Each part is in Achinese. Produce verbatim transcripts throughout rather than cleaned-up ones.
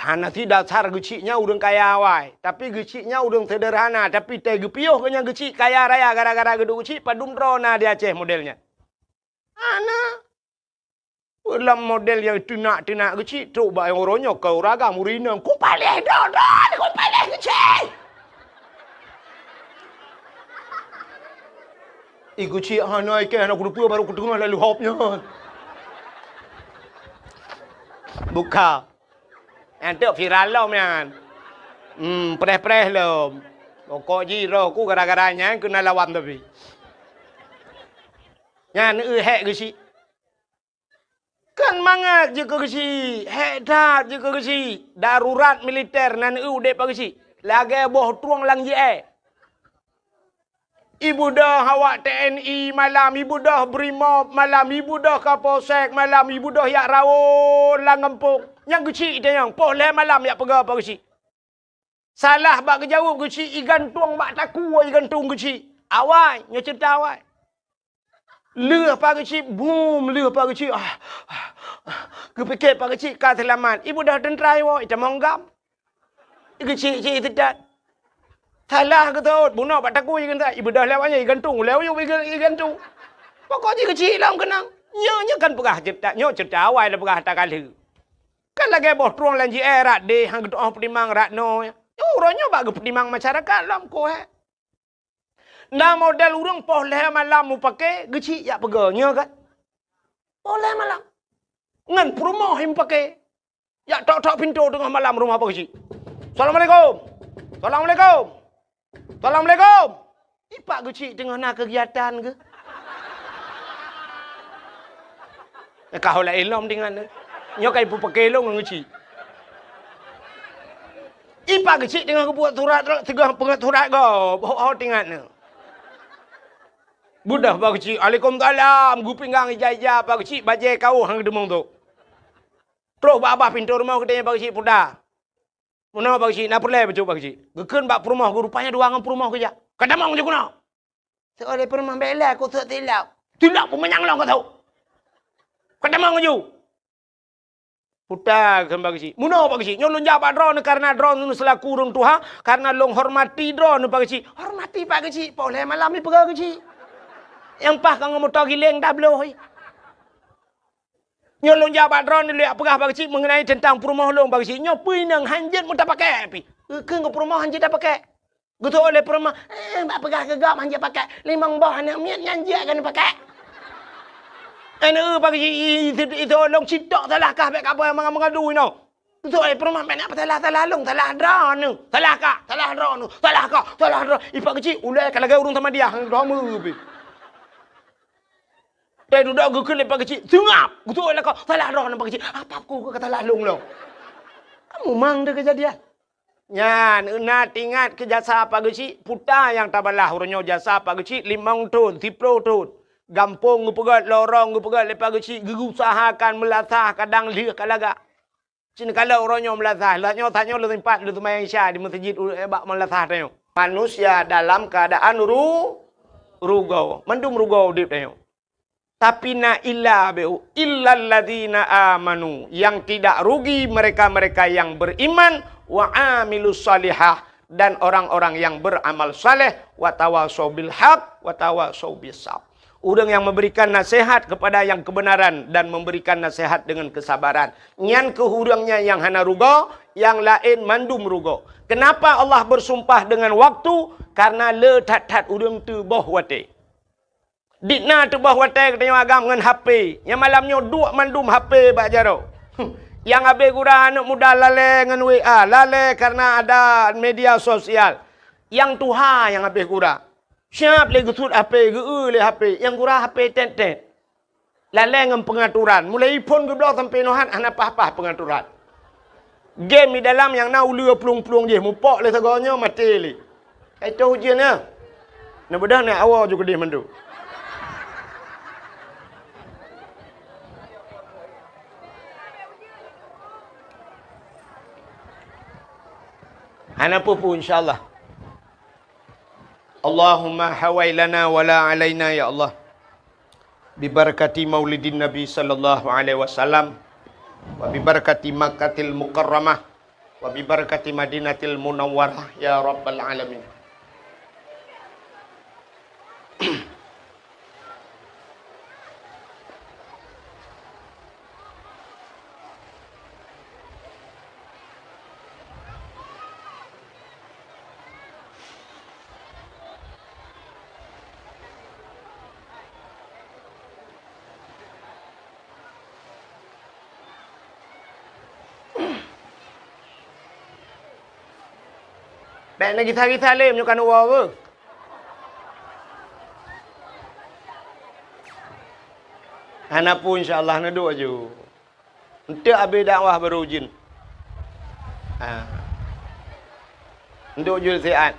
Hana si dasar geuchik nyan ureuëng kaya awai, tapi geuchik nyan ureuëng seudeurhana, tapi teuh geupiôh geuh nyan geuchik kaya raya gara-gara geuduek geuchik padum droe na di Aceh model nyan. Hana. Lam model nyang teunak-teunak geuchik trok bak nyang uroe nyoe keu ureuëng agam ureuëng inong, "Ku paléh droe-droe, ku paléh geuchik!" I geuchik hana ikeh hana kuteupeu baru kuteungoh lalu hop nyan. Buka. Nyan teuk viral lom nyan. Hmm, preh-preh lom. Pokok jih roh ku gara-gara nyan keuneuk lawan tapi. Nyan eu hék geuchik. Kan mangat jeuet keu geuchik, hék that jeuet keu geuchik. Darurat militer nan eu udeb bak geuchik. Lagée boh trueng lam jih. Ibeudôh awak T N I malam, ibeudôh Brimob malam, ibeudôh Kapolsek malam, ibeudôh jak rawon lam gampông. Nyang geuchik tanyong, poh lhée malam jak peugah bak geuchik. Salah bak geujaweueb geuchik, igantung bak takue igantung geuchik. Awai, nyoe ceurita awai. Lheueh bak geuchik, bum, lheueh bak geuchik. Ah, ah, ah. Geupike bak geuchik ka seulamat. Ibeudôh teuntra iwoe, itamong gam. Geuchik-chik seudat. Salah geutot, bunoe bak takue igantung. Ibeudôh lewat nyan igantung, ulée uyueb iga-, igantung. Pokok jih geuchik lom keunong. Nyoe, nyoe kan peugah ceurita, nyoe ceurita awai lôn peugah takalheueh. Kan lagée boh trueng lam jih, eh, rat deh, han geutu'oh peutimang rat noe. Nyoe uroe nyoe bak geupeutimang masyarakat lom koh, eh. Na model ureuëng poh lhée malam mupake, geuchik jak peugah, nyoe kan? Poh lhée malam. Ngon peurumoh mupake. Jak tok-tok pintoe teungoh malam rumoh bak geuchik. "Assalamualaikum. Assalamualaikum. Assalamualaikum." Ipak geuchik teungoh na keugiatan geuh. Ka ho laén lom dengan nyoe. Nyoe ka ipupake lôn ngon geuchik. Ipak geuchik teungoh geubuet surat, teungoh peungeut surat gob. Ho, ho tingat nyoe. Beudôh bak geuchik, "Alaikumsalam." Geupinggang ija-ija bak geuchik, bajée kawöh han geudeungoe tu. Troh bak babah pintoe rumoh geutanyoe bak geuchik, "Puta. Meunoe bak geuchik, na peureulée bacut bak geuchik?" Geukheun bak peurumoh geuh, rupanya dua ngon peurumoh geuh jak. "Ka tamong ju keunoe." Seuôt lé peurumoh, "Bék lé, keu seuôt silop." "Silop peumanyang lôn keu seuôt. Ka tamong ju." "Puta," kheun bak geuchik. "Meunoe bak geuchik. Nyoe lôn jak bak droeneuh kareuna droeneuh seulaku ureuëng tuha, kareuna lôn hormati droeneuh bak geuchik." "Hormati bak geuchik, poh lhée malam ipeugah geuchik. Nyang paih ka ngon moto giléng tabloe." Nyoe lôn jak bak droeneuh lôn jak peugah bak geuchik meungenai teuntang peurumoh lôn bak geuchik. Nyoe peue inong han jeuet meutapakée pih. Keu peurumoh han jeuet tapakée. Geuseuôt lé peurumoh, "Eh, bak peugah keu gob han jeuet pakée. Limong boh aneuk miet nyan jeuet keuneuk pakée." Aneuk bak geuchik, i, i, i, i, lôn citok salah kah bék ka boh mangat-mangat dui nyoe. Geuseuôt lé peurumoh, "Bék na peusalah-salah lôn, salah droeneuh. Salah kah, salah droeneuh. Salah kah, salah droe." Ipak geuchik, ulée ka lagée ureuëng Samadiyah, han droe meu pih. Teududoe geukheun lé Pak Geuchik, "Seungab!" Geutôi lakoe, "Salah droeneuh Pak Geuchik." "Apa ku ka salah lôn lom?" Kamu mang deh keujadian. Nyan, na teuingat keu jasa Pak Geuchik, puta nyang tabalah uroe nyoe jasa Pak Geuchik limong thon, siplôh thon. Gampông geupeugét, lorong geupeugét lé Pak Geuchik, geuusahakan meulasah kadang lheueh ka lagak. Cit neukalon uroe nyoe meulasah, lheueh nyoe tanyoe lôn sempat lôn seumayang Isya di meuseujid u-, bak meulasah tanyoe. Manusia dalam keadaan ru-, rugoe, mandum rugoe udeb tanyoe. Tapi na illa beu, illalladzina amanu, yang tidak rugi mereka-mereka yang beriman, wa amilus salihah, dan orang-orang yang beramal saleh, wa tawasau bil haq, wa tawasau bis sabr. Ureuëng nyang memberikan nasihat kepada yang kebenaran dan memberikan nasihat dengan kesabaran. Nyan keuh ureuëng nyan nyang hana rugoe, nyang laén mandum rugoe. Kenapa Allah bersumpah dengan waktu? Karena le that-that ureuëng teuboh watée. Di na teuboh watée geutanyoe agam ngon H P. Nyang malam nyoe duek mandum H P bak jaroe. Nyang habéh gura aneuk muda lalée ngon W A, lalée karena ada media sosial. Nyang tuha nyang habéh gura. Siab lé geusuet H P, geu-eu lé H P, nyang gura H P tét-tét. Lalée ngon peungaturan, mulai iphon geubloe sampoe noe han hana paih-paih peungaturan. Game di dalam nyang na uleue plueng-plueng jih, mupok lé sagoe nyoe maté lé. Ka itôh ujeuen nyan. Neubeudôh na awoe ju keudeh mandum. Hana peue-peue, insya Allah. Allahumma hawai lana wa la alaina, ya Allah. Bibarakati maulidin Nabi sallallahu alaihi wasallam, wa bibarakati Makkatil Mukarramah, Wa bi barakati Madinatil Munawwarah ya rabbal alamin. Bèk neugisa-gisa lé meunyoe ka neuwoe beuh. Hana peue, insya Allah neuduek aju. Eunteuk abéh dakwah baru ujeuen. Ha. Eunteuk ujeuen siat.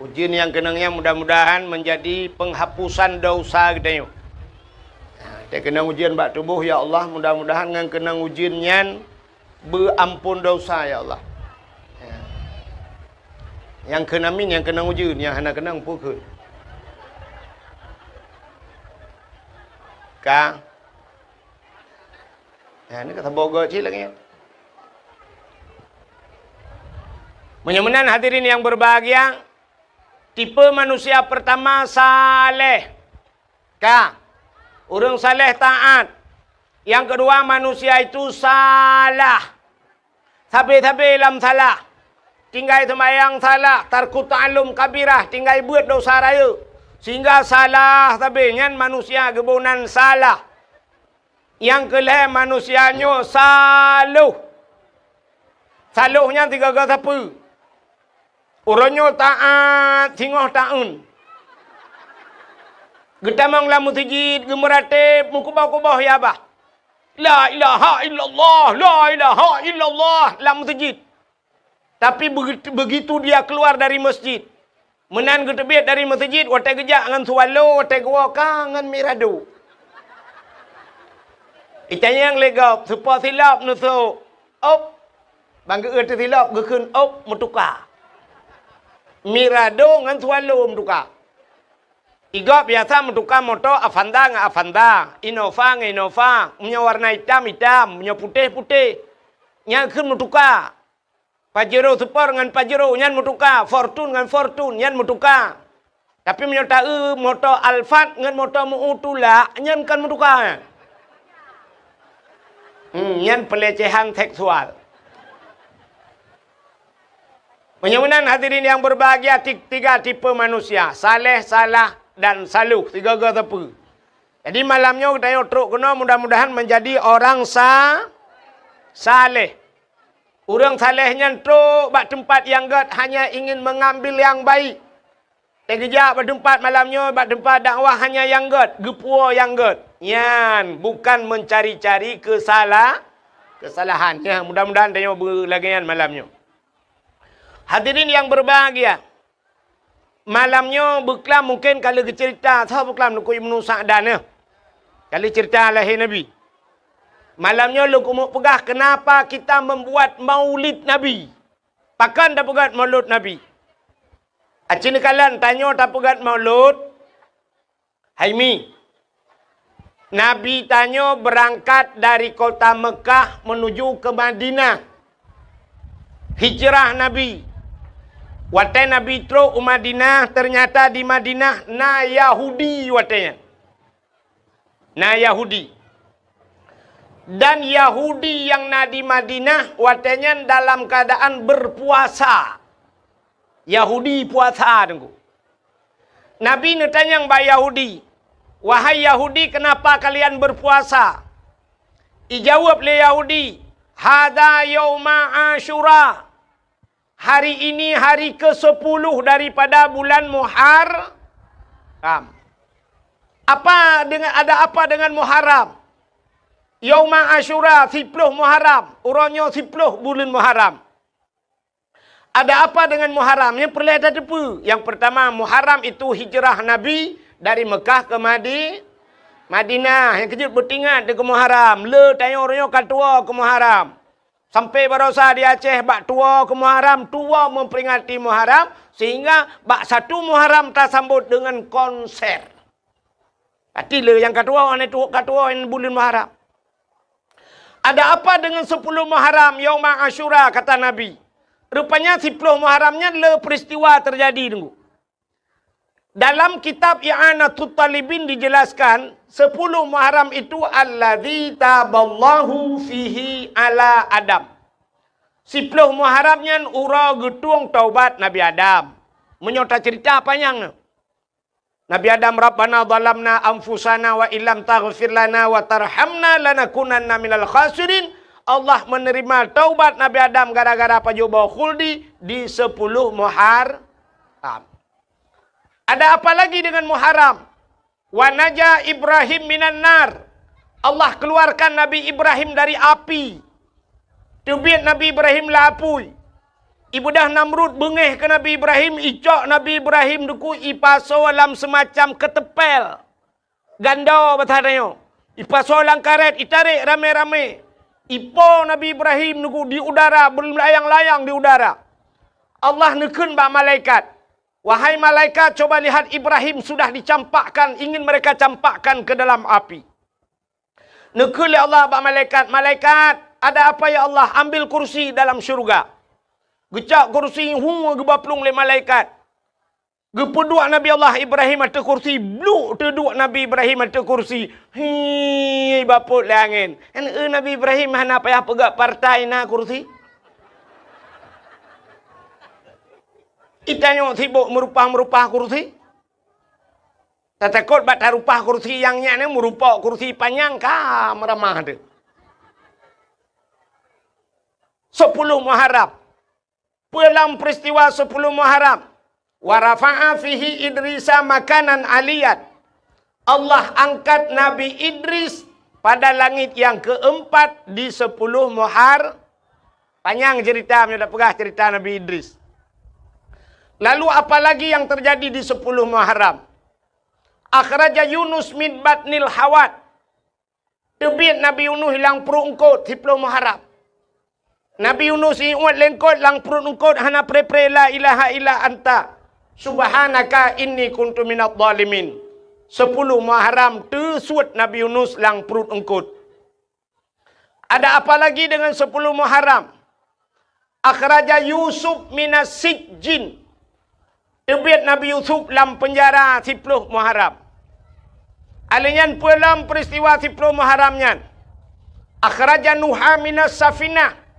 Ujeuen nyang keunong nyan mudah-mudahan menjadi penghapusan dosa geutanyoe. Ha, teukeunong ujeuen bak tuboh, ya Allah, mudah-mudahan ngon keunong ujeuen nyan beuampon dosa, ya Allah. Ya. Nyang kheun amin, nyang keunong ujeuen, nyang hana keunong peue kheun. Ka. Ya, ni ka saboh goe cit lagèe nyan. Meunyoe meunan hadirin yang berbahagia, tipe manusia pertama saleh. Ka. Ureueng saleh taat. Yang kedua, manusia itu salah. Sabe-sabe lam salah. Tinggai seumayang salah, tarku ta'allum kabirah, tinggai beuet dosa rayeuk. Sehingga salah sabe nyan manusia geuboh nan salah. Nyang keu lhèe manusia nyoe saloh. Saloh nyan sigoe-goe sapeue? Uroe nyoe taat singoh taeun. Geutamong lam meuseujid, geumeuratéb, meukuboh-kuboh ya bah. La ilaha illallah, la ilaha illallah lam meuseujid. Tapi begitu, begitu dia keluar dari masjid, meunan geuteubiet dari meuseujid, watèe geujak ngon swallow, watèe geuwoe ka ngon mirado. Itanyong lé gob, soe po silop neusok? Op. Ban geu-eu teusilop geukheun op, meutuka. Mirado ngon swallow meutuka. Igob biasa meutuka moto Avanza ngon Avanza, Innova ngon Innova, meunyoe warna itam, itam, meunyoe putéh, putéh. Nyan kheun meutuka. Pajero Sport ngon Pajero nyan meutuka, Fortuner ngon Fortuner nyan meutuka. Tapi meunyoe taeu moto Alphard ngon moto meu tulak, nyan kon meutuka. Hmm, nyan pelecehan seksual. Meunyoe meunan hadirin yang berbahagia, ti-, tiga tipe manusia, saleh, salah, dan saloh, sigoe-goe sapeue. Jadi malam nyoe geutanyoe trok keunoe mudah-mudahan menjadi orang sa-, saleh. Ureueng saleh nyan trok bak teumpat nyang gèt hanya ingin mengambil yang baik. Teugeujak bak teumpat malam nyoe, bak teumpat dakwah hanya nyang gèt, geupuwoe nyang gèt. Nyan bukan mencari-cari kesala-, kesalahan. Nyan mudah-mudahan tanyoe beulagèe nyan malam nyoe. Hadirin yang berbahagia, malam nyoe beuklam mungken ka lheueh geuceurita, soe beuklam Teungku Ibnu Sa'dan nyoe. Ka lheueh ceurita lahé Nabi. Malam nyoe lôn keumeung peugah kenapa kita membuat maulid Nabi. Pakon tapeugèt maulud Nabi? Aci neukalon tanyoe tapeugèt maulud, hai mi. Nabi tanyoe beurangkat dari kota Meukah menuju ke Madinah. Hijrah Nabi. Watèe Nabi trok u Madinah, ternyata di Madinah na Yahudi watèe nyan. Na Yahudi. Dan Yahudi nyang na di Madinah watèe nyan dalam keadaan berpuasa. Yahudi puasa, Teungku. Nabi neutanyong bak Yahudi, "Wahai Yahudi, kenapa kalian berpuasa?" Ijaweueb lé Yahudi, "Hadza yauma Asyura." Hari ini hari kesepuluh daripada bulan Muharram. Apa dengan, ada apa dengan Muharram? Yauma Asyura, siploh Muharram. Uroe nyoe siploh buleuen Muharram. Ada apa dengan Muharram? Nyan peureulèe tateupeue. Yang pertama, Muharram itu hijrah Nabi dari Mekah ke Madi-, Madinah. Nyang keujeuet beutingat keu Muharram. Le tanyoe uroe nyoe ka tuwoe keu Muharram. Sampai barosa di Aceh bak tuwoe keu Muharram, tuwoe memperingati Muharram, sehingga bak satu Muharram tasambot dengan konser. Pati le nyang ka tuwoe, aneuk tuwoe ka tuwoe nyan buleuen Muharram. Ada apa dengan sepuluh Muharram, Yauma Asyura, kata Nabi? Rupanya siploh Muharram nyan le peristiwa terjadi, Teungku. Dalam kitab I'anatut Talibin dijelaskan, sepuluh Muharram itu alladzi taballahu fihi ala Adam. Siploh Muharram nyan uroe geutueng taubat Nabi Adam. Meunyoe tacerita panyang na. Nabi Adam, "Rabbana zalamna anfusana wa illam taghfir lana wa tarhamna lanakunanna minal khasirin." Allah menerima taubat Nabi Adam gara-gara pajoh boh khuldi di sepuluh Muharram. Ada apa lagi dengan Muharram? "Wa naja Ibrahim minan nar." Allah keluarkan Nabi Ibrahim dari api. Teubiet Nabi Ibrahim lam apui. Ibeudah Namrud beungéh keu Nabi Ibrahim, icok Nabi Ibrahim, Teungku, ipasoe lam seumacam keuteumpél. Gando basa tanyoe. Ipasoe lam karét, itarek ramé-ramé. Ipo Nabi Ibrahim, Teungku, di udara, beulayang-layang di udara. Allah neukheun bak malaikat, "Wahai malaikat, coba lihat, Ibrahim sudah dicampakkan, ingin mereka campakkan ke dalam api." Neukheun lé Allah bak malaikat, "Malaikat, ada apa ya Allah? Ambil kursi dalam syurga." Geucok kursi, hu, geuba plueng lé malaikat. Geupeuduek Nabi Allah Ibrahim ateueh kursi, bluk teuduek Nabi Ibrahim ateueh kursi. Hi, bapot lé angén. Kan, eh, Nabi Ibrahim hana payah peugah partai na kursi. Itanyoe sibok meurupah-meurupah kursi. Tatakot bak tarupah kursi nyang nyan, meurupok kursi panyang ka meuramah teuh. Sepuluh Muharram. Peue lam peristiwa sepuluh Muharram? "Wa rafa'a fihi Idrisa makanan aliyan." Allah angkat Nabi Idris pada langit yang keempat di sepuluh Muhar-, panyang cerita, meunyoe tapeugah cerita Nabi Idris. Lalu apa lagi yang terjadi di sepuluh Muharram? "Akhraja Yunus min batnil hawat." Teubiet Nabi Yunus lam pruet eungkot, siploh Muharram. Nabi Yunus iuet lé eungkot, lam pruet eungkot hana pre-pre la ilaha illa anta subhanaka inni kuntu minadh dhalimin. Sepuluh Muharram teusuet Nabi Yunus lam pruet eungkot. Ada apa lagi dengan sepuluh Muharram? "Akhraja Yusuf minas sijjin." Teubiet Nabi Yusuf lam peunjara siploh Muharram. Alèh nyan peue lam peristiwa siploh Muharram nyan? "Akhraja Nuha minas safinah."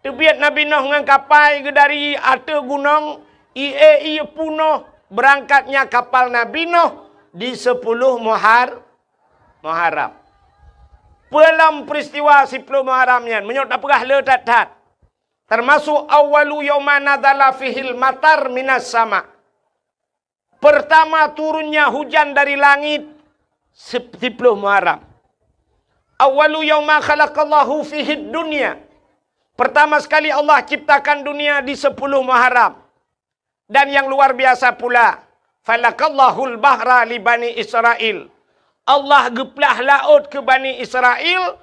Teubiet Nabi Nuh ngon kapai geuh dari ateueh gunong, ie-ie punoh beurangkatnya kapal Nabi Nuh di sepuluh Muhar-, Muharram. Peue lam peristiwa siploh Muharram nyan? Meunyoe tapeugah le that-that. Termasuk awwalu yauma nazala fihil matar minas sama. Pertama turunnya hujan dari langit sep-, siploh Muharram. Awwalu yauma khalaqallahu fihid dunya. Pertama sekali Allah ciptakan dunia di sepuluh Muharram. Dan yang luar biasa pula, falakallahul bahra li Bani Israil. Allah geuplah laôt keu Bani Israil.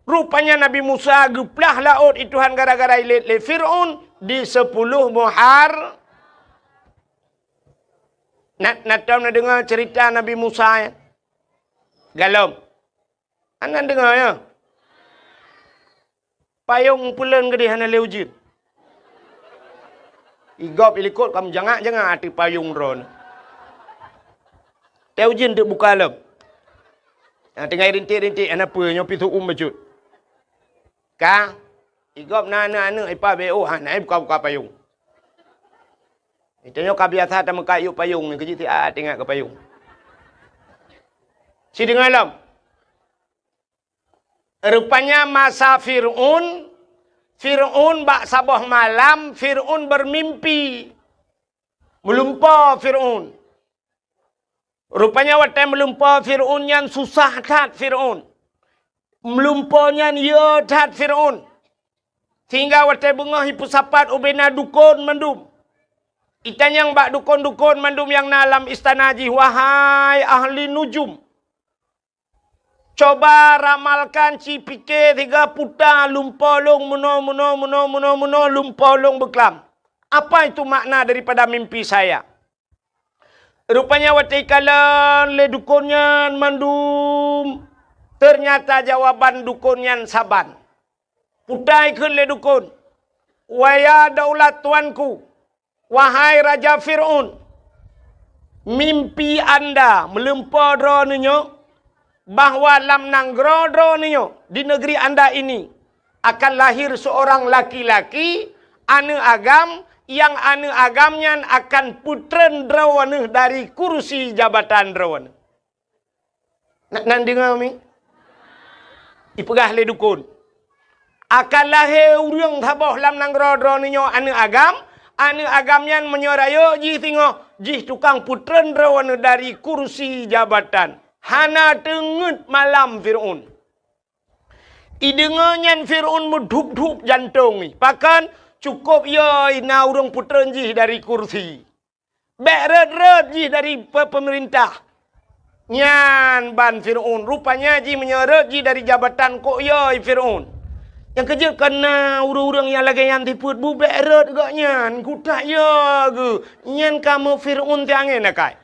Rupanya Nabi Musa geuplah laôt i Tuhan gara-gara ilét lé Fir'aun di sepuluh Muhar-, na, na tom na deungoe cerita Nabi Musa, ya? Galom. Hana deungoe, ya? Payong peuleuen geudeh hana lé ujeuen. Igop ilikot ka meujangak-jangak ateueh payong droeneuh. Teu ujeuen teuk buka lom. Nyang tinggai rintik-rintik hana peue, nyoe pih seu-uem bacut. Ka, igop na aneuk-aneuk ipa B O, ha, na buka-buka payong. Tanyoe ka biasa tameukat yub payong nyoe, keu jih siat ingat keu payong. Sideungoe lom. Rupanya masa Fir'aun, Fir'aun bak saboh malam, Fir'aun bermimpi. Meulumpoe Fir'aun. Rupanya watée meulumpoe Fir'aun nyan susah that Fir'aun. Meulumpoe nyan yö that Fir'aun. Sehingga watée beungoh ipeusapat ubena dukon mandum. Itanyong bak dukon-dukon mandum nyang na lam istana jih, "Wahai ahli nujum, coba ramalkan, ci pike siga puta lumpoe lôn meunoe, meunoe, meunoe, meunoe, meunoe, lumpoe lôn beuklam. Apa itu makna daripada mimpi saya?" Rupanya watée ikalon lé dukon nyan mandum, ternyata jawaban dukon nyan saban. Utai kheun lé dukon, "Waya daulat tuanku, wahai Raja Fir'aun, mimpi anda meulumpoe droeneuh nyoe bahwa lam nanggroe droeneuh nyoe, di negeri anda ini, akan lahir seorang laki-laki, aneuëk agam, nyang aneuëk agam nyan akan peutreun droeneuh dari kursi jabatan droeneuh." Na-, nan deungoe mi? Ipeugah lé dukon, "Akan lahé ureuëng saboh lam nanggroe droeneuh nyoe aneuëk agam, aneuëk agam nyan meunyoe rayeuk jih singoh, jih tukang peutreun droeneuh dari kursi jabatan." Hana teungeut malam Fir'aun. Ideungoe nyan Fir'aun meudhup-dhup jantong jih. Pakon? Cukôp yoi na ureuëng peutreun jih dari kursi. Bék rhot-rhot jih dari pe-, peumeurintah. Nyan ban Fir'aun. Rupanya jih meunyoe rhot jih dari jabatan kok yoi Fir'aun. Nyang keujeuet keu na ureuëng-ureuëng nyang lagée nyan sifeuet bu bék rhot gobnyan. Kutak yo geuh. Nyan kamoe Fir'aun tiangén akai.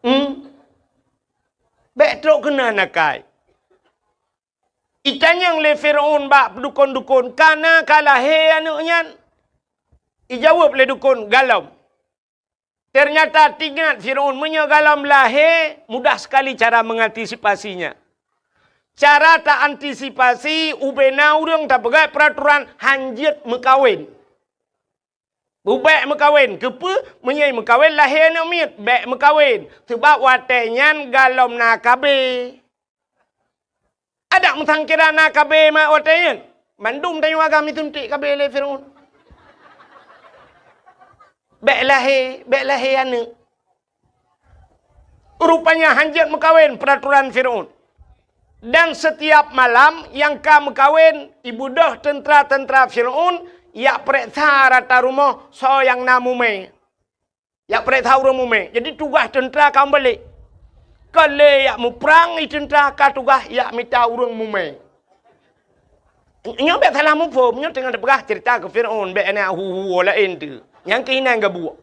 Hmm? Bék trok keunan akai. Itanyong lé Fir'aun bak dukon-dukon, "Kana ka lahé aneuëk nyan?" Ijaweueb lé dukon, "Galom." Ternyata teuingat Fir'aun, meunyoe galom lahé, mudah sekali cara mengantisipasinya. Cara ta antisipasi, ubena ureuëng tapeugah peuraturan hanjeuet meukawen. Bubék meukawen, keupeue? Meunyoe meukawen lahé aneuëk miet, bék meukawen, seubab watée nyan galom na K B. Adak meusangkira na K B ma watée nyan, mandum tanyoe agam isuntik K B lé Fir'aun. Bék lahé, bék lahé aneuëk. Rupanya hanjeuet meukawen peuraturan Fir'aun. Dan setiap malam nyang ka meukawen, ibeudôh teuntra-teuntra Fir'aun jak peureksa rata rumoh soe nyang na mumé. Jak peureksa ureuëng mumé. Jadi tugaih teuntra ka meubalek. Ka lé jak muprang i teuntra, ka tugaih jak mita ureuëng mumé. Nyoe bék salah muphom, nyoe teungoh teupeugah ceurita keu Fir'aun, bék na hu-hu laén teuh. Nyang keuh inan gabuek.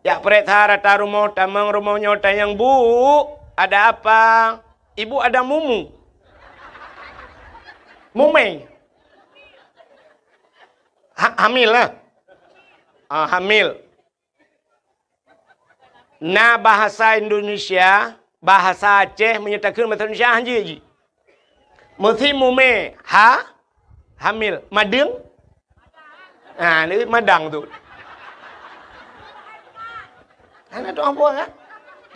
Jak peureksa rata rumoh, tamong rumoh nyoe tanyong, "Bu, ada apa?" "Ibu ada mumu." Mumé. Ha-, hamil lah. Ah, hamil. Na bahasa Indonesia, bahasa Aceh, meunyoe takheun bahasa Indonesia hanjeuet jih. Meusi mumé, ha? Hamil. Madeueng? Ha, ni madang tu. Hana tu ambo kan?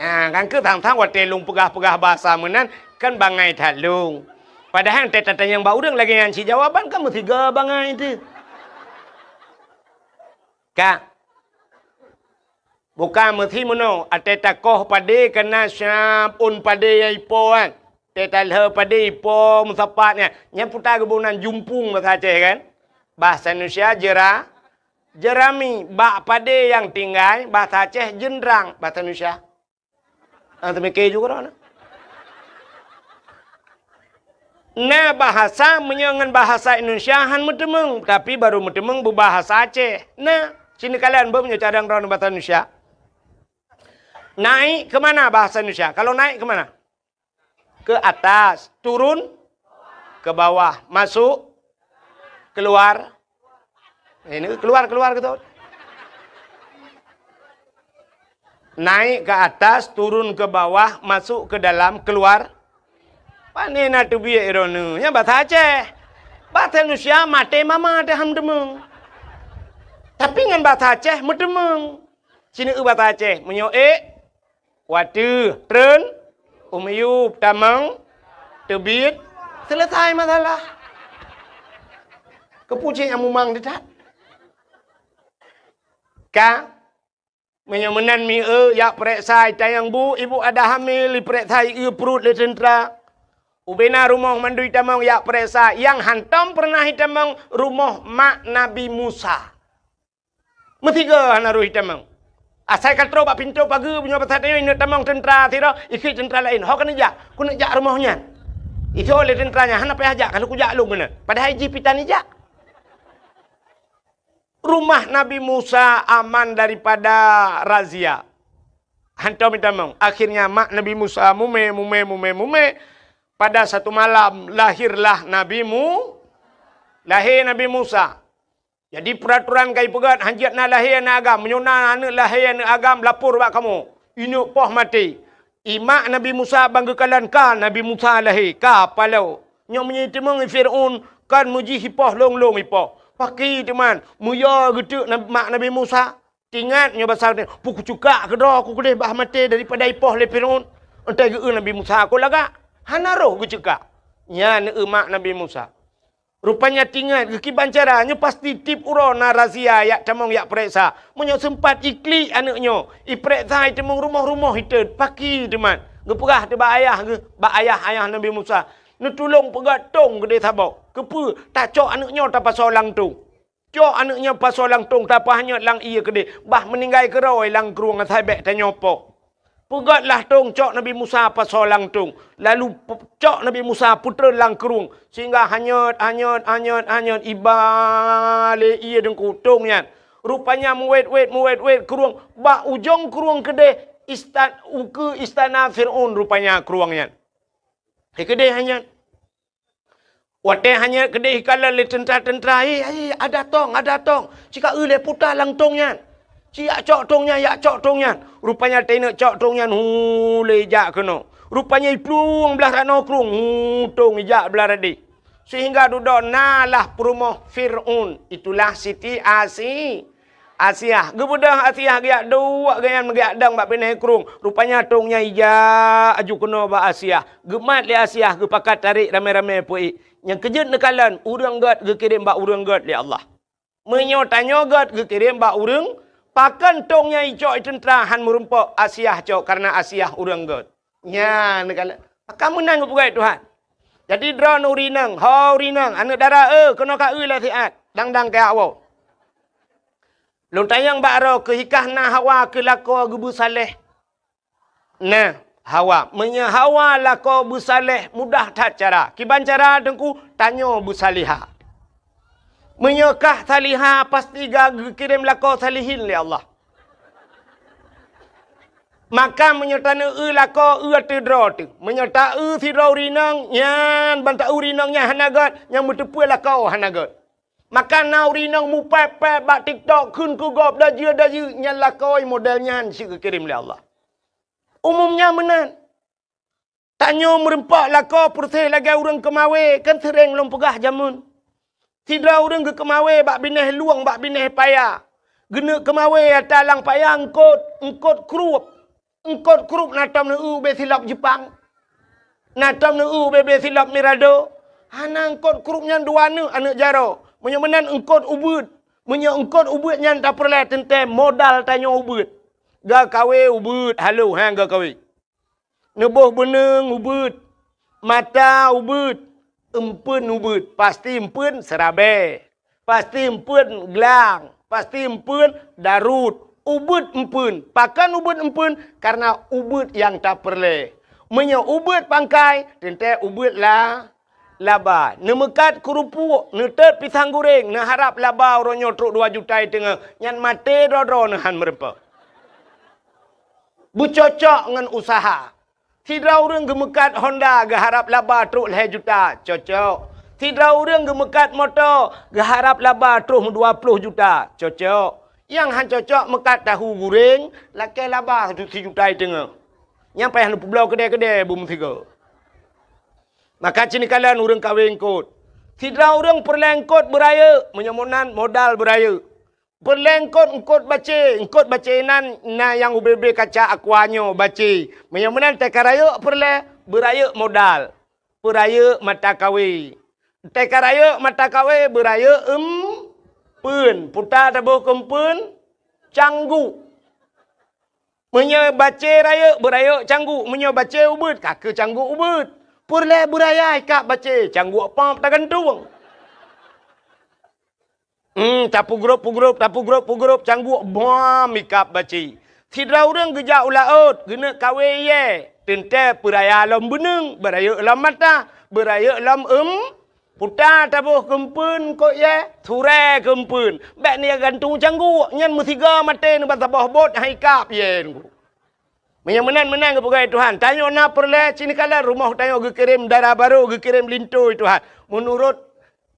Ha, kan keu thang-thang watée lôn peugah-peugah bahasa meunan, kan bangai that lôn. Padahai teutatanyong bak ureuëng lagée nyan cit jawaban kan meusigoe bangai teuh. Ka. Bukan meusi meunoe, até takoh padé kana siab ôn padé nyang ipo kan. Até talheu padé ipo meusapat nyan. Nyan puta geuboh nan jumpung bahasa Aceh kan. Bahasa Indonesia jera-, jerami. Bak padé nyang tinggai, bahasa Aceh jeundrang, bahasa Indonesia. Ah, teumike juga dah. Na bahasa meunyoe ngon bahasa Indonesia han meuteumeung, tapi baru meuteumeung beubahasa Aceh. Na, sinoe kalon beuh meunyoe cadang droeneuh bahasa Indonesia. Naik ke mana bahasa Indonesia? Kalau naik ke mana? Ke atas, turun ke bawah, masuk keluar. Ini keluar, keluar gitu. Naik ke atas, turun ke bawah, masuk ke dalam, keluar. Pane na teubiet droeneuh? Nyan bahasa Aceh. Bahasa Indonesia maté mama teuh han meuteumeung. Tapi ngon bahasa Aceh meuteumeung. Sinoe bahasa Aceh, meunyoe ék, wateuh, treun, u miyueb, tamong, teubiet, selesai masalah. Keupeue cit nyang mumang teutab? Ka, meunyoe meunan mi-e, jak peureksa, itanyong, "Bu, ibu ada hamil," ipeureksa, ie pruet lé teuntra. Ubena rumoh mandum itamong jak peureksa, nyang hantom peureunah itamong rumoh mak Nabi Musa. Meusigoe hana roh itamong. Asai ka troh bak pintoe pageue, meunyoe basa tanyoe ineuk tamong teuntra sidroe, ikheun teuntra laén, "Ho keuneuk jak?" "Keuneuk jak rumoh nyan." Ijok lé teuntra nyan, "Hana payah jak, ka lheueh kujak lôn keunoe." Padahai jih pih tan ijak. Rumah Nabi Musa aman daripada razia. Hantom jitamong. Akhirnya mak Nabi Musa mumé, mumé, mumé, mumé. Pada satu malam lahirlah Nabi Mu-, lahé Nabi Musa. Jadi peuratoran ka jipeugét, hanjeuet na lahé aneuk agam. Meunyoe na aneuk lahé aneuk agam, lapor bak kamoe. Ineuk poh maté. Imak Nabi Musa ban geukalon ka Nabi Musa lahé, ka paloe. Nyoe meunyoe jiteumeung Fir'aun, kon meujih ipoh lôn-lôn ipoh. Pakri teuma, meuyue geuteuk nab-, mak Nabi Musa. Tingat nyoe basa, "Peu kucukak keudroe ku keudeh bah maté daripada ipoh lé Fir'aun." Enteuk geu Nabi Musa, "Kon lagak." Hana roh geucukak. Nyan eu mak Nabi Musa. Rupanya tingat geukiban cara nyoe pasti tiep uroe na razia yak tamong yak pereksa. Meunyoe seumpat iklik aneuk nyoe, ipereksa iteumeung rumoh-rumoh iteuet, pakri teuma. Geupeugah teuh bak ayah geuh, bak ayah-ayah Nabi Musa, "Neutulông peugét tông keudeh saboh. Keupeue? Tacok aneuk nyoe tapasoe lam tông." Cok aneuk nyan pasoe lam tông, tapeuhanyot lam ié keudeh, bah meuninggai keudroe lam krueng asai bék tanyoe poh. Peugét lah tông, cok Nabi Musa pasoe lam tông, lalu pe-, cok Nabi Musa peutreun lam krueng, sehingga hanyot, hanyot, hanyot, hanyot, iba lé ié deungku tông nyan. Rupanya meuwét-wét, meuwét-wét krueng, bak ujong krueng keudeh istan-, ukeue istana Fir'aun rupanya krueng nyan. Di keudeh hanyot. Watée hanyot keudeh ikalon lé teuntra-teuntra, "Hei, hei, ada tông, ada tông! Ci ka eu lé puta lam tông nyan! Ci yak cok tông nyan, yak cok tông nyan!" Rupanya teuinok cok tông nyan, hu, lé ijak keunoe. Rupanya iplueng blaih ranoe krueng, hu, tông ijak blaih radeh. Sehingga dudoe na lah peurumoh Fir'aun, itulah Siti Asi-, Asiah. Geubeudôh Asiah geujak duek gobnyan meugeuyak dong bak binéh krueng. Rupanya tông nyan ijak aju keunoe bak Asiah. Geumat lé Asiah geupakat tarek ramé-ramé peuék. Nyang keujeuet neukalon, ureuëng gét geukirém bak ureuëng gét lé Allah. Meunyoe tanyoe gét geukirém bak ureuëng, pakon tông nyan icok i teuntra han meurumpok Asiah cok kareuna Asiah ureuëng gét. Nyan neukalon. Maka meunan geupeugah Tuhan. Jadi droeneuh ureuëng inong, ho ureuëng inong, aneuëk dara, eh, keunoe ka eu lé siat, dang-dang keu awak. Lôn tanyong bak droe keuh, hikah na Hawa keu lakoe geubeusaléh? Nah, Hawa. Meunyoe Hawa lakoe beusaléh, mudah that cara. Kiban cara teungku, tanyoe beusalihah. Meunyoe kah salihah, pasti ka geukirém lakoe salihin lé Allah. Maka meunyoe taneueu lakoe, eu ateueh droe teuh. Meunyoe taeu sidroe ureuëng inong, nyan ban taeu ureuëng inong nyan hana gét, nyang meuteupeue lakoe hana gét. Maka na ureuëng inong mupéb-péb bak TikTok kheun keu gob dajeu-dajeu, nyan lakoe model nyan cit geukirém lé Allah. Umum nyan meunan. Tanyoe meurumpok lakoe peureséh lagée ureuëng keumawé, kan seuréng lôn peugah jameun. Sidroe ureuëng geukeumawé bak binéh lueng, bak binéh paya. Geuneuk keumawé ata lam paya eungkot, eungkot krueb. Eungkot krueb na tom neueu ubé silop Jeupang. Na tom neueu ubé-bé silop Mirado. Hana eungkot krueb nyan dua neuk aneuëk jaroe. Meunyoe meunan eungkot ubeuet. Meunyoe eungkot ubeuet nyan tapeureulée teuntée modal tanyoe ubeuet. Gakawé ubeuet halo, ha gakawé. Neuboh beuneueng ubeuet, mata ubeuet, eumpeuen ubeuet, pasti eumpeuen seurabée, pasti eumpeuen glang, pasti eumpeuen daruet, ubeuet eumpeuen. Pakon ubeuet eumpeuen? Kareuna ubeuet nyang tapeureulée. Meunyoe ubeuet pangkai, teuntée ubeuet la, laba. Neumeukat keurupuek, neutot pisang guréng, neuharab laba uroe nyoe trok dua juta i teungoh, nyan maté droe-droe neuhan meurumpok. Beucocok ngon useuha. Sidroe ureuëng geumeukat Honda geuharab laba trok lhée juta, cocok. Sidroe ureuëng geumeukat moto geuharab laba troh dua ploh juta, cocok. Nyang han cocok meukat tahu guréng, lakée laba sijuta i teungoh. Nyang payah neupeubloe keudée-keudée beumeusigoe. Maka cit neukalon ureuëng kawé eungkot. Sidroe ureuëng peureulée eungkot beurayeuk, meunyoe meunan modal beurayeuk. Peureulée eungkot, eungkot bacé, eungkot bacé nan na nyang ubé-bé kaca aqua nyoe bacé. Meunyoe meunan teuka rayeuk peureulée, beurayeuk modal, beurayeuk mata kawé. Teuka rayeuk mata kawé, beurayeuk eumpeuen, puta taboh keu eumpeuen, cangguk. Meunyoe bacé rayeuk, beurayeuk cangguk. Meunyoe bacé ubeuet, ka keu cangguk ubeuet. Peureulée beuraya ikab bacé, cangguk pop tagantung. Hmm, tapeugrôp-peugrôp, tapeugrôp-peugrôp, cangguk bom ikab bacé. Sidroe ureuëng geujak u laôt, geuneuk kawé ié, teuntée peuraya lom beuneueng, beurayeuk lom mata, beurayeuk lom eum, puta taboh keu eumpeuen kot ié, surée keu eumpeuen. Bék neugantung cangguk, nyan meusigoe maté neuba saboh bot hai ikab ié. Meunyoe meunan-meunan geupeugah Tuhan, tanyoe na peureulèe cit neukalon rumoh tanyoe geukirém dara barô, geukirém linto Tuhan. Meunurot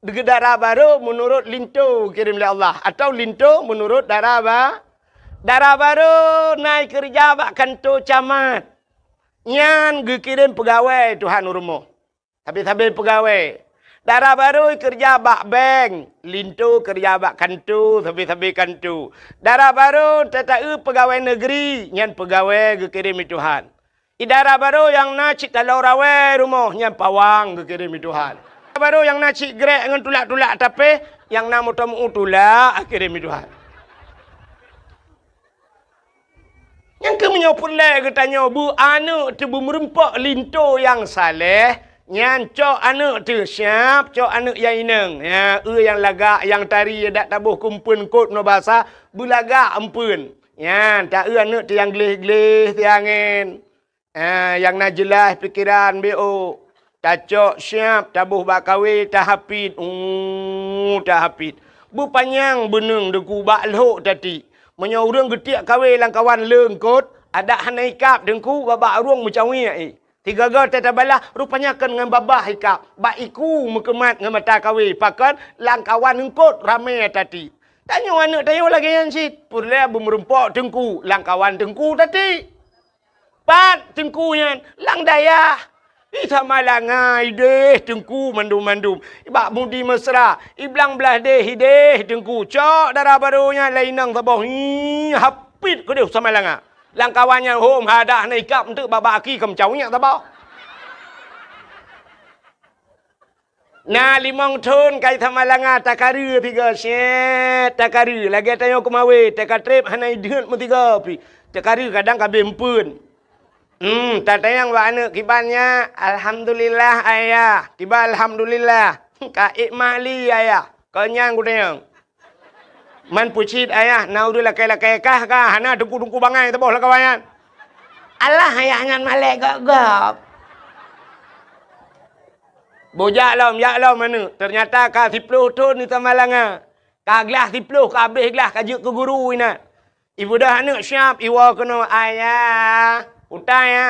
dara barô, meunurot linto geukirém lé Allah, atawa linto meunurot dara ba-, dara barô na keureuja bak kanto camat. Nyan geukirém peugawée Tuhan u rumoh. Sabe-sabe peugawée. Dara barô keureuja bak bank, linto keureuja bak kanto, sabe-sabe kanto. Dara barô tataeu peugawée negeri, nyan peugawée geukirém lé Tuhan. Dara barô nyang na cit taloe rawée rumoh, nyan pawang geukirém lé Tuhan. Dara barô nyang na cit grek ngon tulak-tulak tapéh, nyang na moto meu tulak geukirém lé Tuhan. Nyang keuh meunyoe peureulée geutanyoe beu aneuk teuh beumeureumpok linto nyang saleh, nyan cok aneuk teuh siab, cok aneuk nyang inong. Ya, eu nyang lagak, nyang tari, dak taboh keu eumpeuen kot meunyoe basa, beulagak eumpeuen. Nyan, taeu aneuk teuh nyang gleh-gleh siangén. Ah, nyang na jeulaih pikeran B O. Tacok siab, taboh bak kawé, tahafid. Uh, tahafid. Beupanyang beuneueng Teungku bak lhok tati. Meunyoe ureuëng geutiek kawé lam kawan leungkot, adak hana ikab Teungku, babah ureuëng meucawiek i. Tiga-ga teutabala, rupanya kon ngon babah ikab. Bak iku meukeumat ngon mata kawé, pakon lam kawan eungkot ramé tati. Tanyoe aneuk tanyoe lagée nyan cit. Peureulée beumeureumpok Teungku, lam kawan Teungku tati. Pat Teungku nyan? Lam dayah. I Samalanga ideh Teungku mandum-mandum. Bak Mudi Mesra, i Blang Blahdeh ideh Teungku. Cok dara barô nyan lé inong saboh. Hi, hapit keudeh Samalanga. Lam kawan nyan hom hadah na ikab enteuk babah aki keu meucawiek saboh. Na limong thon kai Samalanga takareue tiga, syet takareue, lagée tanyoe keumawé, takatreb hana ideuet meusigoe pih. Takareue kadang ka abéh eumpeuen. Hmm, tatanyong bak aneuk kiban nyan, "Alhamdulillah, Ayah." Kiban alhamdulillah. "Ka ék mak li, Ayah?" Kon nyan kutanyong. Man peucit ayah, na ureuëng lakée-lakée kah ka, hana teungku-teungku bangai teuboh lakawa nyan. Alah ayah nyan malée gob-gob. Bujak lom, jak lom aneuk. Teunyata ka siploh thon di Samalanga. Ka glah siploh, ka abéh glah, ka jeuet keu guru inan. Ibeudôh aneuk siab, iwoe keunoe, "Ayah, utai ya,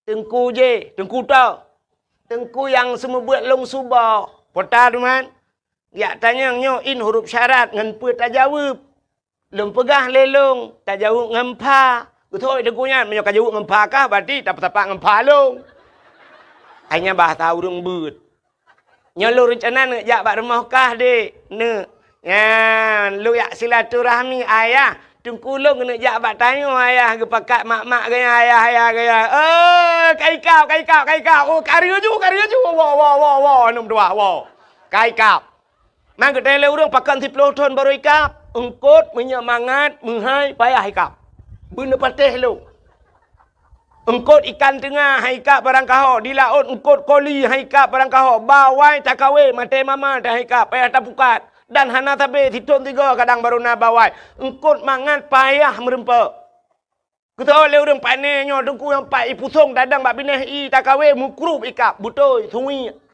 teungku jih, teungku toh. Teungku nyang seumeubeuet lôn suboh." Peue ta teuma? Jak tanyong nyoe in huruf syarat ngon peue tajaweueb. Lôn peugah lé lôn, tajaweueb ngon pha. Geuthôi teungku nyan, meunyoe ka jaweueb ngon pha kah, berarti tapeutapak ngon pha lôn. Hai nyan bahasa ureuëng beuet. Nyoe lôn reuncana neuk jak bak rumoh kah, Dek, neuk. Nyan, lôn jak silaturahmi ayah. Teungku lôn keuneuk jak bak tanyoe ayah, geupakat mak-mak geuya ayah, ayah geuya. Oh, ka ikab, ka ikab, ka ikab. Oh, ka reuju, ka reuju. Woe, woe, woe, woe, aneuk meutuah, woe. Ka ikab. Man geutanyong lé ureuëng pakon siploh thon barô ikab, eungkot meunyoe mangat meuhai payah ikab. Beuneupatéh lôn. Eungkot ikan teunga han ikab barang kaho, di laôt eungkot koli han ikab barang kaho, bawai takawé maté mama han ikab, payah tapukat. Dan hana sabé sithon sigoe kadang barô na bawai. Eungkot mangat payah meureumpok. Geutoe lé ureuëng pané nyoe teungku nyang pat ipusong tadong bak binéh i takawé meukrub ikab beutôi suwiek.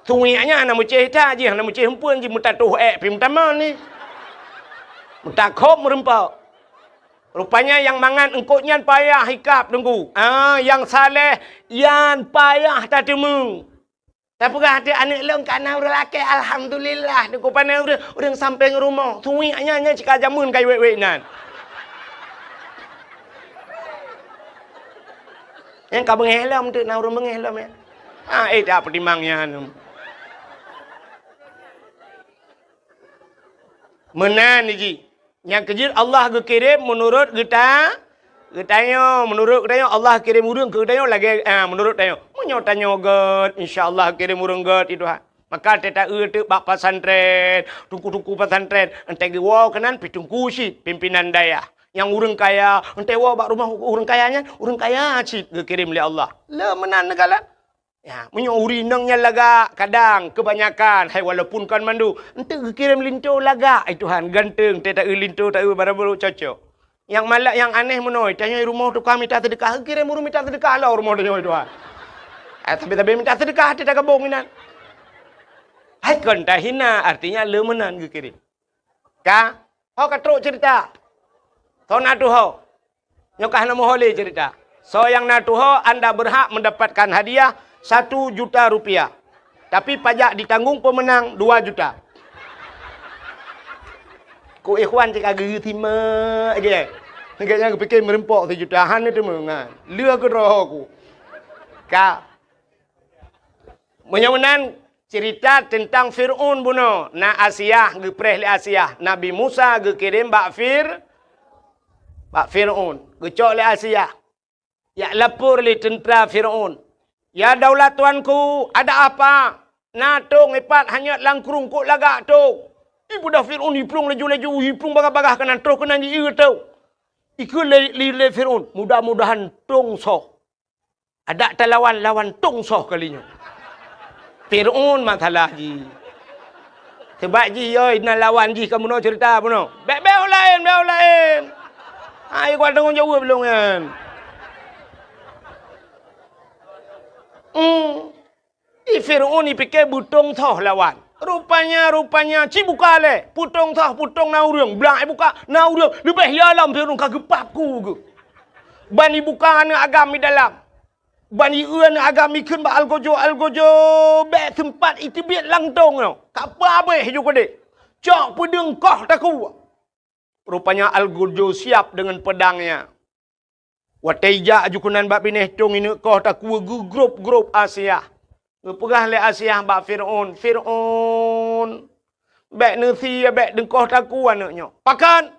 Suwiek nyan hana meucéh that jih, hana meucéh eumpeuen jih, meutatoh ék pih meutamong ni. Meutakhob meureumpok. Rupanya nyang mangat eungkot nyan payah ikab teungku. Ah, nyang saleh nyan payah tateumé. Tapeugah até aneuk lôn ka na ureuëng lakée, alhamdulillah. Teungku pané ureuëng, ureuëng sampéng rumoh. Suwiek nyan, nyan cit ka jameun ka iwék-wék nan. Nyang ka beungéh lom teuk na ureuëng beungéh lom ya. Ah, eh, tak peutimang nyan. Meunan jih. Nyang keujeuet Allah geukirém meunurot geuta-, geutanyoe. Meunurot geutanyoe, Allah kirém ureuëng keu geutanyoe lagée, ah, meunurot tanyoe. Meunyoe tanyoe gét, insya Allah kirém ureuëng gét di Tuhan. Maka teuta-eu teuk bak pesantren, teungku-teungku pesantren, entée geuwoe keunan pih teungku cit, pimpinan dayah. Nyang ureuëng kaya, entée woe bak rumoh ureuëng kaya nyan, ureuëng kaya cit geukirém lé Allah. Le meunan neukalon. Ya, meunyoe ureuëng inong nyan lagak, kadang keubanyakan, hai walaupun kon mandum, enteuk geukirém linto lagak, ai Tuhan, ganteng, teuta-eu linto, ta-eu barang barô cocok. Nyang malak, nyang aneh meunoe, tanyoe rumoh tukang mita seudeukah, geukirém ureuëng mita seudeukah lom rumoh tanyoe, Tuhan. Ah, sabe-sabe mita seudeukah, até tagabong inan. Hai kon tahina, artinya le meunan geukirém. Ka? Ho ka trok cerita. Soe na tuho? Nyoe ka hana meuho lé cerita. Soe nyang na tuho, anda berhak mendapatkan hadiah satu juta rupiah. Tapi pajak ditanggung pemenang dua juta. Ku ikhwan cit ka geu simak je. Gobnyan geupike meureumpok sijuta, hana teumeungan. Lheueh keudroe ku. Ka. Meunyoe meunan cerita teuntang Fir'aun bunoe, na Asiah, geupreh lé Asiah. Nabi Musa geukirém bak Fir-, bak Fir'aun. Geucok lé Asiah. Jak lapor lé teuntra Fir'aun, "Ya daulat tuanku, ada apa? Na tông ipat hanyot lam krueng, kok lagak tông?" Ibeudôh Fir'aun, iplueng laju-laju, iplueng bagaih-bagaih keunan, troh keunan jieu tông. Ikheun lé, lé, lé Fir'aun, "Mudah-mudahan tông soh. Adak talawan, lawan tông soh kali nyoe." Fir'aun masalah jih. Sabab jih, yoi, na lawan jih ka bunoe cerita bunoe. Bèk, bèk u laén, bèk u laén. Hai, kuat tanggong jaweueb lôn nyan. Hmm. Di Fir'aun ipike beutông soh lawan. Rupanya, rupanya, ci buka lé. Peutông soh, peutông na ureueng. Blang ibuka, na ureueng. Leubeh ya lom Fir'aun ka geupap ku geuh. Ban ibuka aneuk agam di dalam. Ban ieu aneuk agam ikheun bak algojo, algojo bèk seumpat iteubiet lam tông nyoe. Ka peuhabéh ju keudéh. Cok peudeueng koh takue. Rupanya algojo siap deungon peudangnya. Watèe ijak aju keunan bak binéh tông ineuk koh takue geugrôp-grôp Asiah. Geupeugah lé Asiah bak Fir'aun, "Fir'aun, bèk neusie, bèk neukoh takue aneuk nyoe." "Pakon?"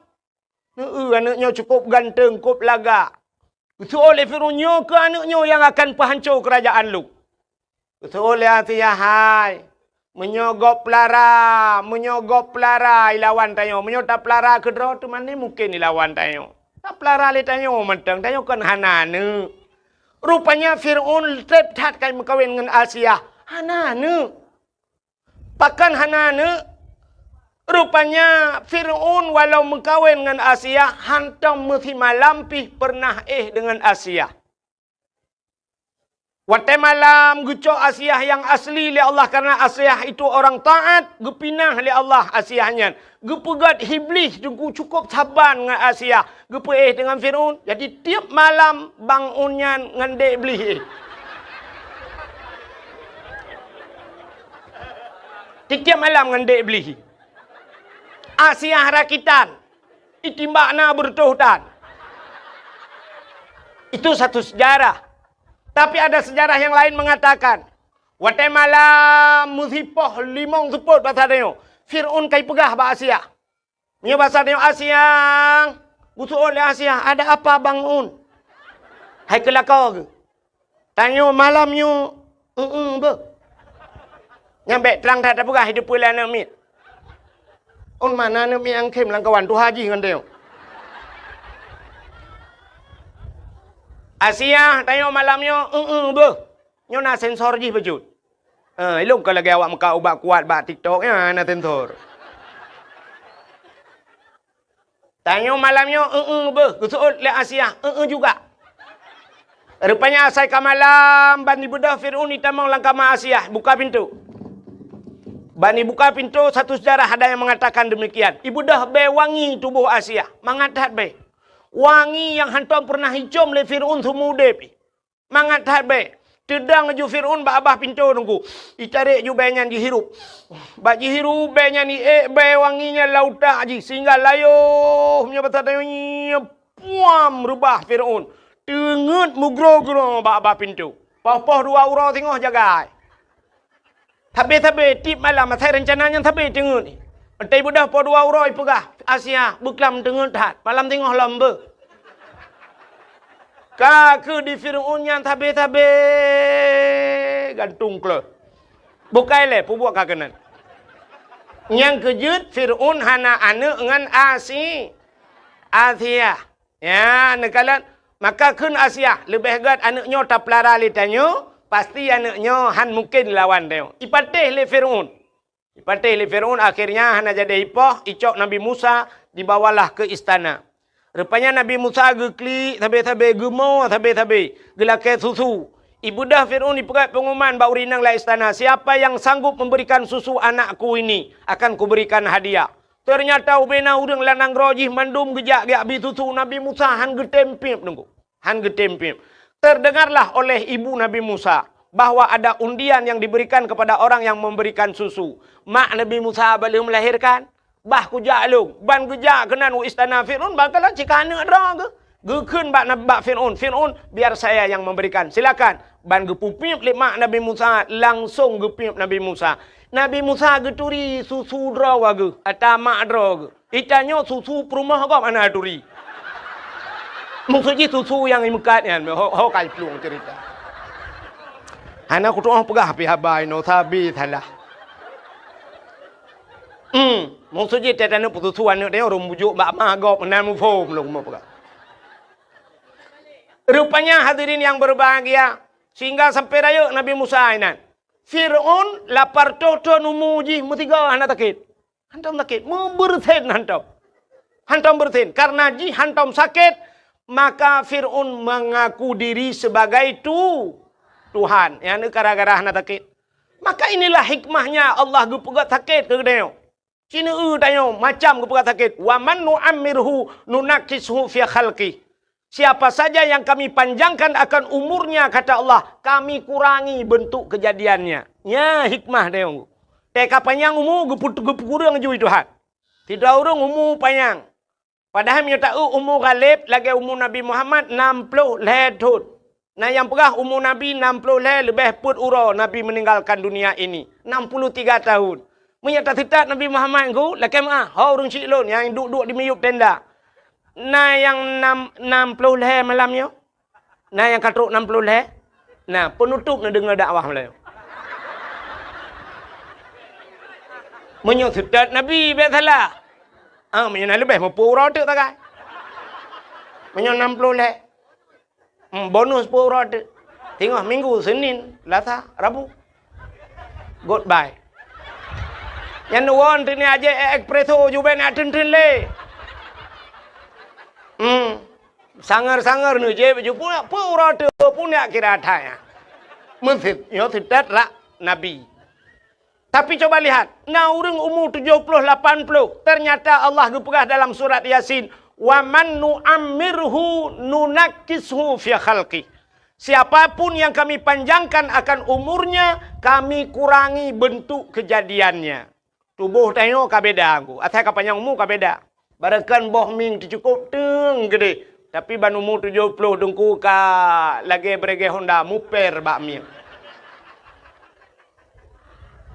"Neu-eu aneuk nyoe cukôp ganteng, kôp lagak." Geuseuôt lé Fir'aun, "Nyoe keuh aneuk nyoe nyang akan peuhanco keurajeuen lôn." Geuseuôt lé Asiah, "Hai, meunyoe gob peulara, meunyoe gob peulara ilawan tanyoe, meunyoe tapeulara keudroe teuma ni mungken ilawan tanyoe. Tapeulara lé tanyoe mantong, tanyoe kon hana aneuk." Rupanya Fir'aun trép that ka meukawen ngon Asiah, hana aneuk. Pakon hana aneuk? Rupanya Fir'aun walau meukawen ngon Asiah, hantom meusimalam pih peureunah éh deungon Asiah. Watèe malam geucok Asiah nyang asli lé Allah, karena Asiah itu orang taat, geupinah lé Allah Asiah nyan. Geupeugét Iblih teungku cukôp saban ngon Asiah, geupeuéh deungon Fir'aun. Jadi, tiep malam Bang Un nyan ngon Dek Iblih éh. Tiep-tiep malam ngon Dek Iblih. Asiah rakitan, itimbak na beureutoh tan. Itu satu sejarah. Tapi ada sejarah yang lain mengatakan, watèe malam meusipoh limong seupôt basa tanyoe, Fir'aun ka ipeugah bak Asiah. Meunyoe basa tanyoe Asiah, geuseuôt lé Asiah, "Ada apa, Bang Un?" Hai keu lakoe geuh. Tanyoe malam nyoe, eu-eu beuh. Nyan bèk trang that tapeugah, jiteupeue lé aneuk miet. Un mana aneuk miet nyang khém lam kawan tuha jih ngon tanyoe. Asiah, tanyoe malam nyoe, eu-eu beuh. Nyoe na sensor jih bacut. Eh, ilôn kon lagèe awak meukat ubat kuat bak TikTok nyan na sensor. Tanyoe malam nyoe, eu-eu beuh, geuseuôt lé Asiah, eu-eu juga. Rupanya asai ka malam, ban ibeudôh Fir'aun itamong lam kama Asiah, buka pintoe. Ban ibuka pintoe, satu sejarah ada yang mengatakan demikian. Ibeudôh bèe wangi tuboh Asiah, mangat that bèe. Wangi nyang hantom peureunah icôm lé Fir'aun seumeu udép. Mangat that bèe. Teudong laju Fir'aun bak babah pintoe teungku. Itarek ju bèe nyan jihirup. Bak jihirup bèe nyan, iék bèe wangi nyan lam utak jih, sehingga layoh meunyoe basa tanyoe nyan, puam reubah Fir'aun. Teungeut meugroe-groe bak babah pintoe. Poh-poh dua uroe singoh jagai. Sabe-sabe tiep malam asai reuncana nyan sabe teungeut. Watèe ibeudôh poh dua uroe ipeugah, "Asiah, beuklam teungeut that, malam singoh lom beuh." Ka keuh di Fir'aun nyan sabe-sabe gantung kleuh. Bukai lé peubuet ka keunan. Nyang keujeuet Fir'aun hana aneuk ngon Asi-, Asiah. Ya, neukalon, maka kheun Asiah, "Leubeh gèt aneuk nyoe tapeulara lé tanyoe, pasti aneuk nyoe han mungken lawan tanyoe." Ipatéh lé Fir'aun. Ipatéh lé Fir'aun, akhirnya hana jadi ipoh, icok Nabi Musa, dibawalah ke istana. Rupanya Nabi Musa geuklik sabe-sabe, geumo sabe-sabe, geulakèe susu. Ibeudôh Fir'aun ipeugèt pengumuman bak ureueng inong lam istana, "Siapa yang sanggup memberikan susu anakku ini, akan kuberikan hadiah." Teunyata ubena ureuëng lam nanggroe jih mandum geujak geubri susu Nabi Musa, han geutem piep teungku. Han geutem piep. Terdengarlah oleh ibu Nabi Musa bahwa ada undian yang diberikan kepada orang yang memberikan susu. Mak Nabi Musa bak lheueh melahirkan, bah kujak lôn, ban geujak keunan u istana Fir'aun, ban kalon cit ka aneuk droe geuh. Geukheun bak Nab-, bak Fir'aun, "Fir'aun, biar saya yang memberikan. Silakan." Ban geupeupiep lé mak Nabi Musa, langsong geupiep Nabi Musa. Nabi Musa geuturi susu droe geuh, ata mak droe geuh. Itanyoe susu peurumoh gob hana turi. Maksud jih susu nyang imeukat nyan, ho, ho ka iplueng cerita. Hana kutu'oh peugah pih haba inoe sabe salah. Hmm, maksud jih teutanyoe peususu aneuk teuh ureuëng bujuk bak ma gob meunan muphom lôn meupeugah. Rupanya hadirin yang berbahagia, sehingga sampai rayeuk Nabi Musa inan. Fir'aun lapar toh thon umu jih meusigoe hana sakét. Hantom sakét, meubeureusen hantom. Hantom beureusen. Karena jih hantom sakét, maka Fir'aun mengaku diri sebagai tu-, Tuhan. Nyan gara-gara hana sakét. Maka inilah hikmahnya Allah geupeugah sakét keu geutanyoe. Sineue tanyoe macam geupeugah sakét, "Wa man nu'ammirhu nunakkishu fi khalqih." Siapa saja yang Kami panjangkan akan umurnya, kata Allah, Kami kurangi bentuk kejadiannya. Nya hikmah tanyoe. Teuka panyang umu geupeu-, geupeukureueng jui Tuhan. Sidroe ureuëng umu panyang. Padahai meunyoe taeu umu Ghalib lagée umu Nabi Muhammad nam ploh lhée thon. Na nyang peugah umu Nabi nam ploh lhée leubeh peuet uroe Nabi meninggalkan dunia ini, enam puluh tiga tahun. Meunyoe taseutôt Nabi Muhammad ngon lakée meuah, ho ureuëng syiek lôn nyang duek-duek di miyueb tenda. Na nyang nam, nam ploh lhée malam nyoe? Na nyang ka trok nam ploh lhée? Na, peunutôb neudeungoe dakwah meulayeue. Meunyoe seutôt Nabi, bék salah. Ah, meunyoe na leubeh, meupeu uroe teuk tagai. Meunyoe nam ploh lhée. Hmm, bonus peuet uroe teuk. Singoh Minggu, Senin, Selasa, Rabu. Goodbye. Nyan won teuk ni aje espresso jubek nak teun-teun lé. Hmm. Sangar-sangar neujép baju pun, peuet uroe teuk pun nak kira that nyan. Meuseutôt, nyoe seutôt rak Nabi. Tapi coba lihat, na ureuëng umu tujoh ploh, lapan ploh, ternyata Allah geupeugah dalam surat Yasin, "Wa man nu'ammirhu nunakkishu fi khalqih." Siapa pun yang Kami panjangkan akan umurnya, Kami kurangi bentuk kejadiannya. Tuboh tanyoe ka beda, Teungku. Asai ka panyang umu ka beda. Barangkan boh mieng teucukôb teueng keudeh, tapi ban umu tujoh ploh Teungku ka lagée beureuguih honda muper bak mieng.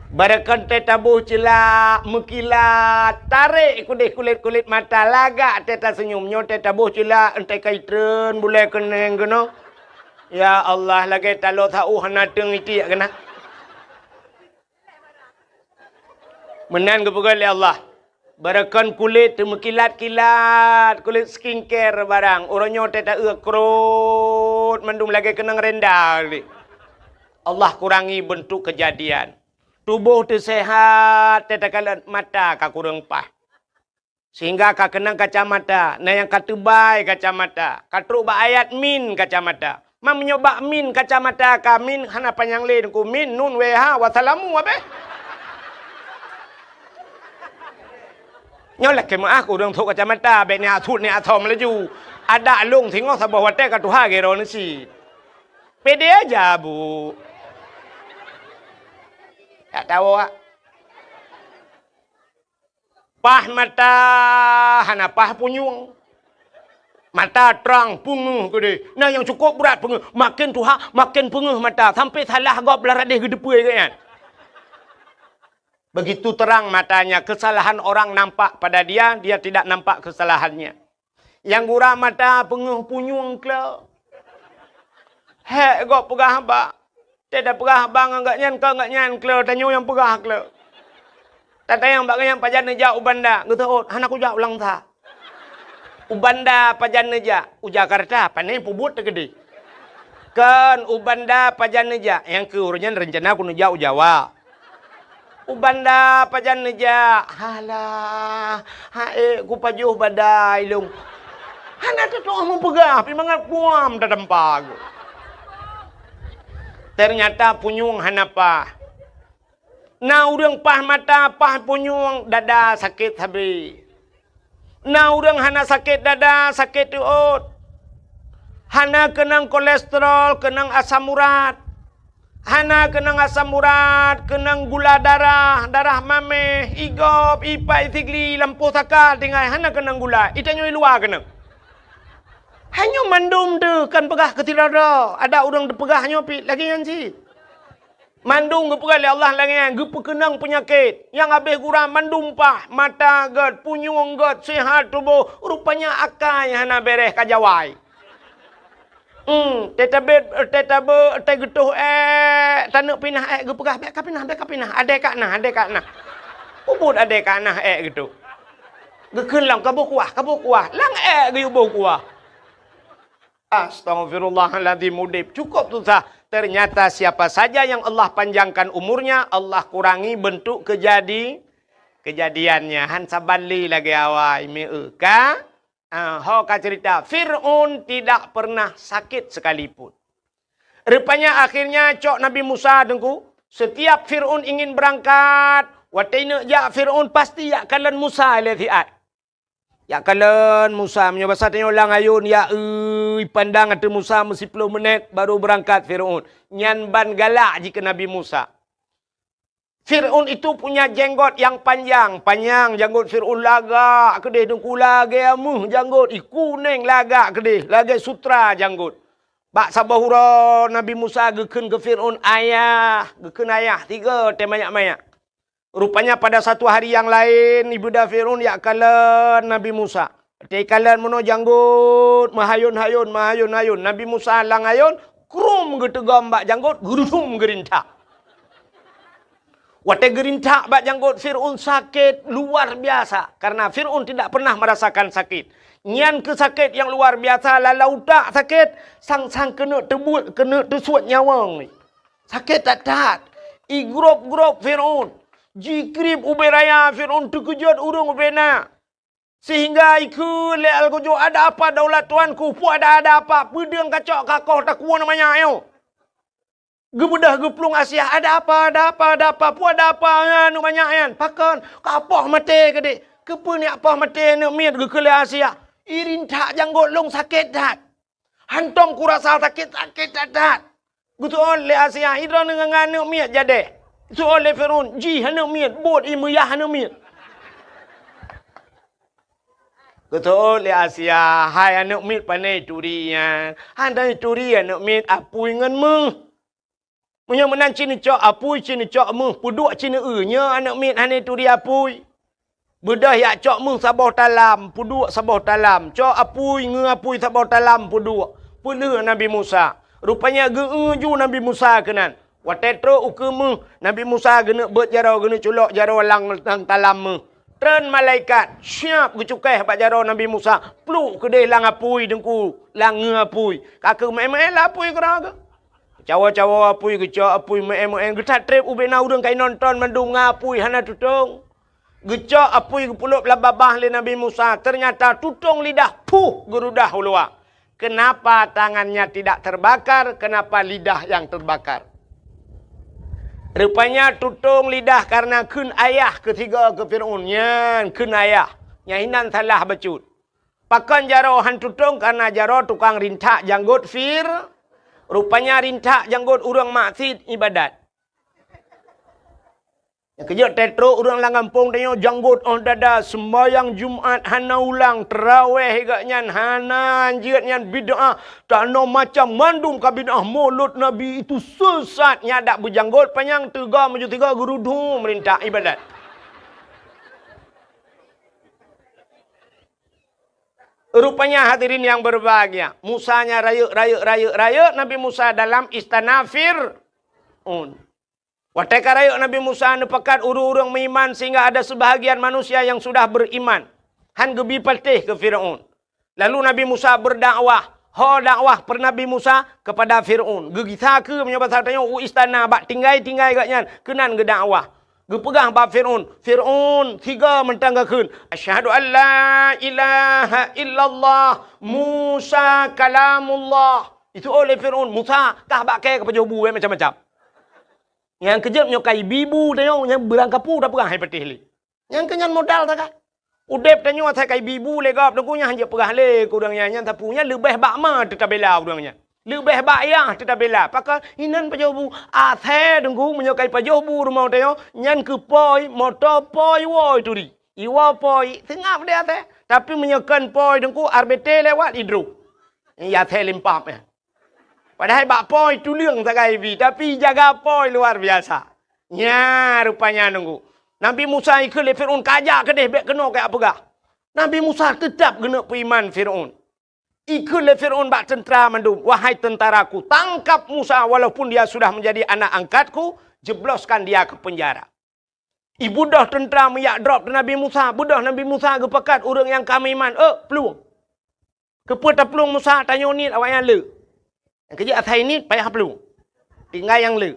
Barangkan teuh taboh ceulak meukilat, tarek keudeh kulét-kulét mata, lagak teuh taseunyum. Nyoe teuh taboh ceulak, enteuk ka itreun bulée keuneng keunoe. Ya Allah, lagée taloe saôh hana teueng itiek keunan. Meunan geupeugah lé Allah, "Barangkan kulét teumeukilat-kilat, kulét skincare barang, uroe nyoe teuh taeu krot mandum lagée keunong renda lé." Allah kurangi bentuk kejadian. Tuboh teuh seuhat, teuh takalon mata ka kureueng paih. Sehingga ka keunong kacamata, na nyang ka teubai kacamata, ka trok bak ayat min kacamata. Ma meunyoe bak min kacamata ka min hana panyang lé Teungku, min nun wh wasalamu abéh. Nyoe lakée meuáh keu ureuëng trok kacamata, bék ni asut ni asom laju. Adak lông singoh saboh watée ka tuha geuroe neusi. Pede aja, Bu. Tak tahu, Wak. Paih mata hana paih punyueng. Mata trang, peungeuh keudeh. Na nyang cukôp brat peungeuh. Maken tuha, maken peungeuh mata. Sampai salah gob lam radeh geuteupeue geuh nyan. Begitu terang matanya, kesalahan orang nampak pada dia, dia tidak nampak kesalahannya. Nyang gura mata peungeuh punyueng klo. Hék gob peugah haba. Teuh tapeugah haba ngon gobnyan, kon gobnyan klo, tanyoe nyang peugah klo. Tatanyong bak gobnyan pajan neujak u Banda, geuseuôt, hana kujak u Langsa. U Banda pajan neujak, u Jakarta, pane peubuet teukeudeh. Kon u Banda pajan neujak, nyang keu uroe nyan reuncana kuneujak u Jawa. U Banda pajan neujak, halah, haék kupajoh badai lông. Hana teutuoh meupeugah, pi mangat kuam tatampa geuh. Ternyata punyueng hana paih. Na ureuëng paih mata, paih punyueng, dada sakét sabe. Na ureuëng hana sakét dada, sakét teuôt. Hana keunong kolesterol, keunong asam urat. Hana keunong asam urat, keunong gula darah, darah maméh, igop, ipai sigli, lampôh saka tinggai, hana keunong gula. Itanyoe i luwa keunong. Hanyoe mandum teuh kan peugah keu sidroe-droe. Ada ureuëng teupeugah nyoe pih lagée nyan cit. Mandum geupeugah lé Allah lagée nyan, geupeukeunong peunyakét. Nyang habéh gura mandum paih, mata gét, punyueng gét, sihat tuboh, rupanya akai hana béréh ka jawai. Hmm, teutabét, teutabé, teugeutôh ék, taneuk pinah ék geupeugah, "Bék kapinah, bék kapinah, adé ka na, adé ka na." Ubit adé ka na ék geutôh. Geukheun lom, "Ka boh kuah, ka boh kuah." Lam ék geuyue boh kuah. Astaghfirullahaladzim, udeb cukup susah. Ternyata siapa saja yang Allah panjangkan umurnya, Allah kurangi bentuk kejadi-, kejadiannya. Han saban lé lagée awai, meu ka? Ah, ho ka cerita, Fir'aun tidak pernah sakit sekalipun. Rupanya akhirnya cok Nabi Musa teungku, setiap Fir'aun ingin berangkat, watée neuk jak Fir'aun pasti jak kalon Musa lé siat. Jak kalon Musa, meunyoe basa tanyoe lam ayôn, ya, eu, ipandang ateueh Musa meusiploh minét baru beurangkat Fir'aun. Nyan ban galak jih keu Nabi Musa. Fir'aun itu punya jenggot yang panjang, panyang janggot Fir'aun lagak keudeh, teungku, lagée meuh janggot, i kuneng lagak keudeh, lagée sutra janggot. Bak saboh uroe Nabi Musa geukheun keu Fir'aun, "Ayah," geukheun ayah, tiga watée manyak-manyak. Rupanya pada satu hari yang laén, ibeuda Fir'aun jak kalon Nabi Musa. Watée kalon meunoe janggot, meuhayôn-hayôn, meuhayôn-hayôn. Nabi Musa lam ayôn, krum geuteugom bak janggot, geurudum geurintak. Watée geurintak bak janggot Fir'aun sakét luar biasa, karena Fir'aun tidak pernah merasakan sakit. Nyan keuh sakét nyang luar biasa, lalau utak sakét, sang-sang keuneuk teubuet, keuneuk teusuet nyawöng. Sakét that-that. Igrôb-grôb Fir'aun. Jikrieb ubé raya, Fir'aun teukeujot ureuëng ubé na. Sehingga ikheun lé algojo, "Ada apa daulat tuanku? Peue ada, ada apa? Peudeueng kacok kakoh takue na manyak nyoe?" Geubeudôh geuplueng Asia, "Ada apa, ada apa, ada apa? Peue ada apa nyan, aneuk manyak nyan? Pakon? Ka poh maté keudeh." "Keupeue nyak poh maté, aneuk miet?" geukheun lé Asia. "Irintak janggot lôn sakét that." Hantom kurasa sakét, sakét that-that. Geuseuôt lé Asia, "Idroe ngon aneuk miet jadeh?" Geuseuôt lé Fir'aun, "Jih aneuk miet, buet ie meuyah aneuk miet." Geuseuôt lé Asia, "Hai aneuk miet, pane turi nyan?" "Hana turi aneuk miet, apui ngon meuh." "Meunyoe meunan ci neucok apui, ci neucok meuh, peuduek ci neueu, nyoe aneuk miet hana turi apui." Beudôh jak cok meuh saboh talam, peuduek saboh talam. Cok apui, ngeu apui saboh talam, peuduek. Peulheueh Nabi Musa. Rupanya geu-eu ju Nabi Musa keunan. Watée trok ukeue meuh, Nabi Musa geuneuk beuet jaroe, geuneuk culok jaroe lam, lam talam meuh. Treun malaikat, siab geucukéh bak jaroe Nabi Musa. Pluek keudeh lam apui teungku, lam ngeu apui. Ka keuh meu'én-meu'én lam apui keudroe geuh. Cawoe-cawoe apui, geucok apui, meu'én-meu'én. Geuthat treb ubé na ureuëng ka inonton mandum ngon apui, hana tutong. Geucok apui geupulop lam babah lé Nabi Musa, ternyata tutong lidah, puh, geurudah u luwa. Kenapa tangannya tidak terbakar? Kenapa lidah yang terbakar? Rupanya tutong lidah karena kheun ayah keu tiga keu Fir'aun. Nyan kheun ayah. Nyan hinan salah bacut. Pakon jaroe han tutong? Karena jaroe tukang rintak janggot Fir-, rupanya rintak janggot ureuëng maksiet ibadat. Nyang keujeuet teutrok ureuëng lam gampông tanyoe janggot óh dada, seumbahyang Jumat hana ulang, teurawéh geuh nyan hana, jeuet nyan bid'ah, tanoh macam mandum ka bid'ah, mulod Nabi itu sesat, nyan dak beujanggot panyang teuga meujeuet tiga geurudu meurintah ibadat. Rupanya hadirin yang berbahagia, Musa nya rayeuk, rayeuk, rayeuk, rayeuk Nabi Musa dalam istana Fir'aun. Watée ka rayeuk Nabi Musa neupakat ureuëng-ureuëng meuiman sehingga ada sebahagian manusia yang sudah beriman. Han geubi patéh keu Firaun. Lalu Nabi Musa berdakwah. Ho dakwah per Nabi Musa kepada Firaun. Geugisa keu meunyoe basa tanyoe u istana bak tinggai-tinggai geuh nyan keunan geudakwah. Geupeugah bak Firaun, "Firaun, tiga mantong gakheun, 'Asyhadu an la ilaha illallah, Musa kalamullah.'" Itu oleh Firaun, "Musa, kah bak kée ka pajoh bu, eh, macam-macam." Nyang keujeuet nyoe ka ibi-ibu tanyoe, nyan beurangkapeue tapeugah hai patéh lé. Nyang keu nyan modal takat. Udeb tanyoe asai ka ibi-ibu lé gob, teungku, nyan hanjeuet peugah lé keu ureuëng nyan, nyan sapeue nyan leubeh bak ma teutabela ureuëng nyan. Leubeh bak yah teutabela. Pakon inan pajoh bu, asai teungku meunyoe ka ipajoh bu rumoh tanyoe, nyan keu poi, moto poi woe turi. Iwoe poi, seungab deh asai. Tapi meunyoe kon poi teungku, R B T lewat idrob. Ya asai limpap ya. Padahai bak poi tuleueng sagai bi, tapi jaga poi luar biasa. Nya rupanya nunggu. Nabi Musa ikheun lé Firaun, "Kajak keudeh, bék keunoe kajak peugah." Nabi Musa teutab geuneuk peuiman Firaun. Ikheun lé Firaun bak teuntara mandum, "Wahai tentaraku, tangkap Musa walaupun dia sudah menjadi anak angkatku, jebloskan dia ke penjara." Ibeudôh teuntara meuyak drob teuh Nabi Musa, beudôh Nabi Musa geupakat ureuëng nyang ka meuiman, "Ôk, plueng!" Keupeue taplueng Musa? Tanyoe niet awaknyan le. Nyang keujeuet asai niet payah plueng. Tinggai nyang le.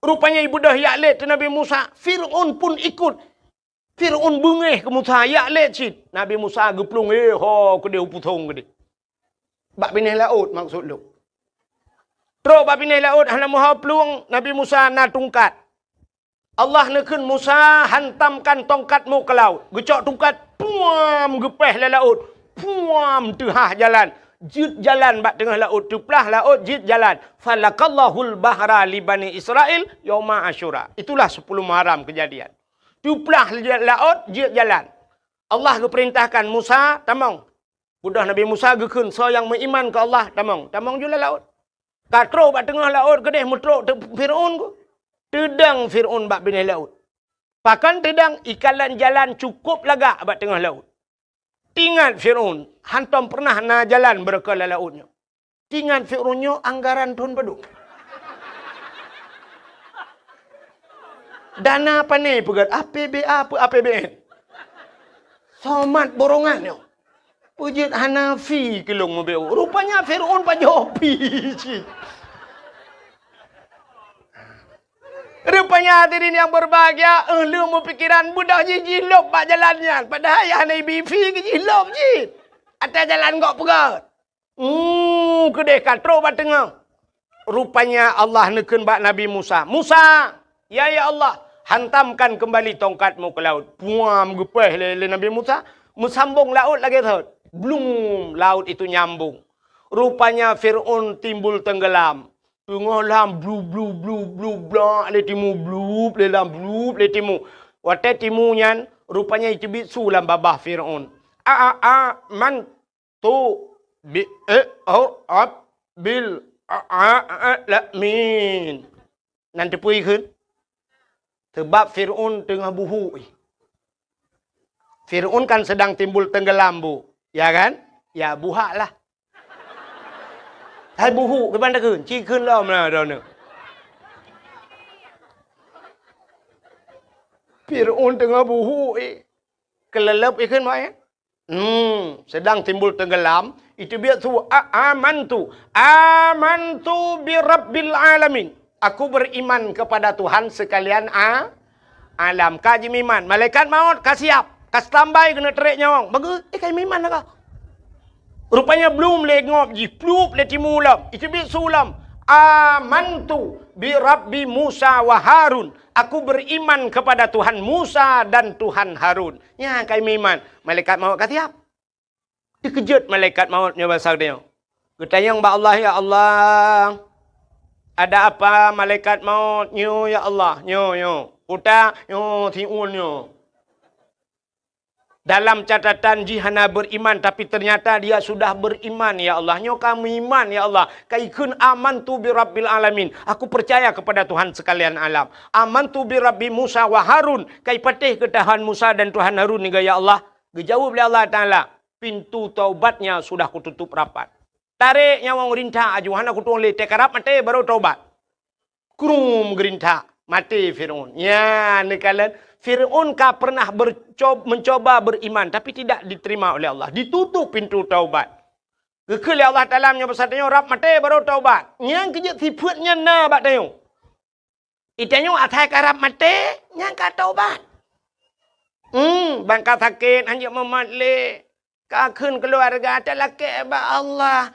Rupanya ibeudôh yak lét teuh Nabi Musa, Firaun pun ikut. Firaun beungéh keu Musa, yak lét cit. Nabi Musa geuplueng, eh, ho keudeh u pusong keudeh. Bak binéh laôt maksud lôn. Trok bak binéh laôt hana meuho plueng, Nabi Musa na tungkat. Allah neukheun, "Musa, hantamkan tongkatmu ke laut." Geucok tungkat, puam, geupéh lé laôt. Puam, teuhah jalan. Jeuet jalan bak teungoh laôt, teuplah laôt, jeuet jalan. "Falakallahul bahra li Bani Israil yauma Asyura." Itulah sepuluh Muharram kejadian. Teuplah laôt, jeuet jalan. Allah geupeurintahkan, "Musa, tamong." Beudôh Nabi Musa geukheun, "Soe nyang meuiman keu Allah, tamong." Tamong ju lam laôt. Ka trôh bak teungoh laôt keudeh meutrôk teuk Firaun ku. Teudong Firaun bak binéh laôt. Pakon teudong? Ikalon jalan cukôp lagak bak teungoh laôt. Teuingat Firaun, hantom peureunah na jalan beureukoh lam laôt nyoe. Teuingat Firaun nyoe anggaran thôn padum. Dana pané peugét, A P B A peu A P B N. Somat borongan nyoe. Peujeuet hana fi keu lôn meubeuet. Rupanya Firaun pajoh pi cit. Rupanya hadirin yang berbahagia, eh, lôn meupikiran beudôh jih jilôb bak jalan nyan. Padahai hana ibi fi keu jilôb jih. Até jalan gok peugét. Hmm, keudeh ka trôh bak teungoh. Rupanya Allah neukheun bak Nabi Musa, "Musa, ya, ya Allah, hantamkan kembali tongkatmu ke laut." Puam, geupéh lé, lé Nabi Musa, meusambong laôt lagée thot. Blum, laut itu nyambong. Rupanya Firaun timbul tenggelam. Teungoh lam blu, blu, blu, blu, blak lé timu, blup lé lam, blup lé timu. Watée timu nyan, rupanya iteubiet su lam babah Firaun. A, a, a, man tu bi, eh, oh, ab, bil, a, a, a, la, min. Nan teupeue kheun? Sebab Firaun teungoh buhuk. Firaun kan sedang timbul tenggelam, Bu. Ya kan? Ya, buhak lah. Hai buhuk, kiban takheun? Ci kheun lom lah, droeneuh. Firaun teungoh buhuk, eh. Keuleuleub ikheun, Mak, ya? Hmm, sedang timbul tenggelam, iteubiet su, a, amantu, amantu bi rabbil alamin. Aku beriman kepada Tuhan sekalian a, alam. Ka jimeuiman, malaikat maut ka siap, ka standby keuneuk trek nyawöng. Bagus, eh, ka jimeuiman dah ka. Rupanya blum lé ngob jih, plup lé timu lom, iteubiet su lom. Amantu bi rabbi Musa wa Harun. Aku beriman kepada Tuhan Musa dan Tuhan Harun. Nyan ka jimeuiman, malaikat maut ka siap. Teukeujot malaikat maut nyoe basa geutanyoe. Geutanyong bak Allah, "Ya Allah, ada apa malaikat maut nyoe, ya Allah?" "Nyoe, nyoe." "Kuta?" "Nyoe, siun nyoe." "Dalam catatan jih hana beriman, tapi ternyata dia sudah beriman, ya Allah. Nyoe ka meuiman, ya Allah. Ka ikheun, 'Amantu bi rabbil alamin.' Aku percaya kepada Tuhan sekalian alam. 'Amantu bi rabbi Musa wa Harun.' Ka ipatéh keu Tuhan Musa dan Tuhan Harun niga, ya Allah." Geujaweueb lé Allah Taala, "Pintu taubatnya sudah kututup rapat." Tarek nyawöng rintak aju, hana kutueng lé, teukarab maté baru taubat. Krum geurintak, maté Firaun. Nyan neukalon, Firaun ka pernah berco-, mencoba beriman, tapi tidak diterima oleh Allah. Ditutup pintu taubat. Geukheun lé Allah Taala meunyoe basa tanyoe rab maté baru taubat. Nyang keujeuet sifeuet nyan na bak tanyoe. Itanyoe asai karab maté, nyan ka taubat. Hmm, ban ka sakét, hanjeuet mumat lé. Ka kheun keuluwarga, talakée bak Allah.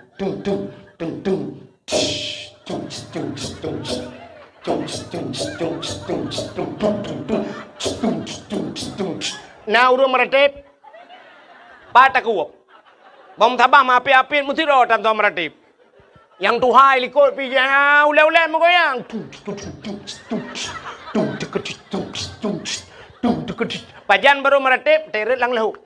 Tung, tung, tung, tung. Tung, tung, tung, tung. Tung, tung, tung, tung. Tung, tung, tung, tung. Na ureuëng meuratéb? Pat takue. Bom sabah meuapit-apit meusidroe tan soe meuratéb. Nyang tuha likot pih jih ulée-ulée meugoyang. Tung, tung, tung, tung, tung, tung, tung, tung, tung, tung, tung, tung, tung. Pajan barô meuratéb, teret lam leuhok.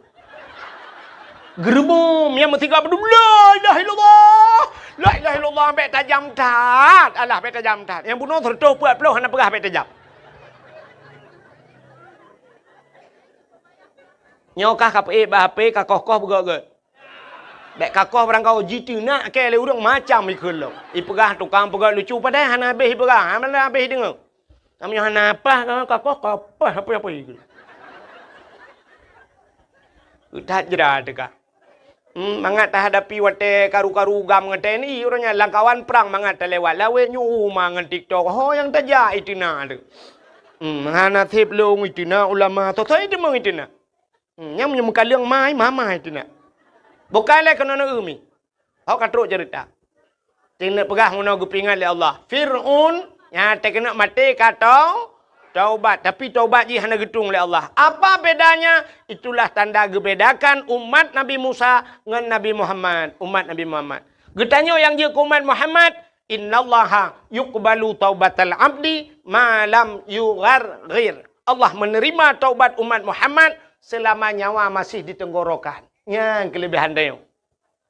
Geureuboh, nyang meusigoe beudôh, "La ilaha illallah! La ilaha illallah!" Bék tajam that. Alah, bék tajam that. Nyang bunoe seratus empat puluh hana peugah bék tajam. Nyoe kah ka peuék bak H P, ka koh-koh beugöt-göt. Bék ka koh barangkaho jiteunak keu lé ureuëng macam ikheun lom. Ipeugah tukang peugöt lucu padahai hana habéh ipeugah, hana habéh ideungoe. Kamoe hana apah ka koh ka apah apa-apa ikheun. That jra teuka. Hmm, mangat tahadapi watée karu-karu gam ngon T N I, uroe nyan lam kawan prang mangat talewat lawét nyoe uma ngon TikTok. Ho nyang tajak iteunak tu. Hmm, hana sép lông iteunak ulama, soe-soe iteumeung iteunak. Hmm, nyang meunyoe meukaleueng mai, mamai teunak. Bukai lé keunoe neu mi. Hok ka trok ceurita. Teuneuk peugah meunoe geupeuingat lé Allah. Fir'aun nyang teukeunok maté ka tau, taubat, tapi taubat jih hana geutueng lé Allah. Apa bedanya? Itulah tanda geubedakan umat Nabi Musa ngon Nabi Muhammad, umat Nabi Muhammad. Geutanyoe nyang jeuet keu umat Muhammad, "Innallaha yuqbalu taubatal abdi ma lam yugharghir." Allah menerima taubat umat Muhammad selama nyawa masih di tenggorokan. Nyan keulebihan tanyoe.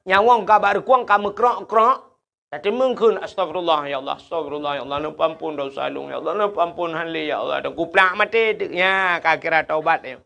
Nyawöng ka bak reukueng ka meukrok-krok, tateumeung kheun, "Astagfirullah ya Allah, astagfirullah ya Allah, neupeuampon desya lôn ya Allah, neupeuampon han lé ya Allah." Dan kuplak maté, nya ka kira taubat nyoe.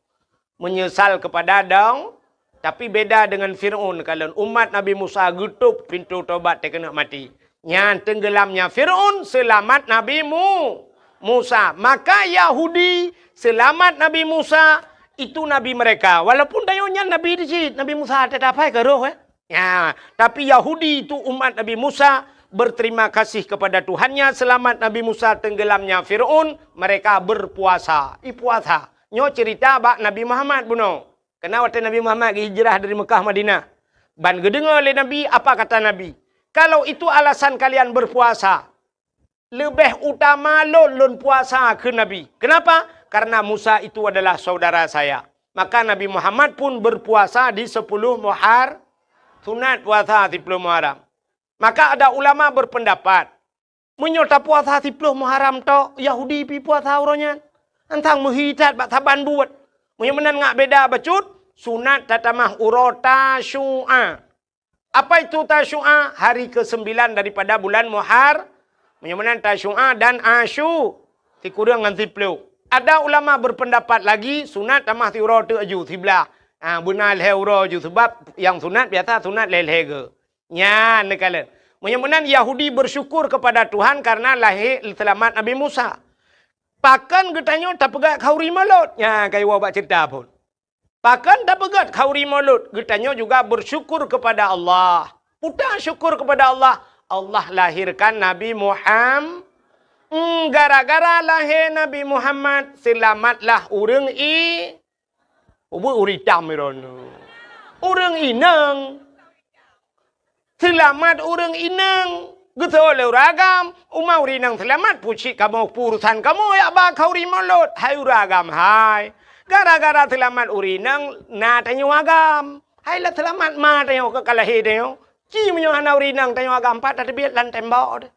Menyesal kepada dong, tapi beda dengan Fir'aun. Kalon umat Nabi Musa geutôp pintoe tobat teukeunok maté. Nyan tenggelamnya Fir'aun, selamat Nabi Mu-, Musa. Maka Yahudi selamat Nabi Musa, itu nabi mereka. Walaupun tanyoe nyan nabi di cit, Nabi Musa teudapai keu roh, eh. Ya, tapi Yahudi itu umat Nabi Musa berterima kasih kepada Tuhannya, selamat Nabi Musa, tenggelamnya Fir'aun, mereka berpuasa. Ipuasa. Nyoe cerita bak Nabi Muhammad bunoe. Kena watée Nabi Muhammad geuhijrah dari Mekah Madinah. Ban geudeungoe lé Nabi, apa kata Nabi? "Kalau itu alasan kalian berpuasa, leubeh utama lôn, lôn puasa," kheun Nabi. Kenapa? Karena Musa itu adalah saudara saya. Maka Nabi Muhammad pun berpuasa di sepuluh Muhar-, sunat puasa sepuluh Muharram. Maka ada ulama berpendapat, meunyoe tapuasa siploh Muharram tok, Yahudi pi puasa uroe nyan. Antang meuhi that bak saban buet. Meunyoe meunan ngak beda bacut, sunat tatamah uroe Tasyu'a. Apa itu Tasyu'a? Hari kesembilan daripada bulan Muhar-, meunyoe meunan Tasyu'a dan Asyu, sikureueng ngon siploh. Ada ulama berpendapat lagi, sunat tamah siuroe teuk ju, siblah. Ha, beuna lhèe uroe ju, sebab nyang sunat biasa sunat lhèe-lhèe geu. Nyan neukalon. Meunyoe meunan Yahudi bersyukur kepada Tuhan karena lahé seulamat Nabi Musa. Pakon geutanyoe tapeugèt khanduri mulod? Nyan ka iwoe bak ceurita phon. Pakon tapeugèt khanduri mulod? Geutanyoe juga bersyukur kepada Allah. Peue syukur kepada Allah? Allah lahirkan Nabi Muham-, Hmm, gara-gara lahé Nabi Muhammad, seulamatlah ureueng i-, Ubit ureueng itam droeneuh. Ureueng inong. Seulamat ureueng inong. Geuseuôt lé ureueng agam. Uma ureueng inong seulamat, peue cit kamoe, peue urusan kamoe jak ba khanduri mulod. Hai ureueng agam, hai. Gara-gara seulamat ureueng inong, na tanyoe agam. Hai lah seulamat ma tanyoe ka lahé tanyoe. Ci meunyoe hana ureueng inong tanyoe agam, pat tateubiet lam tembok.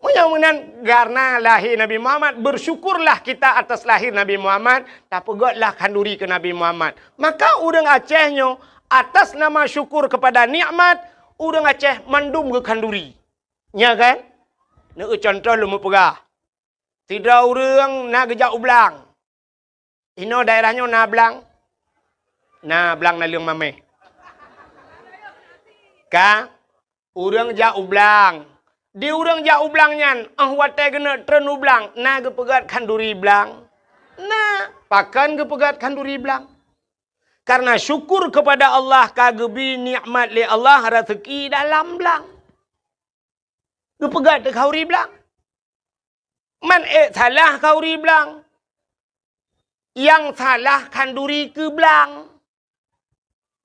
Meunyoe meunan, karena lahé Nabi Muhammad, bersyukurlah kita atas lahir Nabi Muhammad, tapeugètlah khanduri keu Nabi Muhammad. Maka ureueng Aceh nyoe, atas nama syukur kepada nikmat, ureueng Aceh mandum geukhanduri. Nya kan? Neueu contoh lôn meupeugah. Sidroe ureueng na geujak u blang. Inoe daerah nyoe na blang? Na blang naleueng mamèh. Ka, ureueng jak u blang. Di ureueng jak u blang nyan, 'oh watèe geuneuk treun u blang, na geupeugèt khanduri blang? Na, pakon geupeugèt khanduri blang? Karena syukur kepada Allah ka geubri nikmat lé Allah raseuki dalam blang. Geupeugèt khanduri blang. Man ék salah khanduri blang. Nyang salah khanduri keu blang.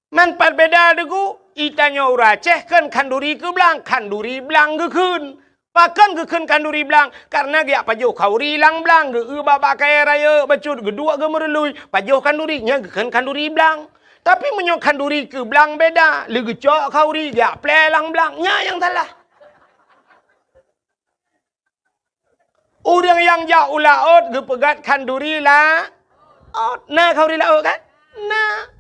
Man pat beda deungon, i tanyoe ureueng Aceh kheun khanduri keu blang, khanduri blang geukheun. Pakon geukheun khanduri blang? Karena geujak pajoh khanduri lam blang, geueu bak-bak kayèe rayeuk bacut, geuduek geumeurului, pajoh khanduri, nyan geukheun khanduri blang. Tapi meunyoe khanduri keu blang beda, lé geucok khanduri, geujak plè lam blang, nyan nyang salah. Ureueng nyang jak u laôt geupeugèt khanduri laôt. Na khanduri laôt kan? Na.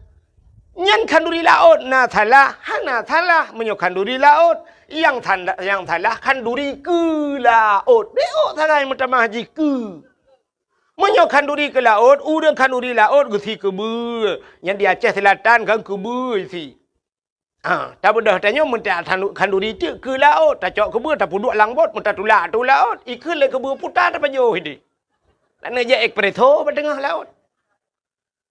Nyan khanduri laôt na salah, hana salah meunyoe khanduri laôt. Nyang sanda-, nyang salah khanduri keu laôt. Beuôt sagai meutamah jih keu. Meunyoe khanduri keu laôt, ureueng khanduri laôt geusi keubeue. Nyan di Aceh Selatan kan keubeue isi. Ha, tabeudôh tanyoe meuntak khandu-, khanduri teuk keu laôt, tacok keubeue tapeuduek lam bot, meutatulak ateueh laôt, ikheun lé keubeue puta tapajoh idéh. Laneuk jak espresso bak teungoh laôt.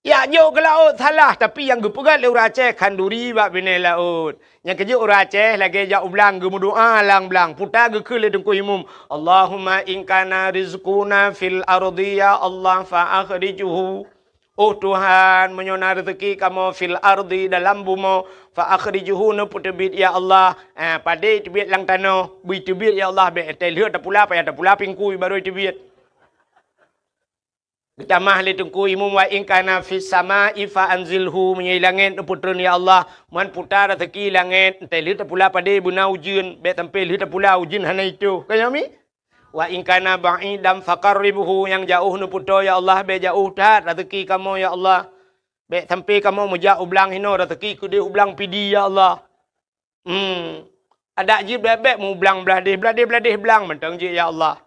Jak jok keu laôt salah, tapi nyang geupeugèt lé ureueng Aceh khanduri bak binéh laôt. Nyang keujeuet ureueng Aceh lagèe jak u blang geumeudoa lam blang, puta geukheun lé Teungku Imum, "Allahumma in kana rizquna fil ardi ya Allah fa akhrijhu." Oh Tuhan, meunyoe na reuzeuki kamoe fil ardi, dalam bumoe, fa akhrijhu, neupeuteubiet ya Allah. Ah, padé teubiet lam tanoh, bri teubiet ya Allah, bèk teuh lheueh tapula, payah tapula pingkui barô teubiet. Geutamah lé Teungku Imum, wa in kana fis samai fa anzilhu, meunyoe i langèt neupeutreun ya Allah, man puta reuzeuki langèt, teuh lheueh tapula padé beuna ujeuen, bèk sampé lheueh tapula ujeuen hana itôh. Ka nyoe mi? Wa in kana ba'idan faqarribhu, nyang jaoh neupeutoe ya Allah, bèk jaoh that reuzeuki kamoe ya Allah. Bèk sampé kamoe meujak u blang hinoe, reuzeuki keudéh u blang Pidie ya Allah. Hmm. Adak jih bèk-bèk meublang blah déh, blah déh, blah déh blang mantong jih ya Allah.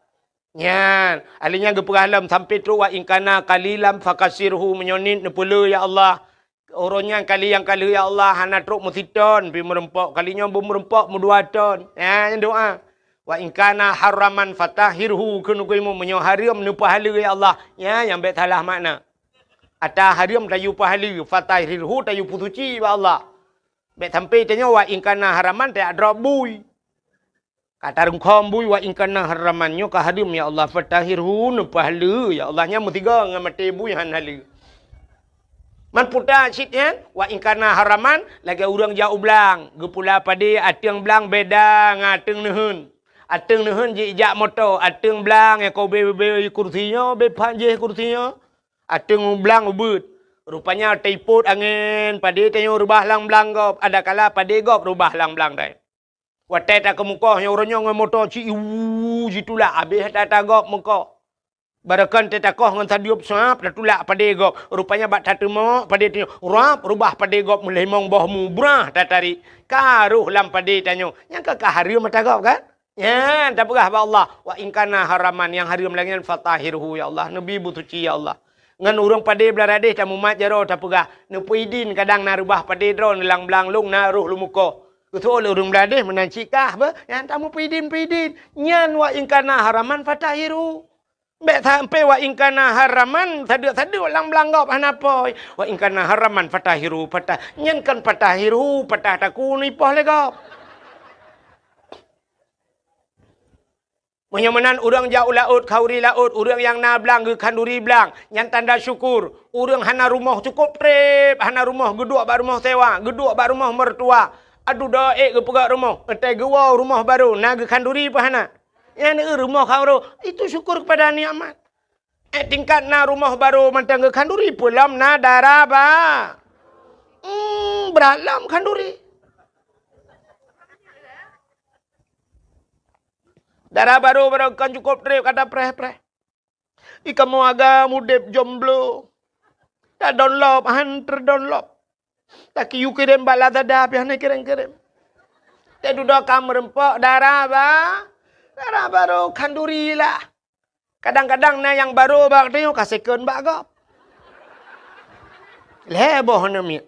Nyan, ahli nyan geupeugah lom sampé trok wa in kana qalilan fakatsirhu, meunyoe niet neupeulé ya Allah. Uroe nyan kali nyang ka lheueh ya Allah hana trok meusiton pih meurumpok, kali nyoe beumeureumpok meudua ton. Ha, nyan doa. Wa in kana haraman fatahhirhu, kheun Teungku Imum, meunyoe hareuem neupeuhaleue ya Allah. Nyan nyang bèk salah makna. Ata hareuem tayue peuhaleue, fatahhirhu tayue peusuci bak Allah. Bèk sampé tanyoe wa in kana haraman tajak drob bui. Ka tarungkhom bui wa in kana haraman, nyoe ka hareuem ya Allah, fatahhirhu, neupeuhaleue ya Allah, nyan meusigoe ngon maté bui han haleue. Man puta cit nyan, wa in kana haraman, lagèe ureueng jak u blang, geupula padé ateueng blang beda ngon ateueng neuheun. Ateueng neuheun jijak moto, ateueng blang nyang ka ubé-ubé kursi nyoe, ubé phan jih kursi nyoe. Ateueng u blang ubeuet. Rupanya teupot angén, padé tanyoe reubah lam blang gob, adakala padé gob reubah lam blang dai. Watèe takeumukoh nyoe uroe nyoe ngon moto ci iwu jitulak, abéh that tagob mukoh. Barokon teuh takoh ngon sadiup suap tatulak padé gob. Rupanya bak tateumok padé tanyoe, rab reubah padé gob meulimong boh mu brah tatarék. Ka rôh lam padé tanyoe. Nyang ka, ka hareuem ata gob kan? Nyan tapeugah bak Allah, wa in kana haraman, nyang hareuem lagèe nyan fatahhirhu ya Allah, neubi beusuci ya Allah. Ngon ureueng padé Blang Radéh tamumat jaroe tapeugah, neupeuidin kadang na reubah padé droeneuh lam blang lôn na rôh lôn mukoh. Geuseuôt lé ureueng Blang Radéh meunan cit kah beuh, nyan tameupeuidin-peuidin. Nyan wa in kana haraman fatahhirhu. Bèk sampoe wa in kana haraman sadeuk-sadeuk lam blang gob hana pôi. Wa in kana haraman fatahhirhu, patah. Nyan kon fatahhirhu, patah takue neuipoh lé gob. Meunyoe meunan ureueng jak u laôt, khanduri laôt, ureueng nyang na blang geukhanduri blang, nyan tanda syukur. Ureueng hana rumoh cukôp trép, hana rumoh geuduek bak rumoh sewa, geuduek bak rumoh mertua. Aduh, do ék geupeugöt rumoh, watèe geuwoe rumoh barô, na geukhanduri peue hana? Nyan rumoh khanduri, itu syukur kepada nikmat. Eh, tingkat na rumoh barô mantong geukhanduri, peue lom na dara ba-, hmm, brat lom khanduri. Dara barô, barô kon cukôp trép ka tapreh-preh. Di kamoe agam udép jomblo. Tadonlop, han teudonlop. Takiyue kirém bak Lazada, pih hana kirém-kirém. Teududoe ka meureumpok dara ba-, dara barô khanduri lah. Kadang-kadang na nyang barô bak tanyoe ka second bak gob. Lhèe boh aneuk miet.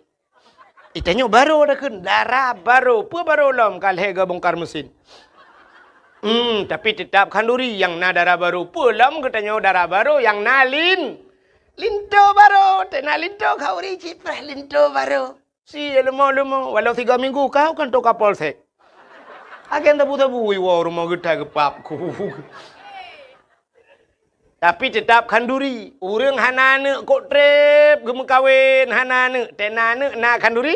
Di tanyoe barô takheun, dara barô. Peue barô lom ka lhèe gabongkar mesin. Hmm, tapi teutap khanduri nyang na dara barô. Peue lom geutanyoe dara barô nyang na lin-, linto barô. Teuh na linto khanduri cit preh linto barô. Si leumo-leumo, walau tiga minggu kah u kantô Kapolsek. Agen tabu-tabu iwoe rumoh geuta geupap ku. Tapi teutap khanduri. Ureueng hana aneuk kok trép geumeukawen, hana aneuk, teuh na aneuk na khanduri?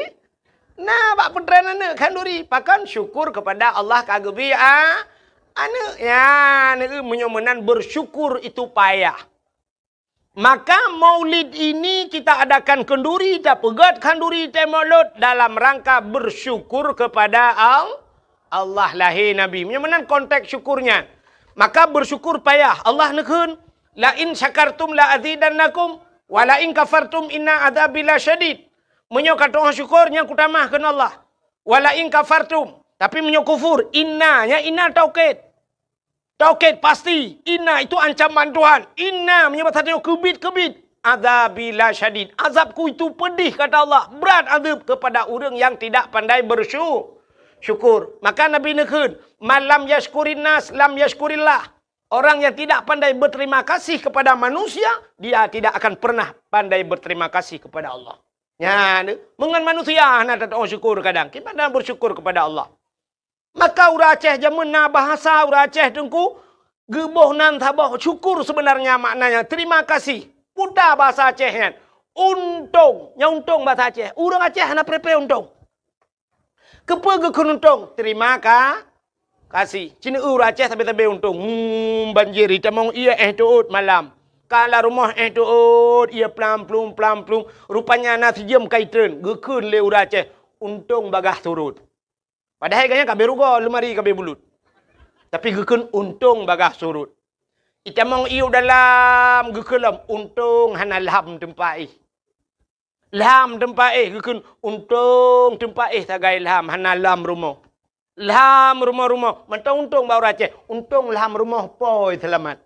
Na bak peutren aneuk khanduri. Pakon? Syukur kepada Allah ka geubri a-, aneuk. Ya, aneuk meunyoe meunan bersyukur itu payah. Maka maulid ini kita adakan khanduri, tapeugöt khanduri teuh maulud dalam rangka bersyukur kepada Al-, Allah lahé Nabi. Meunyoe meunan konteks syukur nyan. Maka bersyukur payah. Allah neukheun, "La in syakartum la azidannakum, wa la in kafartum inna adzabi lasyadid." Meunyoe ka tu'oh syukur, nyan kutamah kheun Allah. "Wa la in kafartum." Tapi meunyoe kufur, inna, nyan inna taukid. Taukid pasti, inna itu ancaman Tuhan. Inna meunyoe bahasa tanyoe keubit-keubit. Adzabi lasyadid. Azabku itu pedih, kata Allah. Berat azab kepada ureueng nyang tidak pandai bersyu-, syukur. Maka Nabi neukheun, "Man lam yashkurin nas, lam yashkurillah." Orang yang tidak pandai berterima kasih kepada manusia, dia tidak akan pernah pandai berterima kasih kepada Allah. Nyan, meungon manusia hana tatu'oh syukur kadang. Kiban bersyukur kepada Allah. Maka ureueng Aceh jameun na bahasa ureueng Aceh teungku, geuboh nan saboh syukur sebenarnya maknanya terima kasih. Puta bahasa Aceh nyan. Untông, nyan untông bahasa Aceh. Ureueng Aceh hana preh-preh untông. Keupeue geukheun untông? Terima ka-, kasih. Ci neu ureueng Aceh sabe-sabe untông. Hmm, banjir, itamong ié éh teuôt malam. Ka lam rumoh éh teuôt, ié plam-plum, plam-plum. Rupanya na sijeuem ka itreun, geukheun lé ureueng Aceh, untông bagaih surut. Padahai gobnyan ka abéh rugoe, leumari ka abéh bulut. Tapi geukheun untông bagaih surut. Itamong ié u dalam, geukheun lom, untông hana lham teumpat éh. Lham teumpat éh, geukheun untông teumpat éh sagai lham, hana lham rumoh. Lham rumoh-rumoh, mantong untông bak ureueng Aceh, untông lham rumoh pôi seulamat.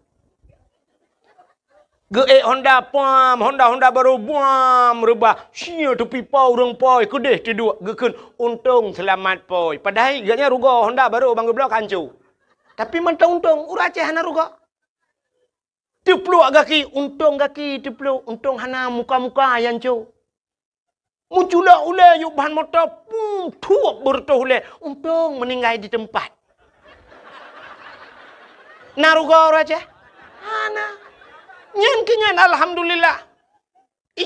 Geuék honda puam, honda-honda barô buam reubah. Sia tupi pôi ureueng pôi keudeh teuduek geukheun untông seulamat pôi. Padahai gobnyan rugoe honda barô ban geubloe ka hanco. Tapi mantong untông, ureueng Aceh hana rugoe. Teupluek gaki, untông gaki teupluek, untông hana muka-muka nyang hanco. Meuculok ulèe yub ban moto, pum, thuep beureutoh ulèe. Untông meuninggai di teumpat. Na rugoe ureueng Aceh? Hana. Nyan keu nyan alhamdulillah.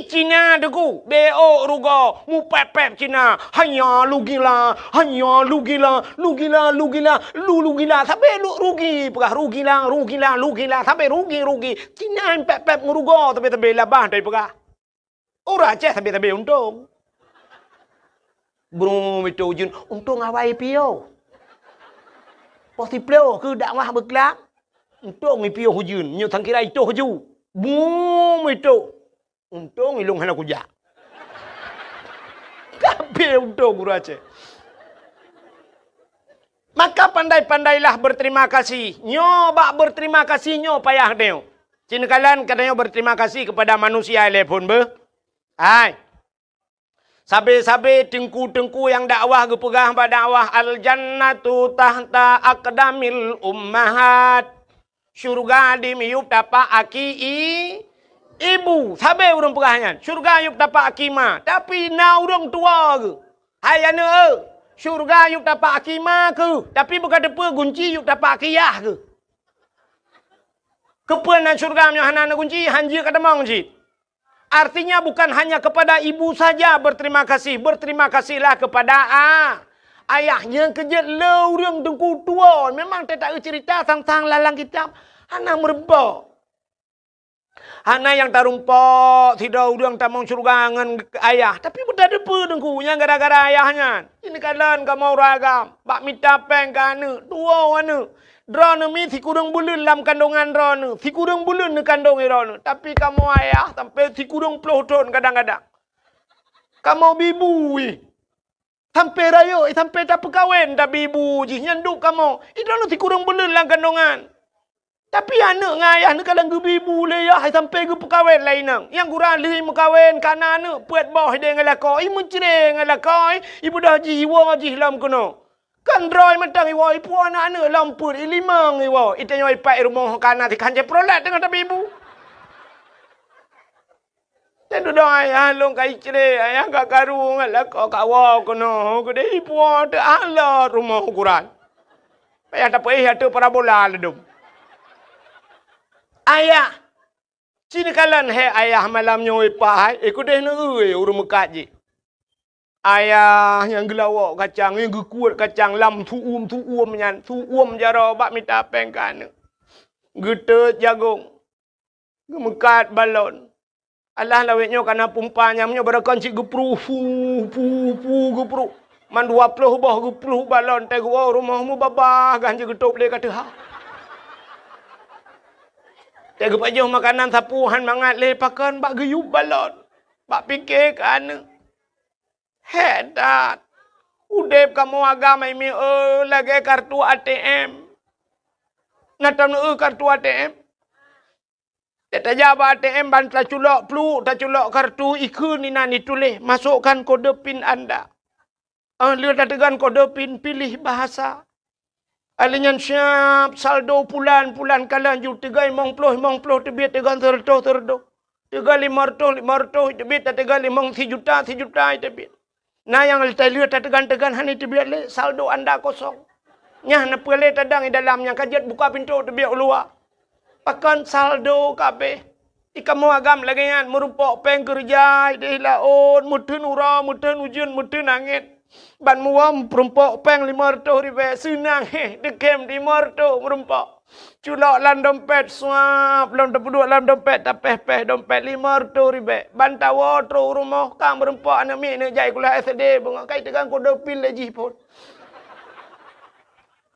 Cina teungku, beu rugoe, mupép-pép Cina. Hanya lugila, hanya lugila, lugila, lugila, lu lugila. Sabe lu rugi, peugah rugila, rugila, lugila. Sabe rugi, rugi. Cina pép-pép ngon rugoe, sabe-sabe labah, tapi peugah. Ureuëng Aceh sabe-sabe untông. Bru mito ujeuen, untông awai piôh. Poh siplôh keu dakwah beuklam. Untông i piôh ujeuen, nyoe sangkira itoh ju. Bru mito. Untông ilông hana kujak. Kabeh untông ureuëng Aceh. Maka pandai-pandailah berterima kasih. Nyoe bak berterima kasih nyoe payah nyoe. Cina kalan katanya berterima kasih kepada manusia ilée phon beuh. Hai. Sabe-sabe teungku-teungku nyang dakwah geupeugah bak dakwah, "Al-jannatu tahta aqdamil ummahat." Syurga di miyueb tapak aki i-, ibu. Sabe ureuëng peugah nyan, syurga yueb tapak aki ma. Tapi na ureuëng tuwoe geuh. Hai aneuëk, syurga yueb tapak aki ma keuh. Tapi beuka teupeu gunci yueb tapak aki yah keuh. Keupeue na syurga meunyoe hana na gunci, hanjeuet ka tamong cit. Artinya bukan hanya kepada ibu saja berterima kasih, berterima kasihlah kepada a-, ayah. Nyang keujeuet le ureuëng teungku tuwoe, memang teutak cerita sang-sang lalang kitab hana meurumpok. Hana nyang tarumpok sidroe ureuëng tamong syurga ngon ayah, tapi beutateupeue teungku nyang gara-gara ayah nyan. Ini kalon kamoe ureuëng agam, bak mita péng keu aneuëk, tuwoe aneuëk. Droeneuh mi sikureueng buleuen lam kandongan droeneuh, sikureueng buleuen neukandong droeneuh. Tapi kamoe ayah sampai sikureueng ploh thon kadang-kadang. Kamoe bibu ih. Sampai rayeuk, sampai tapeukawen tabibu jih nyan duek kamoe. Droeneuh sikureueng buleuen lam kandongan. Tapi aneuëk ngon ayah neukalon geubibu lé yah sampai geupeukawen lé inong. Nyang gura lheueh meukawen kana aneuëk peuet boh ideh ngon lakoe, i meucre ngon lakoe, i beudoh jih iwoe jih lom keunoe. Kan droe mantong iwoe, ipuwoe aneuëk-aneuëk lom peuet, i limong iwoe, itanyoe ipat i rumoh kana tikhan jai prolet teungoh tabibu. Nyan dudoe ayah lôn ka icre, ayah ka karu ngon lakoe kawoe keunoe, keudeh ipuwoe teualot rumoh ukuran. Payah tapeuéh ateueh parabola ladom. Ayah, cit kalon hé ayah malam nyoe ipat hai, eh keudeh neueu ureuëng meukat jih. Ayah nyang geulawok kacang, nyang geukuet kacang lam su'um-su'um nyan, su'um jaroe bak mita péng keu aneuëk. Geuteut jagong, geumeukat balon. Alah lawét nyoe kana pumpa nyang nyoe barokon cit geupruh, pu, pu, pu, geupruh. Man dua ploh boh geupruh balon, teuh geuwoe rumoh mubabah gan jeuet geutôb lé ka teuha. Teuh geupajoh makanan sapeue han mangat lé pakon bak geuyub balon. Bak pike keu aneuëk. Hék that! Udeb kamoe agam hai mié lagée kartu A T M. Na taneuk kartu A T M? Tajak bak A T M ban taculok pluek, taculok kartu, ikheun inan ituléh, "Masukkan kode pin Anda." Óh lheueh tateugon kode pin, pilih bahasa. Alheuh nyan siab saldo pulan, pulan kalon ju teuga limong ploh, limong ploh teubiet teugon seureutôh, seureutôh. Teuga limong reutôh, limong reutôh teubiet, tateuga limong sijuta, sijuta teubiet. Na nyang lheueh tateugon-teugon hana teubiet lé, saldo anda kosong. Nyan na peue lé tadong i dalam nyang ka jeuet buka pintoe teubiet u luwa. Pakon saldo kabeh. I kamoe agam lagée nyan meurumpok péng keureuja ideh laôt, meuteun uroe, meuteun ujeuen, meuteun angén. Ban muwöm peurumpok péng limong reutôh ribée, seunang héh, deukém limong reutôh meurumpok. Culok lam dompet, suab, lom tapeuduek lam dompet, tapéh-péh dompet limong reutôh ribée. Ban tawoe trok u rumoh, ka meurumpok aneuk miet neuk jak sikula S D, beungoh ka iteugang kode pin lé jih phon.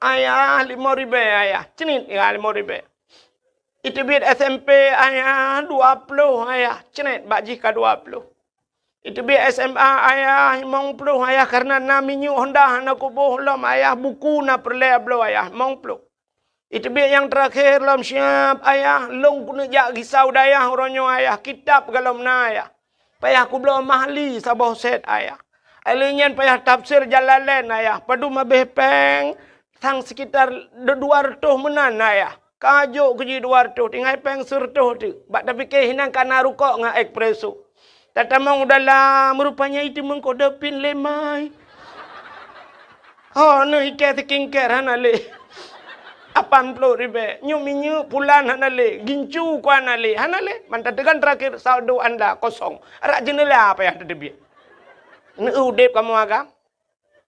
Ayah, limong ribée, ayah. Ceunit, ya, limong ribée. Iteubiet S M P, ayah, dua ploh, ayah. Ceunit, bak jih ka dua ploh. Iteubiet S M A, ayah, limong ploh, ayah, karena na minyeuk Honda hana kuboh lom, ayah, buku na peureulée bloe, ayah, limong ploh. Iteubiet nyang teurakhé lom siab, ayah, lôn keuneuk jak gisau dayah uroe nyoe, ayah, kitab galom na, ayah. Payah kubloe Mahli saboh set, ayah. Alheuh nyan payah tafsir Jalalain, ayah. Padum habéh péng, sang sekitar dua reutôh meunan, ayah. Ka jok keu jih dua reutôh, tinggai péng seureutôh teuk. Bak tapike hinan kana rukok ngon espresso. Tatamong u dalam, rupanya iteumeung kode pin lé mai. Ho, neuh ikée skincare hana lé. Lapan ploh ribèe. Nyoe minyeuk pulan hana lé, gincu kuah hana lé, hana lé. Mantong teugan terakhir, saldo anda kosong. Arak jeuneula payah teuteubiet. Neu udép kamoe agam.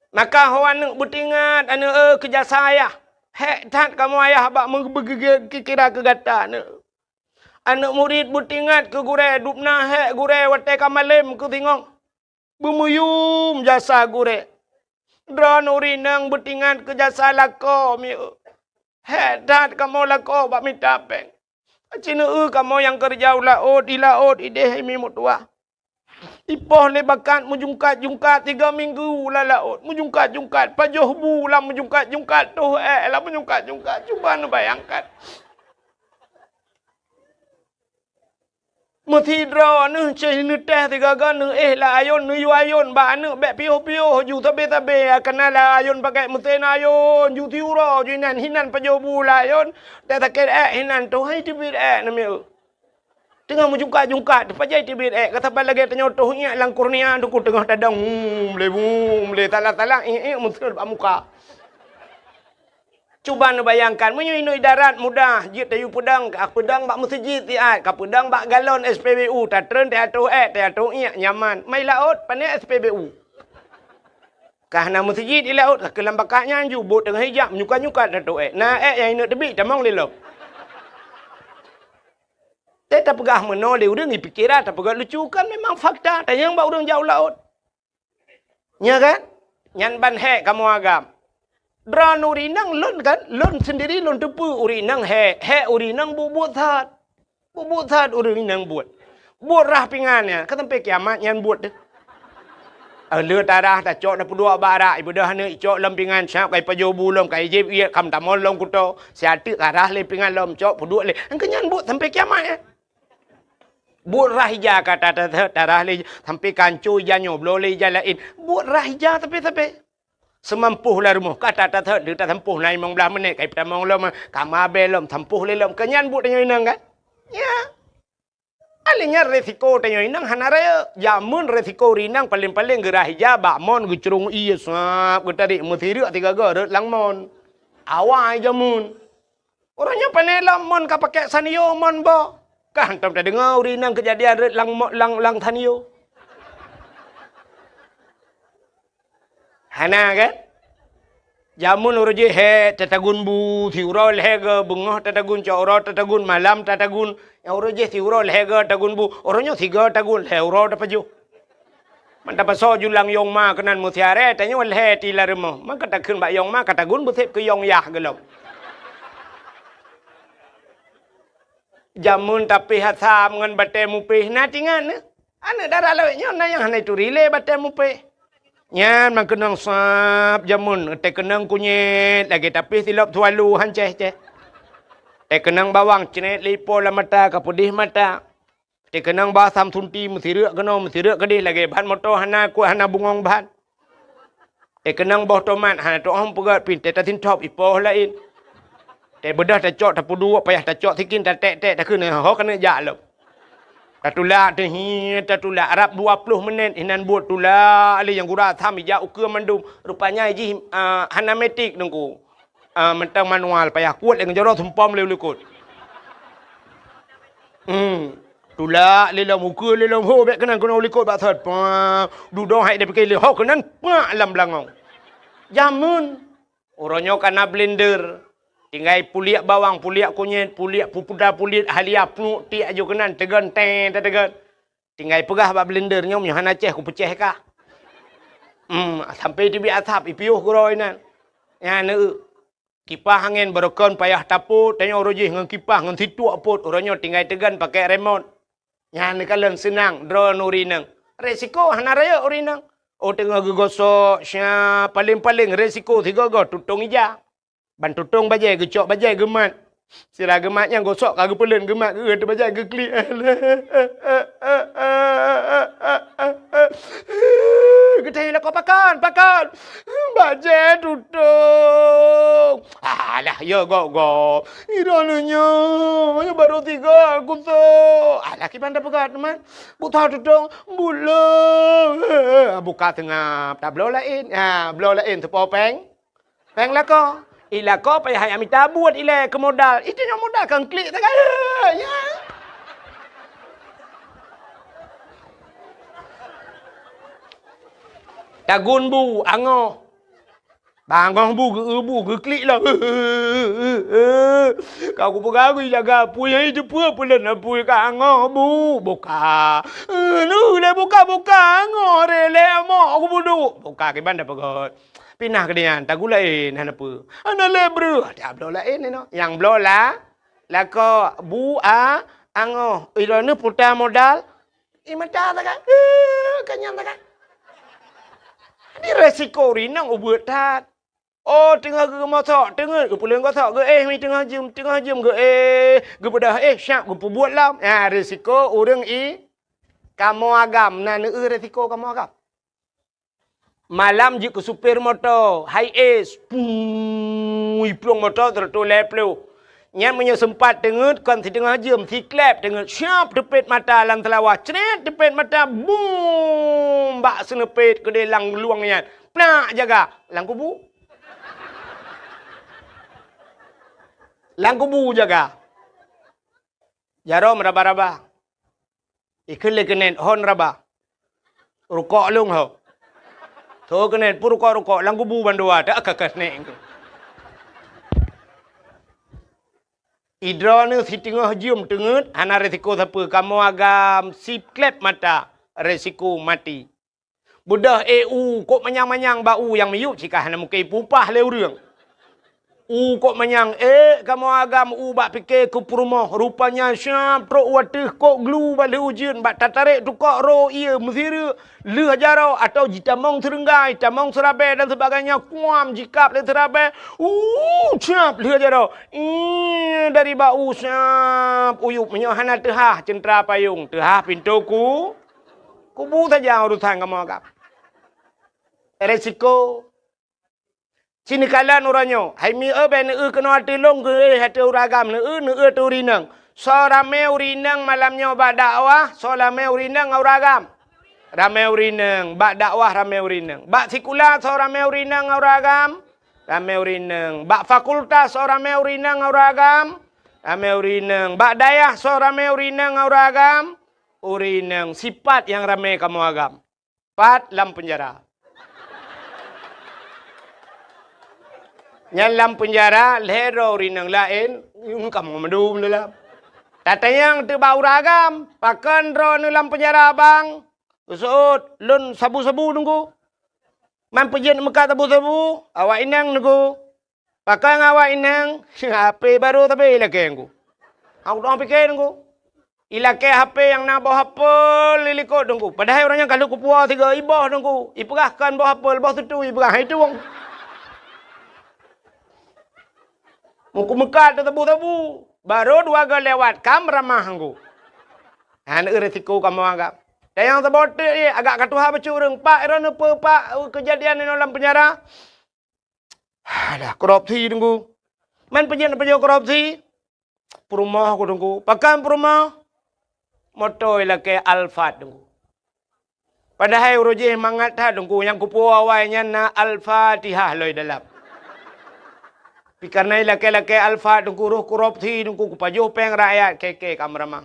Maka ho aneuk beutingat, aneuk, eh, keu jasa ayah. Hék that kamoe ayah bak meubeugeugét kira keu gata, aneuk. Aneuk murit beutingat keu gurèe, dubna hék gurèe watèe ka malém keu singoh. Beumuyum jasa gurèe. Droeneuh ureueng inong beutingat keu jasa lakoe mieu. Hék that kamoe lakoe bak mita péng. Aci neueu kamoe nyang keureuja u laôt, di laôt idéh imi meutuwah. Ipoh lé bakat meujungkat-jungkat tiga minggu lam laôt, meujungkat-jungkat, pajoh bu lam meujungkat-jungkat, toh ék lam meujungkat-jungkat. Cuba neubayangkan. Meusidroe neuh ceh neutéh sigaga neuéh lam ayôn, neuyue ayôn bak aneuk bèk piôh-piôh ju sabé-sabé, kana lam ayôn pakai meusén ayôn, ju siuroe ju inan, hinan pajoh bu lam ayôn, teuh sakét ék hinan toh hai teubiet ék namiet. Teungoh meujungkat-jungkat, teuh pajoh teubiet ék, ka saban lagèe tanyoe toh iék lam kurnia teungku teungoh tadong, mum, lé, mum, lé, salah-salah, iék-iék meuseuet bak muka. Cuba neubayangkan, meunyoe inoe idarat mudah, jeuet tayue peudong, ka peudong bak meuseujid siat, ka peudong bak galon S P B U, tatreun teuatoh ék, teuatoh iék, nyaman. Mai laôt, pané S P B U. Ka hana meuseujid di laôt, ka keulam bakat nyan ju, bot teungoh ijak, menyukat-nyukat teuatoh ék. Na ék nyang ineuk teubiet, tamong lé lom. Teuh tapeugah meunoe lé ureueng, ipikira tapeugah lucu, kan memang fakta, tanyong bak ureueng jak u laôt. Nya kan? Nyan ban hék kamoe agam. Droeneuh ureueng inong lôn kan, lôn sendiri lôn teupeue ureueng inong hék, hék ureueng inong buet-buet that. Buet-buet that ureueng inong buet. Buet rhah pingan nyan, ka sampai kiamat nyan buet teuh. Eh, le tarhah tacok tapeuduek bak arak, ibeudôh aneuk icok lom pingan, siap ka ipajoh bu lom, ka ijieb iék, ka meutamong lom kuto, siat teuk tarhah lé pingan lom, cok peuduek lé. Nyang keu nyan buet sampai kiamat nyan. Buet rhah ija ka ta-, ta-, ta-, tarhah lé, sampai ka anco ija nyoe, bloe lé ija laén. Buet rhah ija sabe-sabe. Seumampôh lam rumoh, ka ta-, ta-, ta-, tasampôh na limong blaih menit, ka ipeutamong lom, ka mabée lom, sampôh lé lom. Keu nyan buet tanyoe inong kan? Ya. Aléh nyan resiko tanyoe inong hana rayeuk. Jameun resiko ureueng inong paléng-paléng geurhah ija bak mon geucurông ié sab geutarek meusireuk sigaga rhot lam mon. Awai jameun. Uroe nyoe pané lom mon ka pakék sanyo mon boh. Ka hantom tadeungoe ureueng inong keujadian rhot lam mo-, lam, lam sanyo. Hana kan? Jameun uroe jih hék tatagun bu, siuroe lhèe go, beungoh tatagun, cot uroe tatagun, malam tatagun. Nyang uroe jih siuroe lhèe go tagun bu, uroe nyoe sigo tagun, lhèe uroe tapajoh. Man tapasoe ju lam yong ma keunan meusiaré, tanyoe lhèe ti lam rumoh. Man ka takheun bak yong ma, ka tagun beusép keu yong yah gohlom. Jameun tapéh asam ngon batée mupéh na tingan nyoe. Aneuk dara lawét nyoe na nyang hana ituri lé batée mupéh. Nyan meukeunong sab jameun, teukeunong kunyét lagée tapéh silop sualu han céh-céh. Teukeunong bawang cret lé ipo lam mata ka peudeh mata. Teukeunong bak asam sunti meusireuk keunoe meusireuk keudeh lagée ban moto hana kuat hana bungong ban. Teukeunong boh tomat hana teuoh peugét pih teuh tasintop ipoh laén. Teubeudôh tacok tapeuduek payah tacok sikin taték-ték takheun ho keuneuk jak lom. Tatulak teuh hi tatulak rab dua ploh menit inan buet tulak lé nyang gura asam ijak ukeue mandum. Rupanya jih, ah, hana metik teungku. Ah, mantong manual payah kuet lé ngeujoro sumpom lé u likot. Hmm. Tulak lé lom ukeue lé lom ho bék keunan keunoe u likot bak sot. Pah, dudoe hai dipike lé ho keunan pak lam beulangong. Jameun. Uroe nyoe ka na blender. Tinggai puliek bawang, puliek kunyét, puliek pupuda, puliek halia, pnuek tiek aju keunan teugon tée tateugon. Tinggai peugah bak blender nyoe meunyoe hana céh kupeucéh kah. Hmm, sampai teubiet asap ipiôh keudroe inan. Nyan eu. Kipah angén barokon payah tapot, tanyoe uroe jih ngon kipah ngon situek pot, uroe nyoe tinggai teugon pakai remot. Nyan neukalon seunang droeneuh ureueng inong. Resiko hana rayeuk ureueng inong. Oh teungoh geugosok, sya, paléng-paléng resiko sigoe-goe tutong ija. Ban tutong bajée geucok bajée geumat. Sira geumat nyang gosok ka geupeuleuen geumat geuh teuh bajée geuklik. Geutanyoe lakoe pakon, pakon. Bajée tutong. Alah, ya gok-gok. Droeneuh nyoe, nyoe barô tiga gusok. Alah, kiban tapeugah teuma. Buta tutong, bulo. Buka seungab, tabloe laén. Ha, bloe laén teupo péng. Péng lakoe. Ilako payah hai mita buet ilée keu modal. Itu nyang modal kan klik sagai. Ya. Tagun bu, angoh. Bangoh bu, geu-, bu, geuklik lah. Ka kupeugah geujaga apui, hai teupeue peulon apui ka angoh bu. Buka. Eh, nu lé buka, buka, angoh re lé amok kubudu. Buka kiban dah peugah. Pinah keu nyan, tagun laén hana peue. Hana lé breuh, ada bloe laén inoe. Nyang bloe la, lakoe bu a angoh. Ilone puta modal, i mata sagai. Eh, ka nyan sagai. Di resiko rinong ubeut that. Oh, teungoh geumosok, teungeut geupuléng gosok, geuéh mi teungoh jeuem, teungoh jeuem geuéh, geupeudah éh, siap geupeubuet lom. Nah, resiko ureuëng i kamoe agam, na neueu resiko kamoe agam. Malam jeuet keu supir moto, hai es, pui plueng moto seratus lhèe ploh. Nyan meunyoe seumpat teungeut kon siteungoh jeuem, siklep teungeut, siap teupet mata lam seulawah, cret teupet mata, bum! Bak seuneupet keudeh lam luwang nyan. Plak jaga, lam kubu. Lam kubu jaga. Jaroe meuraba-raba. Ikheun lé keuneuk hon raba. Rukok lôn ho. Tho keuneuk pun rukok-rukok lam kubu bandua tak ka keuneuk. Idroeneuh siteungoh jeuem teungeut hana resiko sapeue, kamoe agam siklep mata resiko maté. Beudôh éh u kok manyang-manyang bak u nyang miyueb cit ka hana mungken ipupah lé ureuëng. U kok manyang ék kamoe agam u bak pike keu peurumoh, rupanya siap trok u ateueh kok glu bak lheueh ujeuen bak tatarek tukok ro ié meusireuk lheueh jaroe atawa jitamong seureunggai, tamong seurabée dan sebagainya kuam jikab lé seurabée. U siap lheueh jaroe. Ih, dari bak u siap uyueb meunyoe hana teuhah ceuntra payong, teuhah pintoe ku. Kubu saja urusan kamoe agam. Resiko. Sinoe kalon uroe nyoe, hai mi eu bèk neueu keunoe ateueh lôn geuéh ateueh ureuëng agam, neueu, neueu ateueh ureuëng inong. Soe ramé ureuëng inong malam nyoe bak dakwah, soe ramé ureuëng inong ngon ureuëng agam? Ramé ureuëng inong, bak dakwah ramé ureuëng inong. Bak sikula soe ramé ureuëng inong ngon ureuëng agam? Ramé ureuëng inong. Bak fakultas soe ramé ureuëng inong ngon ureuëng agam? Ramé ureuëng inong. Bak dayah soe ramé ureuëng inong ngon ureuëng agam? Ureuëng inong. Sipat nyang ramé kamoe agam. Pat lam peunjara. Nyan lam peunjara lhèe droe ureuëng inong laén, kamoe mandum dalam. Tatanyong teuk bak ureuëng agam, pakon droeneuh lam peunjara bang? Geuseuôt, lôn sabu-sabu teungku. Man peujeuet meukat sabu-sabu, awak inong teungku. Pakon awak inong, H P barô sabe ilakée teungku. Aku dong pike teungku. Ilakée H P nyang na boh apel di likot teungku. Padahai ureuëng nyan ka lheueh kupuwoe sigoe iboh teungku. Ipeugah kon boh apel, boh sutui ipeugah hai tueng. Muku meukat sabu-sabu. Barô dua goe lewat, kam ramah teungku. Hana resiko kamoe agam. Dan nyang saboh teuk agak ka tuha bacut ureuëng. Pak, droeneuh peue pak keujadian inoe lam peunjara? Alah, korupsi teungku. Man peujeuet-peujeuet korupsi? Peurumoh ku teungku. Pakon peurumoh? Moto ilakée Alphard teungku. Padahai uroe jih mangat that teungku, nyang kupuwoe awai nyan na Al-Fatihah lom dalam. Pi kareuna ilakée-lakée Alphard teungku, roh korupsi teungku, kupajoh péng rakyat, keke ka meuramah.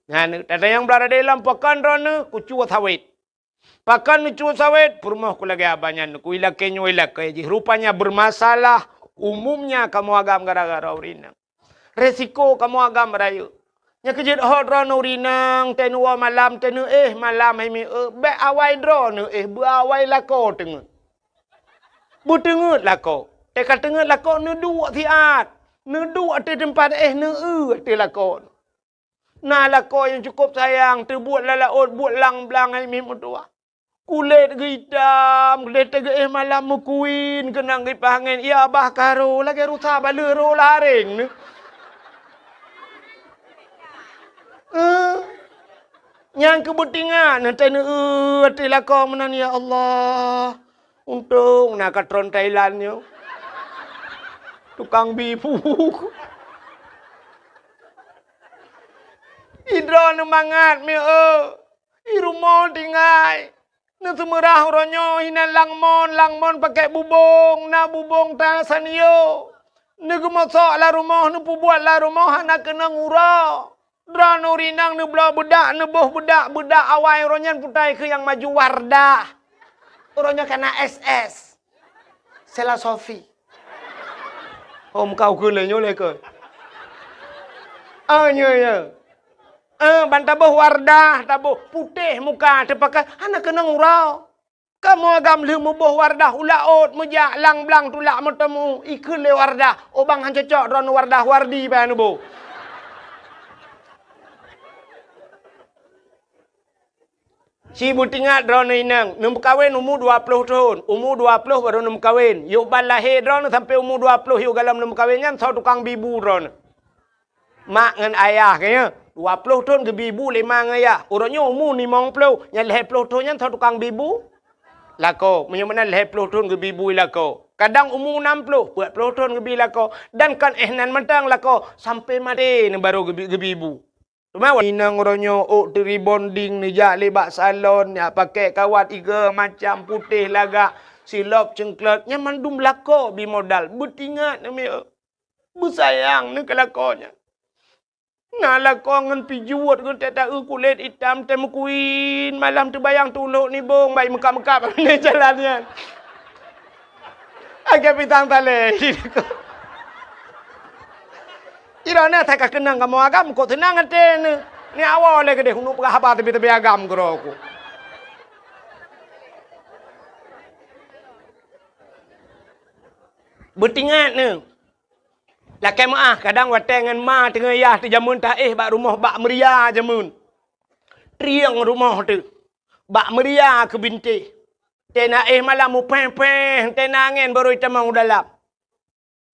Nyan, tatanyong bak radé lom, pakon droeneuh? Kucue sawét. Pakon neucue sawét? Peurumoh ku lagée abah nyan, ku ilakée nyoe ilakée jih. Rupanya bermasalah umumnya kamoe agam gara-gara ureuëng inong. Resiko kamoe agam rayeuk. Nyang keujeuet hot droeneuh ureuëng inong, teuh neuwoe malam, teuh neuéh malam hai mi eu, bék awai droeneuh éh, beuawai lakoe teungeut. Beuteungeut lakoe. Teuka teungeut lakoe neuduek siat. Neuduek ateueh teumpat éh, neueu ateueh lakoe. Na lakoe nyang cukôp sayang, teubuet lam laôt, buet lam blang hai mi meutuwah. Kulét geuitam, kulét teugeuéh malam meukuin, keunong gipah angén, ya bah karo, lagée rusa baleueh roh laréng neuh. Eh, nyang keubeuteuingat neuh teuh neueu ateueh lakoe meunan, ya Allah. Untông na katron Thailand nyoe. Tukang bi phu. Idroeneuh mangat mi eu. I rumoh tinggai. Neuseumeurah uroe nyoe hinan lam mon, lam mon pakèk bubông, na bubông ta sanyo. Neugeumosok lam rumoh, neupeubuet lam rumoh hana keunong uroe. Droeneuh ureueng inong neubloe beudak, neuboh beudak, beudak awai uroe nyan putai keu nyang maju Wardah. Uroe nyoe ka na S S. Sela Sofi. Oh, muka ukeue lé nyoe lé keu. Ah, nyoe, nyoe. Eh, ban taboh Wardah, taboh putéh muka, teupakai, hana keunong uroe. Kamoe agam lheueh muboh Wardah u laôt, meujak lam blang tulak meuteumu, ikheun lé Wardah, "Oh bang, han cocok droeneuh Wardah, Wardi bak neuboh." Ci beutingat droeneuh inong, neumeukawen umu dua ploh thon, umu dua ploh barô neumeukawen. Yoh ban lahé droeneuh sampoe umu dua ploh yoh galom neumeukawen nyan, soe tukang bi bu droeneuh? Mak ngon ayah geuh nyan, dua ploh thon geubi bu lé ma ngon ayah. Uroe nyoe umu limong ploh, nyang lhèe ploh thon nyan soe tukang bi bu? Lakoe. Meunyoe meunan lhèe ploh thon geubi bu lakoe. Kadang umu nam ploh, peuet ploh thon geubi lakoe. Dan kon éh nan mantong lakoe, sampoe maté neuh barô geubi, geubi bu. Teuma inong uroe nyoe ôk teurebonding neujak lé bak salon, jak pakèk kawat igo macam putéh lagak, silop ceuklot, nyan mandum lakoe bi modal. Beutingat neuh mieu. Beusayang neuh keu lakoe nyan. Na lakoe ngon pijuet geuh teuta-eu kulét itam teuh meukuin, malam teubayang tulok nibong bai meukab-meukab jalan nyan. Agak pisang talé. Iroh na that ka keunong kamoe agam, kok seunang até neuh. Ni awai lé keudeh, uneuk peugah haba teubi-teubi agam keudroe ku. Beutingat neuh. Lakèe meu'ah, kadang watèe ngon ma teungoh yah teuh jameun taéh bak rumoh bak meuria jameun. Trieng rumoh teuh. Bak meuria keu bintéh. Teuh na éh malam mupéh-péh, teuh na angén barô itamong u dalam.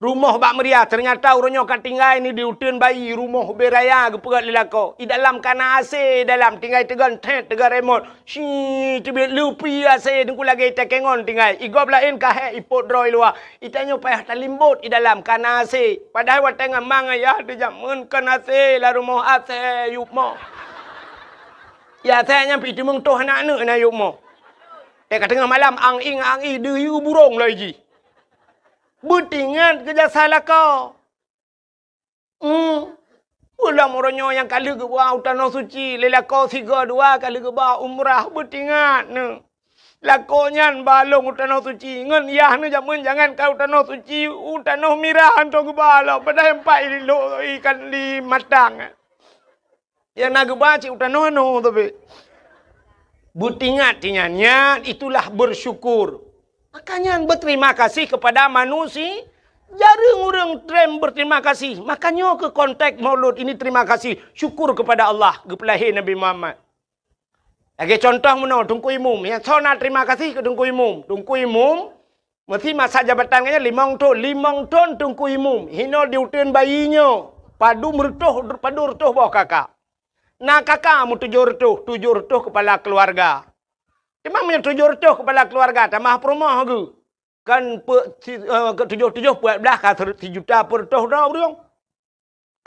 Rumoh bak meuria, teunyata uroe nyoe ka tinggai ni di uteuen bayi, rumoh ubé raya geupeugöt lé lakoe. I dalam ka na AC, i dalam tinggai teugon thét, teugon remot. Shi, teubiet lupi AC teungku lagèe ita kengon tinggai. I gob laén ka hék ipot droe i luwa. Itanyoe payah talimbot i dalam ka na AC. Padahai watèe ngon ma ngon yah teuh jameun kon AC lam rumoh AC yup mo. Ya AC nyan pih teumeung toh aneuk-aneuk na yup mo. Teuka teungoh malam ang-ing ang-i deuh yue burông loi jih. Beutingat keu jasa lakoe. Hmm. Ulôn uroe nyoe nyang ka lheueh geuba u Tanoh Suci, lé lakoe sigoe dua ka lheueh geuba umrah, beutingat neuh. Lakoe nyan ba lôn u Tanoh Suci, ngon yah neuh jameun jangan ka u Tanoh Suci, u Tanoh Mirah hantom geuba lom, padahai empat i lôn ikan di Matang. Nyang na geuba cit u tanoh anoe teubiet. Beutingat tinyan, nyan itulah bersyukur. Maka nyan berterima kasih kepada manusia. Jareueng ureueng treb berterima kasih. Maka nyoe keuh konteks Maulud ini, terima kasih, syukur kepada Allah, geupeulahé Nabi Muhammad. Lagèe contoh meunoe, Teungku Imum. Nyang soe na terima kasih keu Teungku Imum. Teungku Imum Meusi masa jabatan geuh nyan limong thon, limong thon Teungku Imum, hinoe di uteuen bayi nyoe, padum reutôh, padum reutôh boh kaka. Na kaka meutujoh reutôh, tujoh reutôh keupala keuluwarga. Teuma meunyoe tujoh reutôh keupala keuluwarga, tamah peurumoh geuh, kan peuet si-, eh, tujoh-tujoh peuet blah ka sijuta peuet reutôh droe ureueng.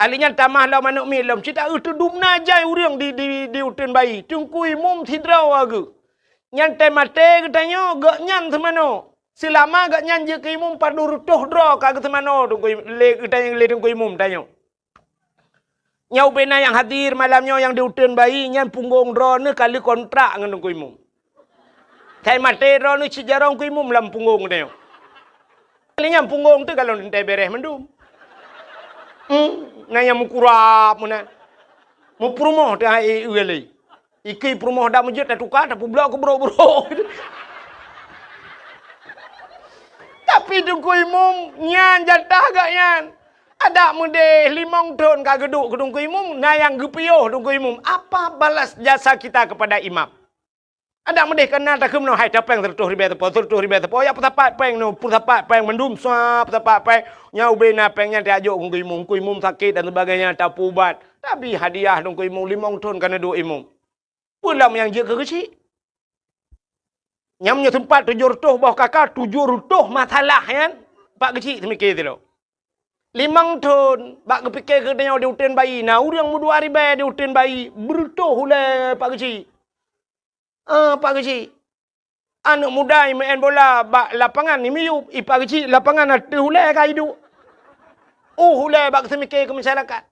Ahli nyan tamah lom aneuk miet lom, cit taeu teudum na jai ureueng di, di, di uteuen bayi. Teungku Imum sidroe geuh. Nyan teuh maté geutanyoe, gobnyan seumanoe. Seulama gobnyan jeuet keu imum padum reutôh droe ka geuseumanoe Teungku Im-, lé geutanyoe, lé Teungku Imum tanyoe. Nyoe ubé na nyang hadir malam nyoe nyang di uteuen bayi, nyan punggong droeneuh ka lheueh kontrak ngon Teungku Imum. Sai maté droeneuh cit jaroe Teungku Imum lam punggong geutanyoe. Kali nyan punggong teuh galon teuntèe bèrèh mandum. Hmm, na nyang meukurab meunan. Meupeurumoh teuh hai e lé. Ikei peurumoh dak meujeuet tatuka, tapeublok keu brok-brok. Tapi Teungku Imum nyan jatah gobnyan. Adak meudeh limong thon ka geuduek keu Teungku Imum, na nyang geupiôh Teungku Imum. Apa balas jasa kita kepada imam? Adak meudeh ka na takheun meunoe, hai tapéng seureutôh ribèe sapo, seureutôh ribèe sapo, ya peusapat péng nyoe, peusapat péng mandum, sa peusapat péng. Nyan ubé na péng nyan tajok keu Teungku Imum, Teungku Imum sakét dan sebagainya, tapeuubat. Tapi hadiah Teungku Imum limong thon ka neuduek imum. Peue lom nyang jeuet keu geuchik? Nyan meunyoe teumpat tujoh reutôh boh kaka, tujoh reutôh masalah nyan, Pak Geuchik seumiké sidroe. Limong thon, bak geupike keu tanyoe di uteuen bayi, na ureueng meudua ribèe di uteuen bayi, beureutôh ulèe Pak Geuchik. Ah, Pak Geuchik. Aneuk muda imeu'en bola bak lapangan imiyup, ipak geuchik lapangan ateueh ulèe ka iduek. Uh, ulèe bak seumike keu masyarakat.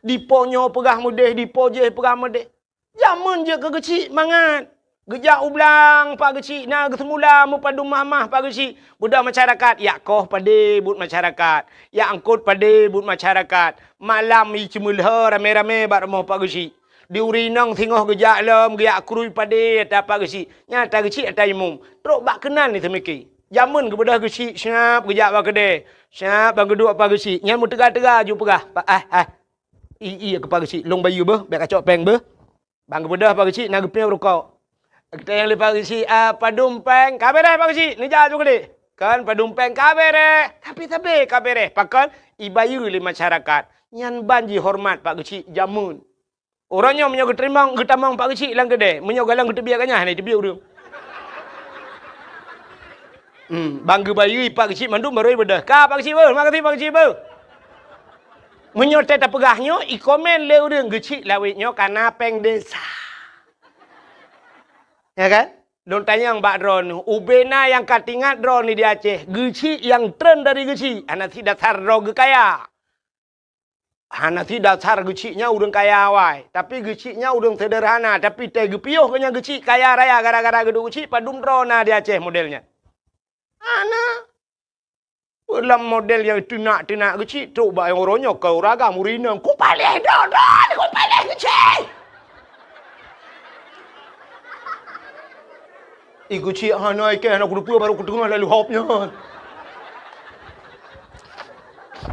Dipo nyoe peugah meudeh, dipo jéh peugah meudeh. Jameun jeuet keu geuchik mangat. Geujak u blang pak geuchik na geuseumula meupadum mamah pak geuchik. Beudôh masyarakat, yak koh padé buet masyarakat. Yak eungkot padé buet masyarakat. Malam iceumeuleue ramé-ramé bak rumoh pak geuchik. Di uri inong singoh geujak lom, geujak krui padé ata pak geuchik. Nyan ata geuchik ata imum. Trok bak keunan iseumike. Jameun geubeudôh geuchik, siap geujak bak keudè. Siap ban geuduek pak geuchik. Nyan meuteuga-teuga ju peugah, "Pak, ah, ah. I, i, keu pak geuchik, lôn bayeue beuh, bèk kacok péng beuh." Ban geubeudôh pak geuchik na geupiôh rukok. Geutanyong lé pak geuchik, "Ah, padum péng?" "Ka bèrèh pak geuchik, neujak ju keudéh." "Kon padum péng?" "Ka bèrèh, tapi sabé ka bèrèh." Pakon? Ibayeue lé masyarakat. Nyan ban jihoreumat pak geuchik jameun. Uroe nyoe meunyoe geuteurimong, geutamong pak geuchik lam keudè, meunyoe galong geuteubiet ganyah, hana iteubiet ureueng. Hmm, ban geubayeue pak geuchik mandum barô ibeudôh. "Ka pak geuchik beuh, makasih pak geuchik beuh." Meunyoe teuh tapeugah nyoe, ikomén lé ureueng, "Geuchik lawét nyoe ka na péng desa." Ya kan? Lôn tanyong bak droeneuh, ubé na nyang ka teuingat droeneuh di Aceh, geuchik nyang treun dari geuchik, hana sit dasar droe geukaya. Hana sit dasar geuchik nyan ureueng kaya awai, tapi geuchik nyan ureueng seuderhana, tapi teuh geupiôh keu nyan geuchik kaya raya gara-gara geuduek geuchik padum droe na di Aceh model nyan. Hana. Lam model nyang teunak-teunak geuchik trok bak nyang uroe nyoe keu ureueng agam ureueng inong, "Kupaléh droe, droe, kupaléh geuchik!" I geuchik hana ikeh hana kuteupeu barô kuteungoh lalu hop nyan.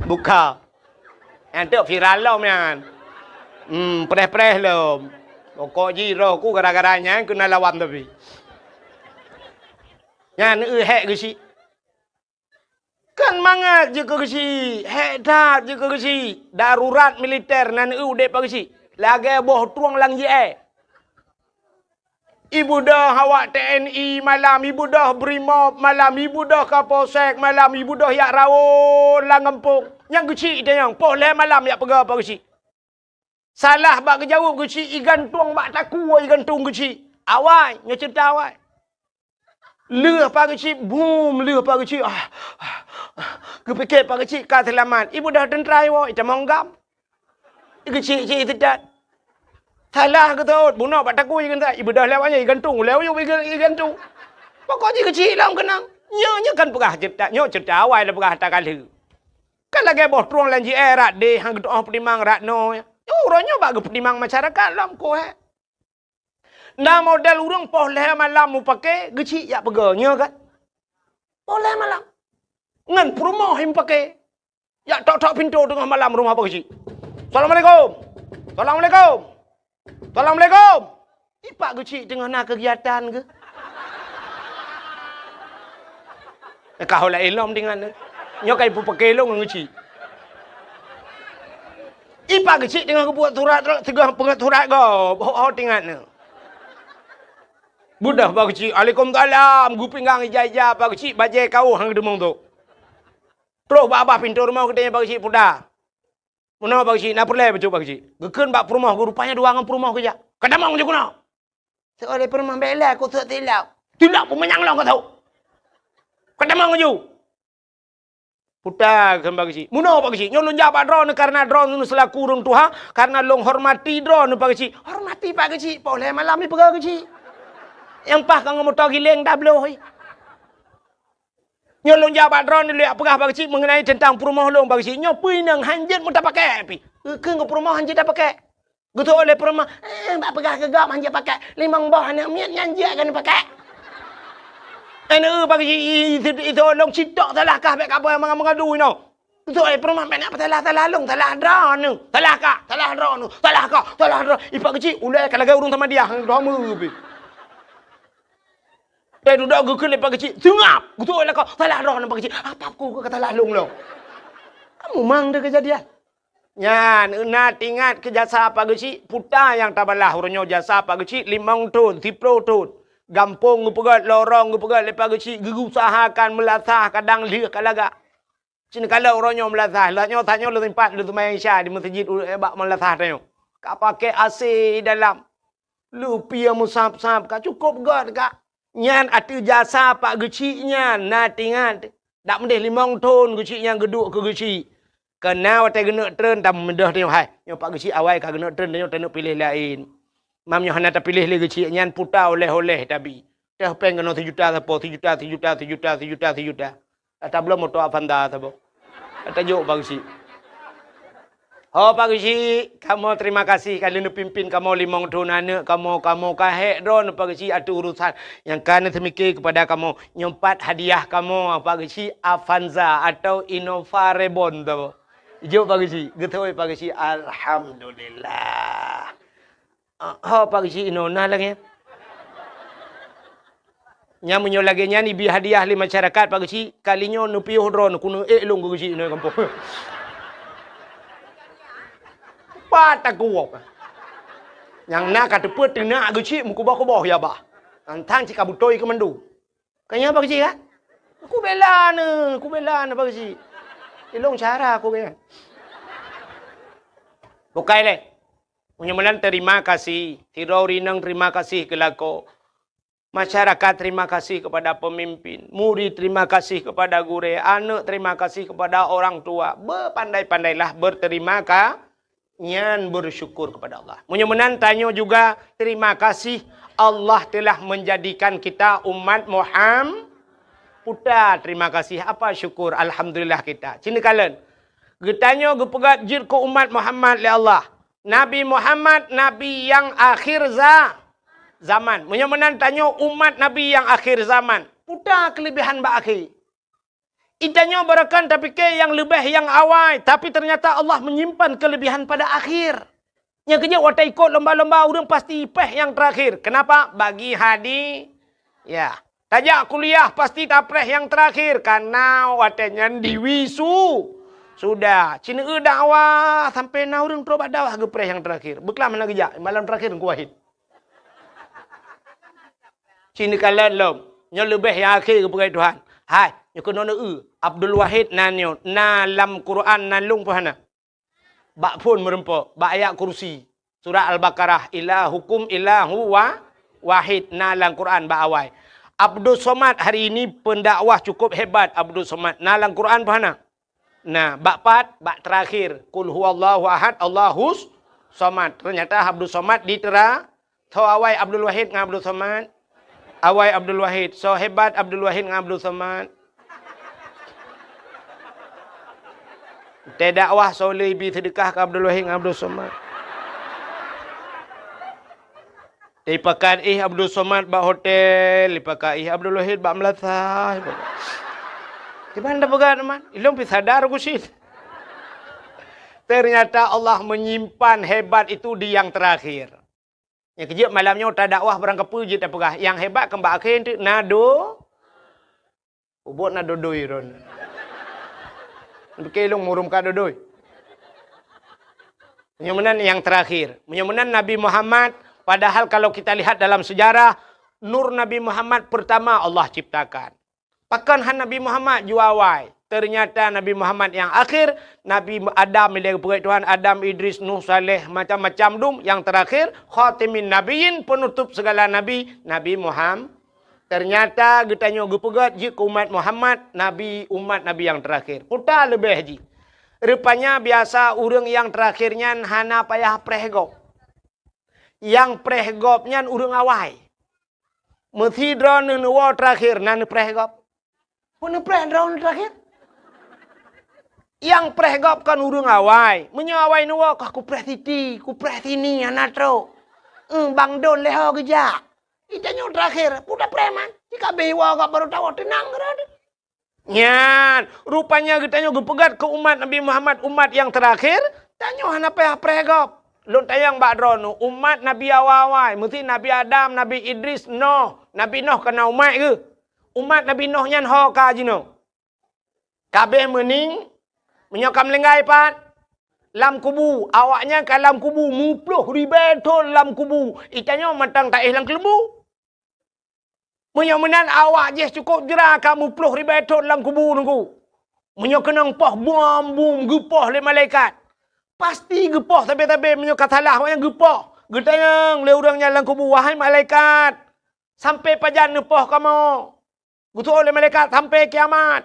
Buka. Nyan teuk viral lom nyan. Hmm, preh-preh lom. Pokok jih roh ku gara-gara nyan keunan lawan tapi. Nyan eu hék geuchik. Kan mangat jeuet keu geuchik, hék that jeuet keu geuchik. Darurat militer nan eu udép pak geuchik. Lagèe boh trueng lam jeuet. Ibeudôh awak T N I malam, ibeudôh Brimob malam, ibeudôh Kapolsek malam, ibeudôh jak rawon lam gampông. Nyang geuchik itanyong, poh lhèe malam jak peugah pak geuchik. Salah bak geujaweueb geuchik, igantung bak takue igantung geuchik. Awai, nyoe ceurita awai. Lheueh pak geuchik, bum, lheueh pak geuchik. Ah, ah, ah. Geupike pak geuchik ka seulamat. Ibeudôh teuntra iwoe, itamong gam. Geuchik cit iseutôt. Salah geutot, bunoe bak takue igantung. Ibeudôh lewat nyan igantung, lewat nyan iga-, igantung. Pokok jih geuchik lom keunong. Nyoe, nyoe kan peugah ceurita, nyoe ceurita awai lôn peugah ata ka lheueh. Kan lagèe boh trueng lam jeuet rot deh, han geutu'oh peutimang rot noe. Uroe nyoe bak geupeutimang masyarakat lom koh, eh. Na model ureueng poh lhèe malam mupake, geuchik jak peugah, nyoe kan? Poh lhèe malam. Ngon peurumoh mupake. Jak tok-tok pintoe teungoh malam rumoh pak geuchik. "Assalamualaikum. Assalamualaikum." "Assalamualaikum." Ipak geuchik teungoh na keugiatan geuh. Ka ho laén lom deungon. Nyoe ka ipeupaké lôn ngon geuchik. Ipak geuchik teungoh geubuet surat, teungoh peungeut surat gob. Ho, ho teuingat nyoe. Beudôh pak geuchik, "Waalaikumsalam." Geupinggang ija-ija pak geuchik, bajèe kawöh han geuteumong tu. Trok bak babah pintoe rumoh geutanyong pak geuchik, "Peue?" "Meunoe pak geuchik, na peureulèe bacut pak geuchik?" Geukheun bak peurumoh geuh, rupanya dua ngon peurumoh geujak. "Ka tamong ju keunoe." Seuôt lé peurumoh, "Bèk lé, kusok silop." "Silop peue manyang lôn kusok? Ka tamong ju." Puta kheun pak geuchik. "Meunoe pak geuchik, nyoe lôn jak bak droeneuh kareuna droeneuh seulaku ureueng tuha, kareuna lôn hormati droeneuh pak geuchik." "Hormati pak geuchik, poh lhèe malam ipeugah geuchik. Nyang paih ka ngon moto giléng dah bloh." Nyoe lôn jak bak droeneuh lôn jak peugah pak geuchik meungenai teuntang peurumoh lôn pak geuchik. Nyoe peue inong han jeuet meutapakèk pih. Geukheun keu peurumoh han jeuet tapakèk. Geuseuôt lé peurumoh, "Eh, bak peugah keu gob han jeuet pakèk. Limong boh aneuk miet nyan jeuet keuneuk pakèk." Aneuk pak geuchik, i, i, i, i, lôn citok salah kah bèk kapeugah meuga-, meugadu inoe. Geuseuôt lé peurumoh, "Bèk na peusalah-salah lôn, salah droeneuh. Salah kah, salah droeneuh, salah kah, salah droe." Ipak geuchik, ulèe ka lagèe ureueng samadiyah, droe meu pih. Teuh dudoe geukheun lé pak geuchik, "Seungab!" Geuseuôt lakoe, "Salah droeneuh pak geuchik." "Apa ku ka salah lôn lom?" Kamu mang deh keujadian. Nyan, na teuingat keu jasa pak geuchik, puta nyang tabalah uroe nyoe jasa pak geuchik limong thon, siplôh thon. Gampông geupeugöt, lorong geupeugöt lé pak geuchik, geuusahakan meulasah kadang lheueh ka lagak. Cit kalon uroe nyoe meulasah, lheueh nyoe tanyoe lôn sempat lôn seumayang Isya di meuseujid u-, bak meulasah tanyoe. Ka pakai A C dalam. Lupie meusab-sab ka cukôp göt ka. Nyan ateueh jasa Pak Geuchik nyan, na teuingat. Dak meudeh limong thon Geuchik nyan geuduek keu Geuchik. Keu na watèe geuneuk treun, tameudeh tanyoe, hai. Nyoe Pak Geuchik awai ka geuneuk treun, tanyoe taneuk piléh laén. Meunyoe hana tapiléh lé Geuchik nyan, puta oleh-oleh tabi. Teuh péng keunoe sijuta sapo, sijuta, sijuta, sijuta, sijuta, sijuta. Ata bloe moto Avanza saboh. Ata jok Pak Geuchik. Ho Pak Geuchik, kamoe terima kasih ka lheueh neupimpin kamoe limong thon aneuk kamoe, kamoe ka hék droeneuh Pak Geuchik ateueh urusan nyang ka neuseumiké keupada kamoe. Nyoe pat hadiah kamoe Pak Geuchik, Avanza atau Innova Reborn saboh. Jok Pak Geuchik, geutôi Pak Geuchik, alhamdulillah. Ah, ho Pak Geuchik inoe na lagèe nyan. Nyan meunyoe lagèe nyan ibi hadiah lé masyarakat Pak Geuchik, kali nyoe neupiôh droeneuh, keuneuk ék lôn keu Geuchik inoe gampông. Pat takuwok. Nyang na ka teupeu teunak Geuchik meukuboh-kuboh ya bah. Tantang cit ka beutôi keu mandum. Ka nyan Pak Geuchik kan? Kubela neuh, kubela neuh Pak Geuchik. Ilong cara aku kan. Bukai lé. Meunyoe meunan terima kasih, sidroe ureueng inong terima kasih keu lakoe. Masyarakat terima kasih kepada pemimpin, murid terima kasih kepada gurèe, aneuk terima kasih kepada orang tua. Bepandai-pandailah berterima ka-, nyan bersyukur kepada Allah. Meunyoe meunan tanyoe juga terima kasih Allah telah menjadikan kita umat Muham-, puta terima kasih, apa syukur, alhamdulillah kita. Cina kalon. Geutanyoe geupeugah jeuet keu umat Muhammad lé Allah. Nabi Muhammad, nabi nyang akhir za-, zaman. Meunyoe meunan tanyoe umat nabi nyang akhir zaman, peue keulebihan bak akhé? Geutanyoe barangkapeue tapike nyang leubeh nyang awai, tapi ternyata Allah menyimpan keulebihan pada akhir. Nyang keujeuet watèe ikot lomba-lomba ureueng pasti ipéh nyang terakhir. Kenapa? Bagi hadi-, ya. Tajak kuliah pasti tapréh nyang terakhir, karena watèe nyan diwisu-, sudah. Cina eu dakwah sampai na ureueng trok bak dakwah geupréh nyang terakhir. Beuklam hana geujak, malam terakhir Teungku Wahid. Cina kalon lom, nyoe leubeh nyang akhé geupeugah Tuhan. Hai, nyoe keunoe eu, Abdul Wahid na nyoe, na lam Quran na lôn peue hana? Bak phon meureumpok, bak ayat kursi. Surat Al-Baqarah, "Ilahukum ilahu wa-, wahid", na lam Quran bak awai. Abdus Somad hari ini pendakwah cukup hebat Abdus Somad. Na lam Quran peue hana? Na, bak pat, bak terakhir. "Qul huwallahu ahad, Allahus Somad." Ternyata Abdus Somad ditera-, Soe awai Abdul Wahid ngon Abdul Somad? Awai Abdul Wahid. Soe hebat Abdul Wahid ngon Abdul Somad? Teudakwah soe le ibi seudeukah keu Abdul Wahid ngon Abdul Somad? Ipakat ih Abdul Somad bak hotel, ipakat ih Abdul Wahid bak meulasah. Kiban dah peugah teman, ilong pi sadar ku sit. Ternyata Allah menyimpan hebat itu di yang terakhir. Nyang keujeuet malam nyoe tadakwah barangkapeue jeuet tapeugah, nyang hebat keu bak akhé teuk na do-, ubot na dodoi ron. Pike lôn murum ka dodoi. Meunyoe meunan nyang terakhir. Meunyoe meunan Nabi Muhammad, padahal kalau kita lihat dalam sejarah, nur Nabi Muhammad pertama Allah ciptakan. Pakon han Nabi Muhammad jua awai? Ternyata Nabi Muhammad nyang akhir, Nabi Adam ilèe geupeugèt Tuhan, Adam, Idris, Nuh, Saleh, macam-macam dum, nyang terakhir, khatimin nabiyyin, penutup segala nabi, Nabi Muham-, ternyata geutanyoe geupeugèt jeuet keu umat Muhammad, nabi, umat Nabi nyang terakhir. Peue leubeh jih. Rupanya biasa ureueng nyang terakhir nyan hana payah preh gob. Nyang preh gob nyan ureueng awai. Meusidroe neuwoe terakhir na neupreh gob. Peue neupreh droeneuh terakhir? Nyang preh gob kon ureueng awai. Meunyoe awai neuwoe, kah kupreh siti, kupreh sini, hana trok. Eung, bang don lé ho geujak. Geutanyoe terakhir, peue tapreh man? Jika beh woe gob baru tawoe, teunang keudroe. Nyan, rupanya geutanyoe geupeugèt keu umat Nabi Muhammad, umat nyang terakhir, tanyoe hana payah preh gob. Lôn tanyong bak droeneuh, umat Nabi awai-awai, meusti Nabi Adam, Nabi Idris, Noh. Nabi Noh ka na umat geuh. Umat Nabi Noh nyan ho ka jinoe. Ka abéh meuning, meunyoe ka meuninggai pat, lam kubu, awaknyan ka lam kubu, muploh ribèe thon lam kubu. Geutanyoe mantong taéh lam keuleumbu. Meunyoe meunan awak jih cukôp jra ka muploh ribèe thon lam kubu Teungku. Meunyoe keunong poh bom-bom geupoh lé malaikat, pasti geupoh sabe-sabe meunyoe ka salah awaknyan geupoh. Geutanyong lé ureueng nyan lam kubu, "Wahai malaikat, Sampai pajan neupoh kamoe? Geuseuôt lé malaikat, sampai kiamat.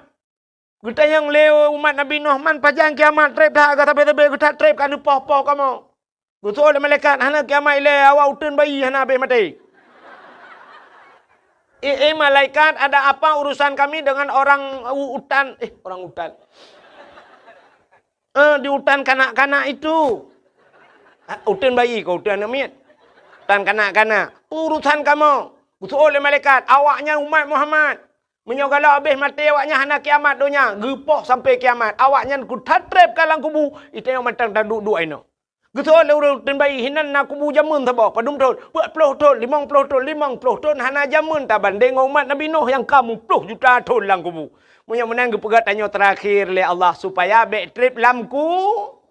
Geutanyong lé umat Nabi Nuh, man pajan kiamat treb that, ka sabe-sabe geutat treb ka neupoh-poh kamoe. Geuseuôt lé malaikat, hana kiamat ilée, awak uteuen bayi hana habéh maté. Eh, eh, malaikat, ada apa urusan kami dengan orang u-, utan, eh, orang utan. Eh, di utan kanak-kanak itu. Ah, uteuen bayi keu uteuen aneuk miet. Utan kanak-kanak. Urusan kamoe. Geuseuôt lé malaikat, awaknyan umat Muhammad. Meunyoe galak habéh maté awaknyan hana kiamat donya, geupoh sampai kiamat. Awaknyan keu that treb ka lam kubu, itanyong mantong taduek-duek inoe. Geuseuôt lé ureuëng uteuen bayi, hinan na kubu jameun saboh, padum thon, peuet ploh thon, limong ploh thon, limong ploh thon, hana jameun tabandéng ngon umat Nabi Nuh nyang ka muploh juta thon lam kubu. Meunyoe meunan geupeugah tanyoe teurakhir lé Allah supaya bék treb lam ku-,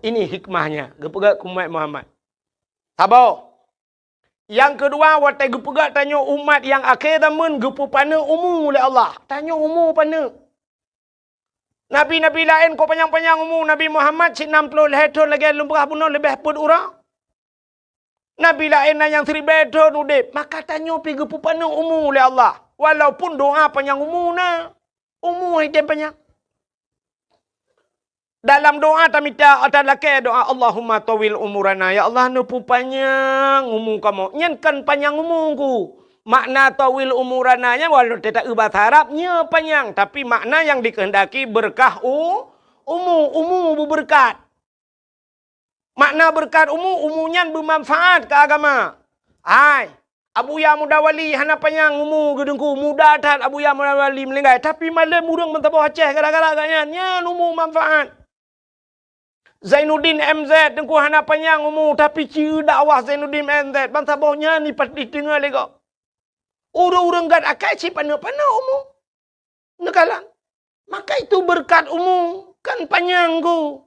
ini hikmahnya, geupeugah keu umat Muhammad. Saboh. Nyang keudua, watée geupeugah tanyoe umat nyang akhé zameun geupeupaneuk umu lé Allah. Tanyoe umu paneuk. Nabi-nabi laén keu panyang-panyang umu, Nabi Muhammad cit nam ploh lhée thon lagée lôn peugah bunoe leubeh peuet uroe. Nabi laén na nyang siribée thon udeb, maka tanyoe pih geupeupaneuk umu lé Allah. Walaupun doa panyang umu na, umu hai tem panyang. Dalam doa tamita, ata lakée doa, "Allahumma tawil umurana." Ya Allah, neupeupanyang umu kamoe. Nyan kan panyang umu ku. Makna tawil umurana nyan walau teuta eu bahasa Arab, nyoe panyang, tapi makna nyang dikehendaki berkah u-, umu, umu beubeureukat. Makna beureukat umu, umu nyan beumanfaat keu agama. Hai, Abuya Muda Wali hana panyang umu geudeungku, muda that Abuya Muda Wali meuninggai, tapi malem ureuëng meusaboh Aceh gara-gara gobnyan, nyan umu manfaat. Zainuddin M Z teungku hana panyang umu, tapi ci dakwah Zainuddin M Z, bansaboh nyan dipat-, diteungoh lé gob. Ureuëng-ureuëng gét akai cit paneuk-paneuk umu. Neukalon. Maka itu beureukat umu kan panyang ku.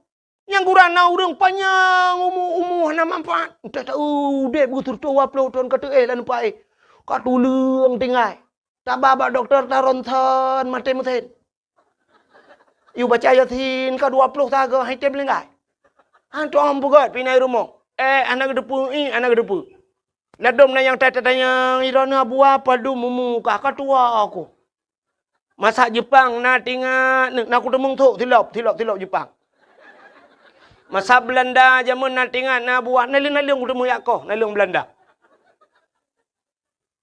Nyang gura na ureuëng panyang umu, umu hana manfaat. Entah tahu udeb geuh sireutoh dua ploh thon ka teuéh lam paih. Ka tuleueng tinggai. Taba bak dokto ta ronsen maté meusén. Yue baca Yasin ka dua ploh sagoe hai tem meuninggai. Han tuang peugét pih na i rumoh. Eh, hana geuteupeue, ih, hana geuteupeue. Ladôm na nyang ta-, tatanyong, "Droeneuh Abuya padum umu kah?" "Ka tuha ku." Masa Jeupang na tingat, na kuteumeung thok silop, silop, silop Jeupang. Masa Beulanda jameun na tingat na Abuya, naleueng-naleueng kuteumeung jak koh, naleueng Beulanda.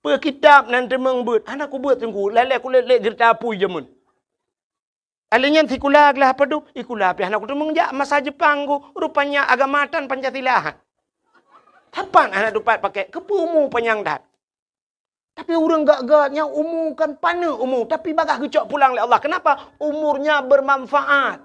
Peue kitab nan teumeung beuet, hana kubeuet teungku, lalée kulét-lét geurita apui jameun. Alèh nyan sikula glah padub, sikula pih hana kuteumeung jak masa Jeupang ku, rupanya agama tan Pancasila. Sapat hana tupat pakék, keupeue umu panyang that. Tapi ureuëng gét-gét nyan umu kan paneuk umu, tapi bagaih geucok pulang lé Allah. Kenapa? Umurnya bermanfaat.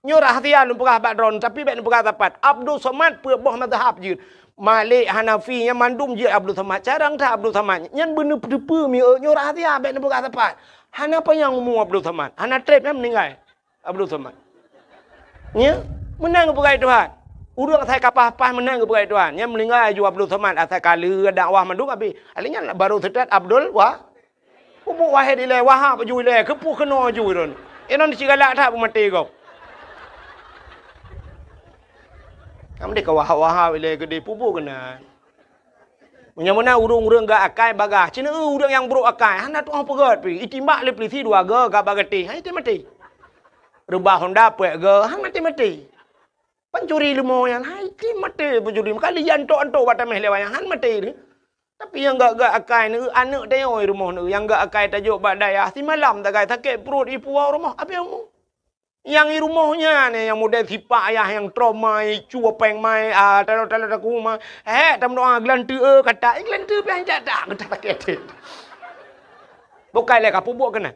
Nyoe rahsia lôn peugah bak droeneuh, tapi bék neupeugah sapat. Abdul Somad peuet boh mazhab jeuet. Malik, Hanafi, nyan mandum jeuet Abdul Somad. Carông that Abdul Somad. Nyan beuneupeue-peue mieu, nyoe rahsia bék neupeugah sapat. Hana panyang umu Abdul Somad. Hana treb nyan meuninggai Abdul Somad. Nya, meunan geupeugah Tuhan. Ureuëng asai ka paih-paih meunan geupeugah Tuhan. Nyan meuninggai aju Abdul Somad asai ka lheueh dakwah mandum abéh. Alèh nyan baru seutôt Abdul Wa-, Peubuet Wahid ilée, Wahab aju ilée, keupeue keunoe aju droeneuh. Inong cit galak that beumaté gob. Kamoe deh ka Wahab-Wahab ilée geudeh peubuet keunan. Meunyoe meunan ureuëng-ureuëng gét akai bagaih, cit na ureuëng nyang brok akai, hana tuoh peugét pih, itimbak lé peulisi dua goe gak bak gatéh, hai tem maté. Reubah honda peuet goe, han maté-maté. Pancuri leumo nyan, hai tem maté pancuri. Meuka liyan tok-tok bak taméh lé wayang, han maté deh. Tapi nyang gét-gét akai neu, aneuk tanyoe i rumoh neu, nyang gét akai tajok bak dayah, simalam tagai sakét pruet i puwoe rumoh, abéh umu. Nyang i rumoh nyan, nyang model sipak ayah nyang trok mai, cue péng mai, ah, talo-talo takue mai. Hék, tameudoa geulanteue, eh, kata, eh, geulanteue pian jak dak, geutak sakét até. Bukai lé ka peubuet keunan.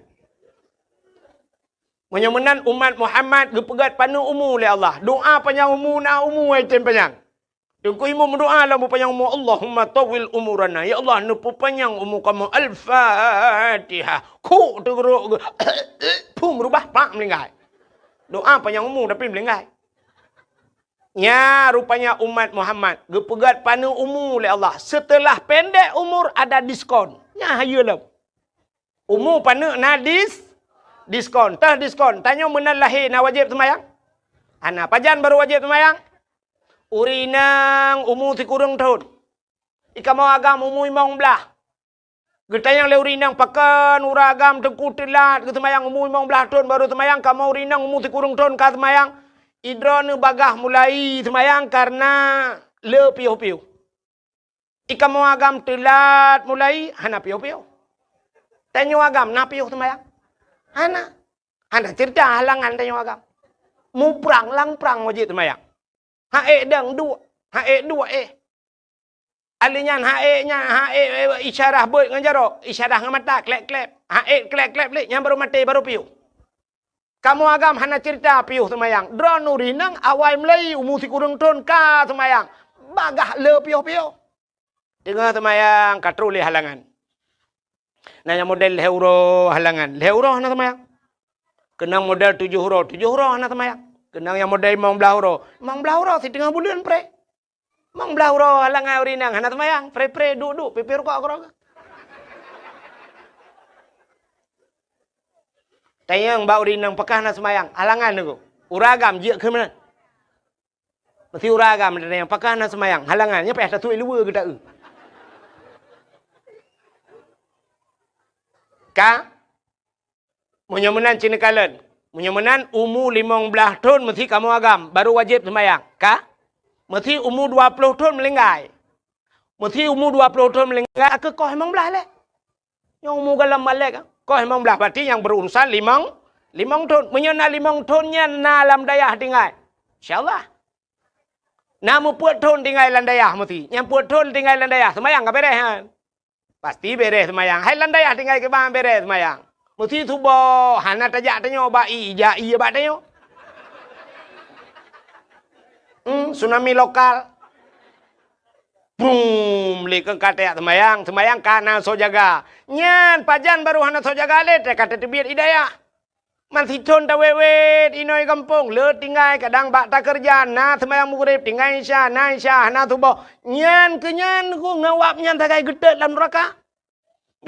Meunyoe meunan umat Muhammad geupeugét paneuk umu lé Allah. Doa panyang umu na umu ai tem panyang. Teungku Imum meudoa lam panyang umu, "Allahumma tawwil umurana." Ya Allah, neupeupanyang umu kamoe. Al-Fatihah. Kuk teugeurok geu-, phum reubah, plak, meuninggai. Doa panyang umu tapi meuninggai. Nya rupanya umat Muhammad geupeugét paneuk umu lé Allah. Seuteulah pendek umur ada diskon. Nya hayeue lom. Umu paneuk na dis-, diskon. Teuh diskon. Tanyoe meunan lahé na wajéb seumayang? Hana. Pajan barô wajéb seumayang? Ureuëng inong umu sikureueng thon. Ikamoe agam umu limong blaih. Geutanyong lé ureueng inong, "Pakon uroe agam teungku teulat geuseumayang, umu limong blaih thon barô seumayang, kamoe ureueng inong umu sikureueng thon ka seumayang?" "Idroeneuh bagaih mulai seumayang kareuna le piôh-piôh." "I kamoe agam teulat mulai, hana piôh-piôh. Tanyoe agam na piôh seumayang?" "Hana." Hana ceurita halangan tanyoe agam. Muprang lam prang wajéb seumayang. Ha ék dang duek, ha ék duek éh. Alèh nyan ha ék nyan, ha ék, ék isyarah beuet ngon jaroe, isyarah ngon mata, klep-klep. Ha ék klep-klep lé, nyan barô maté, barô piôh. Kamoe agam hana ceurita piôh seumayang. Droeneuh ureueng inong awai mulai umu sikureueng thon ka seumayang. Bagaih le piôh-piôh. Teungoh seumayang ka troh lé halangan. Na nyang model lhèe uroe halangan. Lhèe uroe hana seumayang. Keunong model tujoh uroe, tujoh uroe hana seumayang. Keunong nyang model limong blaih uroe, limong blaih uroe siteungoh buleuen pré. Limong blaih uroe halangan ureueng inong hana seumayang, pré-pré duek-duek, pipéh rukok keudroe. Tanyong bak ureueng inong pakon hana seumayang, halangan nyoe. Uroe agam jeuet keu meunan. Meusti uroe agam tanyong pakon hana seumayang, halangan nyoe payah tatuek luweue geuta eu. Ka? Meunyoe meunan ci neukalon. Meunyoe meunan umu limong blaih thon meusti kamoe agam, barô wajéb seumayang. Ka? Meusti umu dua ploh thon meulinggai. Meusti umu dua ploh thon meulinggai, keu koh limong blaih lé. Nyang umu goh lom malèe ka. Koh limong blaih berarti nyang berurusan limong, limong thon. Meunyoe na limong thon nyan na lam dayah tinggai. Insya Allah. Na meupeuet thon tinggai lam dayah meusti. Nyang peuet thon tinggai lam dayah, seumayang ka beres nyan. Pasti beres seumayang. Hai lam dayah tinggai kiban beres seumayang. Meusti suboh, hana tajak tanyoe bak ie, ija ie bak tanyoe. Hmm, tsunami lokal. Brum, lé keu ka tajak seumayang, seumayang ka na soe jaga. Nyan pajan barô hana soe jaga lé, ka tateubiet ie dayah. Man sithon tawét-wét inoe gampông, le tinggai kadang bak takeureuja, na seumayang Maghrib, tinggai Isya, na Isya, hana suboh. Nyan keu nyan ku ngon awak nyan sagai geutot lam nuraka.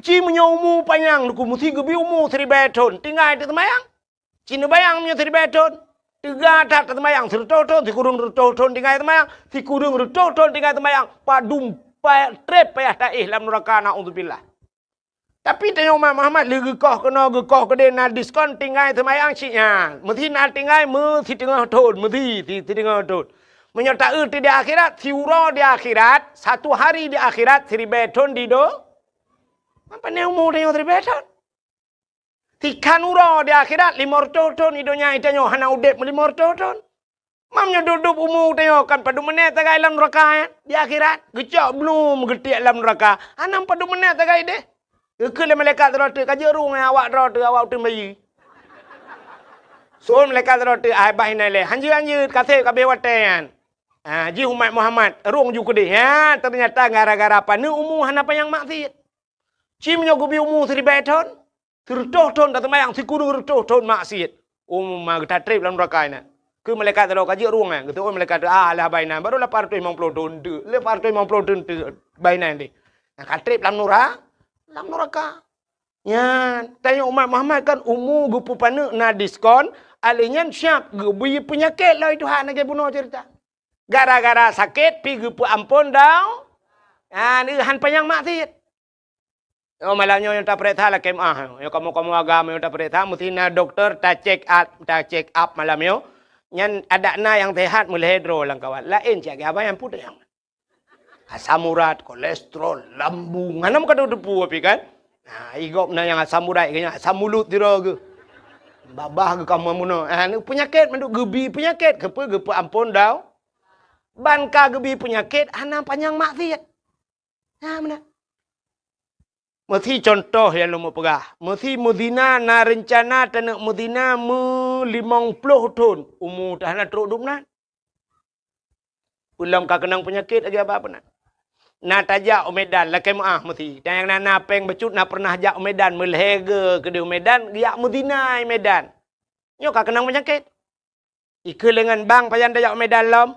Ci meunyoe umu panyang ku meusti geubri umu siribèe thon, tinggai teuseumayang. Ci neubayang meunyoe siribèe thon, teuga that teuseumayang, sireutôh thon, sikureueng reutôh thon tinggai seumayang, sikureueng reutôh thon tinggai seumayang, padum pa-, trép payah taéh lam nuraka, naudzubillah. Tapi tanyoe umat Muhammad lé geukoh keunoe geukoh keudéh na diskon tinggai seumayang cit nyan. Meusti na tinggai meusiteungoh thon, meusti si-, siteungoh thon. Meunyoe taeu di akhirat, siuroe di akhirat, satu hari di akhirat siribèe thon di do-, apa ni umu tanyoe siribèe thon? Sikhan uroe di akhirat, limong reutôh thon, di donya tanyoe hana udép limong reutôh thon. Mam nyoe dub-dub umu tanyoe kan padum menét sagai lam nuraka, eh? Di akhirat, geucok blum geutiek lam nuraka. Hana padum menét sagai deh. Geukheun lé malaikat sidroe teuk, "Ka jeuet rueng awak droe teuh, awak uteuen bayeue." Seuôn malaikat sidroe teuk, "Ai bah inan lé, hanjeuet-hanjeuet, ka sép ka abéh watèe nyan." Ah, jih umat Muhammad, rueng ju keudeh. Ha, teunyata gara-gara paneuk umu hana panyang maksiet. Ci meunyoe geubri umu siribèe thon, sireutôh thon taseumayang, sikureueng reutôh thon maksiet. Umu ma geutatrép lam nuraka inan. Keu malaikat sidroe ka jeuet rueng nyan, geuseuôn malaikat teuk, "Ah, alah bah inan, barô lapan reutôh limong ploh thon teuk, lapan reutôh limong ploh thon teuk bah inan deh." Nah, ka trép lam nura-, lam nuraka. Nyan, tanyoe umat Muhammad kan umu geupeupaneuk na diskon, alèh nyan siap geubri peunyakét lom Tuhan lagèe bunoe ceurita. Gara-gara sakét pih geupeuamphon dau-, nyan, han panyang maksiet. Oh, malam nyoe nyang tapeuriksa lakèe meu'ah. Nyoe kamoe-kamoe agam nyang tapeuriksa, meusti na dokto ta-check up, ta-check up malam nyoe. Nyan adak na nyang sehat meulhèe droe lam kawan. Laén cit lagèe abang nyang putôh nyang. Asam urat, kolesterol, lambung. Hana meukateupeu tapi kan. Nah, i gob na nyang asam urat, nyang asam mulut sidroe geuh. Babah geuh ka meunoe. Ah, ni peunyakét mandum geubri peunyakét. Keupeue geupeuamphon dau-, ban ka geubri peunyakét hana panyang maksiet. Nah, meunan. Meusti contoh nyang lôn peugah. Meusti meuzina na reuncana taneuk meuzina meu limong ploh thon, umu teuh hana trok dum nan. Peulom ka keunong peunyakét lagèe abang peunan. Na tajak u Medan, lakèe meu'ah meusti. Dan nyang na, na péng bacut na pernah jak u Medan, meulhèe geuh keudeh u Medan, geujak meuzina i Medan. Nyoe ka keunong peunyakét. Ikeu leungon bang pajan tajak u Medan lom.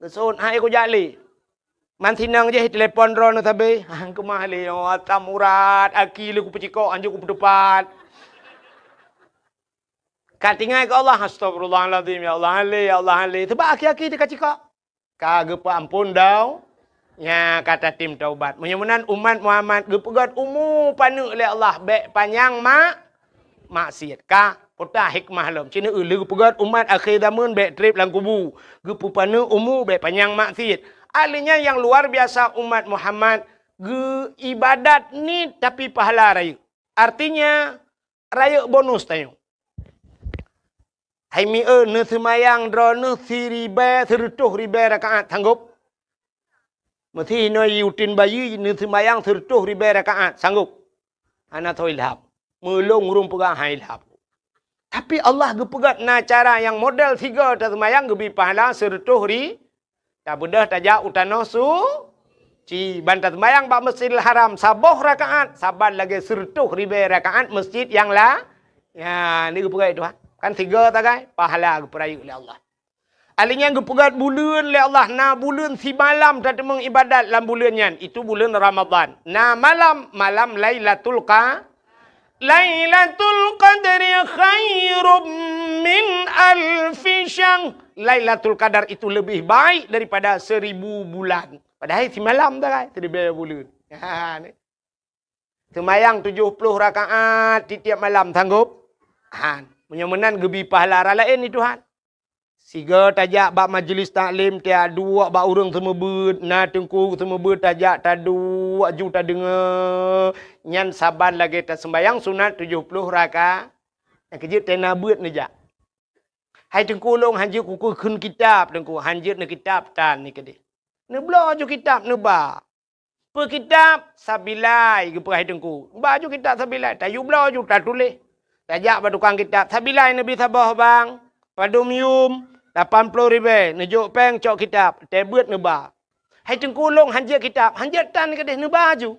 Geuseuôt hai kujak lé. Man sinong jih telepon droeneuh sabe. Hang keumah lé, oh, asam urat, aki lé kupeucikok, anjô kupeuteupat. Ka tinggai keu Allah, astagfirullahalazim, ya Allah, han lé, ya Allah, han lé. Sabab aki-aki teuka cikok. Ka geupeuamphon dau-, Nya ka tatem taubat. Meunyoe meunan umat Muhammad geupeugét umu paneuk lé Allah, bék panyang mak-, maksiat. Ka peugah hikmah lom. Cina lé geupeugét umat akhé zaman bék treb lam kubu. Geupeupaneuk umu bék panyang maksiat. Ahli nyan nyang luar biasa umat Muhammad geu ibadat niet tapi pahala rayeuk. Artinya, rayeuk bonus tanyoe. Hai mi-e, neuseumayang droeneuh siribée, seureutôh ribée rakaat, sanggob? Meusi inoe uteuen bayeue neuseumayang seureutôh ribée rakaat, sanggob? Hana soe ilham. Meulông ureuëng peugah han ilham. Tapi Allah geupeugét na cara nyang model sigoe taseumayang geubi pahala seureutôh ri-, Tabeudôh tajak u tanoh suci, ban taseumayang bak Masjidil Haram saboh rakaat, saban lagée seureutôh ribée rakaat masjid nyang la-, ya, ni geupeugah Tuhan. Kan sigoe sagai, pahala geupeurayeuk lé Allah. Ahli nyan geupeugét buleuen lé Allah, na buleuen simalam tateumeung ibadat lam buleuen nyan, itu buleuen Ramadhan. Na malam, malam Lailatul Qa-, Lailatul Qadri khairum min alfi syahr. Lailatul Qadar itu lebih baik daripada seribu bulan. Padahai simalam sagai, siribée buleuen. Ha, ni. Seumayang tujoh ploh rakaat tiep-tiep malam, sanggob? Han. Meunyoe meunan geubi pahala raya laén ni Tuhan. Sigoe tajak bak majlis taklim, tajak duek bak ureuëng seumeubeuet, na teungku seumeubeuet, tajak taduek ju tadeungoe. Nyan saban lagée taseumbayang sunat tujoh ploh raka-, nyang keujeuet tena beuet neujak. Hai teungku, lôn hanjeuet kukheun kitab, teungku, hanjeuet neukitab tan ni keudeh. Neubloe ju kitab neuba. Peu kitab? Sabilai, geupeugah teungku. Ba ju kitab sabilai, tayue bloe ju tatuléh. Tajak bak tukang kitab, sabilai neubi saboh bang, padum yum, lapan ploh ribée, neujok péng cok kitab, teuh beuet neuba. Hai teungku, lôn hanjeuet kitab, hanjeuet tan keudeh, neuba ju.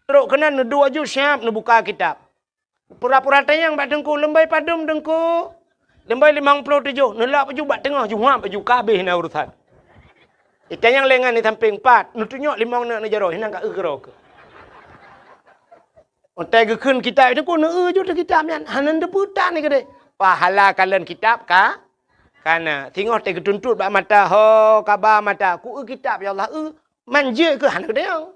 Trok keunan neuduek ju siab neubuka kitab. Pura-pura tanyong bak teungku, "Leumbai padum teungku?" "Leumbai limong ploh tujoh." Neulak bak ju bak teungoh, ju huab bak ju, ka habéh na urusan. Itanyong lé ngon di sampéng, "Pat?" Neutunyok limong neuk neujaroe, hinan ka eu keudroe keuh. Watée geukheun kitab teungku, neueu ju teuh kitab nyan, hana neuteupeue tan ni keudeh. Pahala kalon kitab ka, kana. Singoh teuh geutuntot bak mata, ho kaba mata, "Ku eu kitab, ya Allah, eu." Man jeuet keuh hana geutanyong.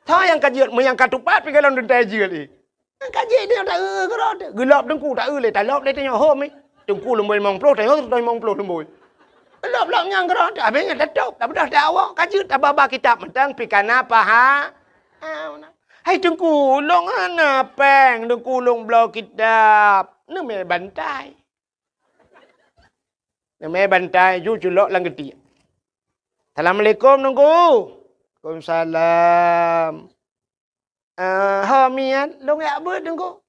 Soe nyang ka jeuet, meunyo nyang ka tupat pih gohlom teuntée jeuet, eh. Nyang ka jeuet nyoe ta-eu keudroe teuh. Geulop teungku ta-eu lé, talop lé tanyoe hom, eh. Teungku leumoi limong ploh, tanyoe limong ploh leumoi. Geulop-lop nyang keudroe teuh, habéh nyan tatôb, tabeudôh teuh awak, ka jeuet tababa kitab mantong pih kana paha-, ah, meunan. "Hai teungku, lôn hana péng, teungku lôn bloe kitab." Neumé bantai. Neumé bantai ju culok lam geutiek. "Assalamualaikum, Teungku." "Waalaikumsalam." "Eh, ho miet, lôn jak beuet, Teungku."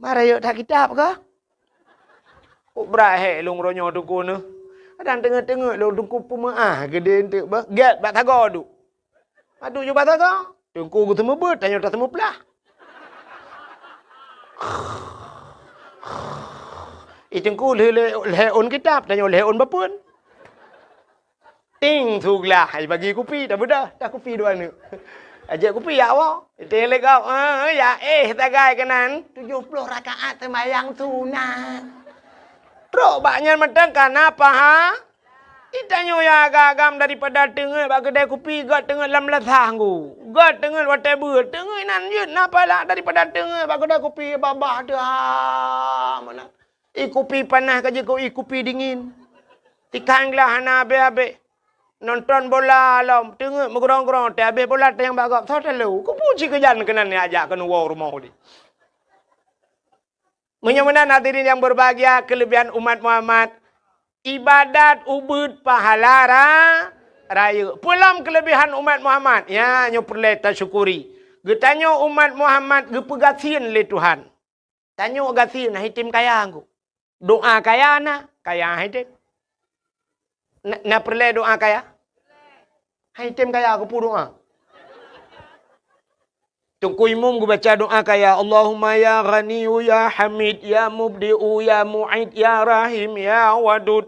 "Ma rayeuk that kitab kah?" "Kok brat hék lôn uroe nyoe, Teungku, neuh. Kadang teungeut-teungeut lôn, Teungku, peumeu'ah geudeh eunteuk beuh. Gét bak sagoe duek." Padub ju bak sagoe. Teungku geuseumeubeuet, tanyoe taseumeuplah. Ih, teungku lheueh, lheueh, lheueh ôn kitab, tanyoe lheueh ôn bapeuen. Ting, su glah, ai bagi kupi, tabeudôh, dah kupi dua neuk. Ajak kupi, ya Allah. Ting lé gob, eh, ya, eh, sagai keunan. Tujoh ploh rakaat seumayang sunat. Trok bak nyan mantong kana paha-, Itanyoe ya agam-agam daripada teungeut bak keudai kupi, gét teungeut lam lasah nggu. Gét teungeut watée beuet, teungeut inan jeuet na pahala daripada teungeut bak keudai kupi babah teuh, ha, meunan. Ie kupi panas ka jeuet keu ie kupi dingin. Tikang glah hana habéh-habéh. Nonton bola lom, teungeut meugrong-grong, teuh habéh bola teuh nyang bak gob, soe talo. Keupeue cit keujan keunan nyang ajak keunoe woe rumoh udeb. Meunyoe meunan hadirin yang berbahagia, kelebihan umat Muhammad, ibadat ubeuet pahala ra-, rayeuk. Peue lom kelebihan umat Muhammad? Ya, nyoe peureulée tasyukuri. Geutanyoe umat Muhammad geupeugasien lé Tuhan. Tanyoe gasien, han item kaya nggu. Doa kaya na, kaya han item. Na, na peureulée doa kaya? Han item kaya, keupeue doa? Teungku Imum geubaca doa kaya, "Allahumma ya Ghaniyyu ya Hamid, ya Mubdi'u ya Mu'id, ya Rahim, ya Wadud,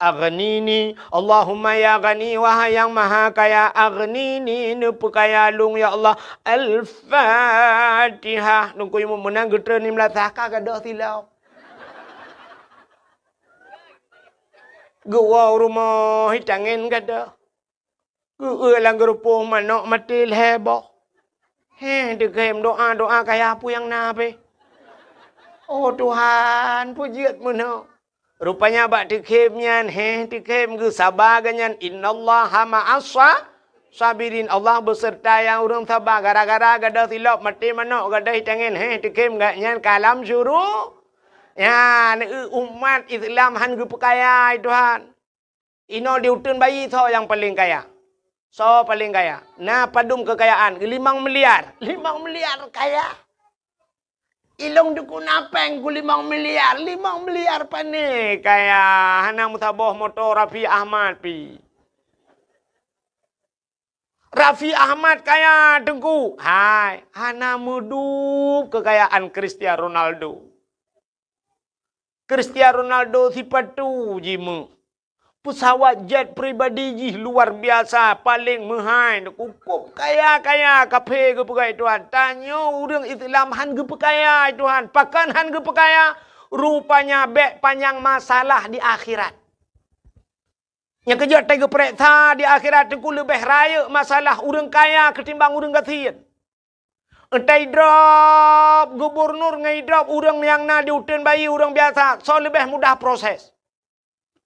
aghnini." Allahumma ya Ghani, wahai Nyang Maha Kaya, aghnini, neupeukaya lôn, ya Allah. Al-Fatihah. Teungku Imum meunan geutreun lam lasah ka gadôh silau. Geuwoe u rumoh, itangen gadôh. Keu-eu lam geurupoh manok maté lhée boh. Heh, teukhem doa-doa kaya peue nyang na pih. Oh Tuhan, peue jeuet meunoe. Rupanya bak teukhem nyan, heh, teukhem geusaba geuh nyan, "Innallaha ma'as sa-, sabirin." Allah beuseurta nyang ureuëng saba. Gara-gara gadôh silop maté manok gadôh tangen, heh, teukhem geuh nyan ka lam syuru-, nyan, eu, umat Islam han geupeukaya, hai Tuhan. Inoe di uteuen bayi soe nyang paleng kaya? Soe paleng kaya? Na padum keukayaan? Limong miliar. Limong miliar kaya. Ilong dukun apeng ku limong miliar. Limong miliar pane kaya? Hana meusaboh moto Raffi Ahmad pi. Raffi Ahmad kaya, Teungku. Hai, hana meudup keukayaan Cristiano Ronaldo. Cristiano Ronaldo sipatu jimeuh. Pesawat jet pribadi jih luar biasa, paleng meuhai, cukôp kaya-kaya, kaphé geupeugah Tuhan. Tanyoe ureuëng Islam han geupeukaya Tuhan. Pakon han geupeukaya? Rupanya bék panyang masalah di akhirat. Nyang keujeuet tageupareksa di akhirat teungku leubeh rayeuk masalah ureuëng kaya keutimbang ureuëng gasien. Enta idrop gubunur ngon idrop ureuëng nyang na di uteuen bayi ureuëng biasa, soe leubeh mudah proses?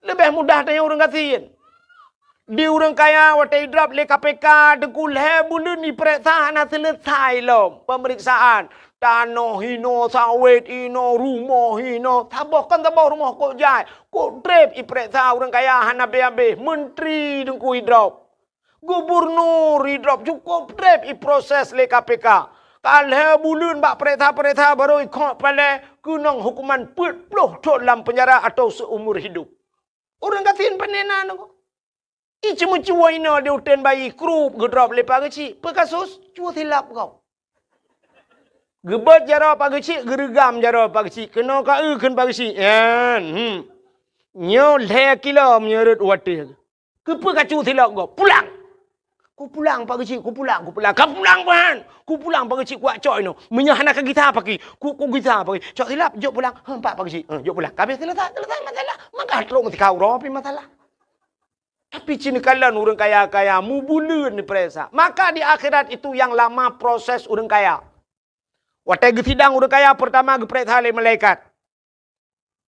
Leubeh mudah tanyoe ureuëng gasien. Di ureuëng kaya watée idrop lé K P K teungku lhée buleuen ipareksa hana seuleusoe lom peumeriksaan. Tanoh hinoe, sawét hinoe, rumoh hinoe. Saboh kon saboh rumoh kok jai. Kok treb ipareksa ureuëng kaya hana abéh-abéh. Menteri teungku idrop. Gubunur idrop cukôp treb iproses lé K P K. Ka lhée buleuen bak pareksa-pareksa barô ikhok palée keunong hukuman peuet ploh thon lam peunjara atau seumur hidup. Ureuëng gasien pane na nyoe. Iceumeucue inoe di uteuen bayi krup geudrop lé Pak Geuchik. Peue kasus? Cue silap gob. Geubeuet jaroe Pak Geuchik, geureugam jaroe Pak Geuchik. Keunoe ka eu kheun Pak Geuchik. Nyan, hmm. Nyoe lhée kilo meunyoe rot watée. Keupeue ka cue silop gob? Pulang! Kupulang Pak Geuchik, kupulang, kupulang. Ka pulang ban! Kupulang Pak Geuchik kuwak cok inoe. Meunyoe hana ka gisa paki, ku, ku gisa paki. Cok silap, jok pulang. Heuh, empat Pak Geuchik. Heuh, jok pulang. Ka abéh seuleusoe, seuleusoe masalah. Maka trok meutika uroe pi masalah. Tapi ci neukalon ureuëng kaya-kaya mubuleuen neupareksa. Maka di akhirat itu nyang lama proses ureuëng kaya. Watée geusidang ureuëng kaya peurtama geupareksa lé malaikat.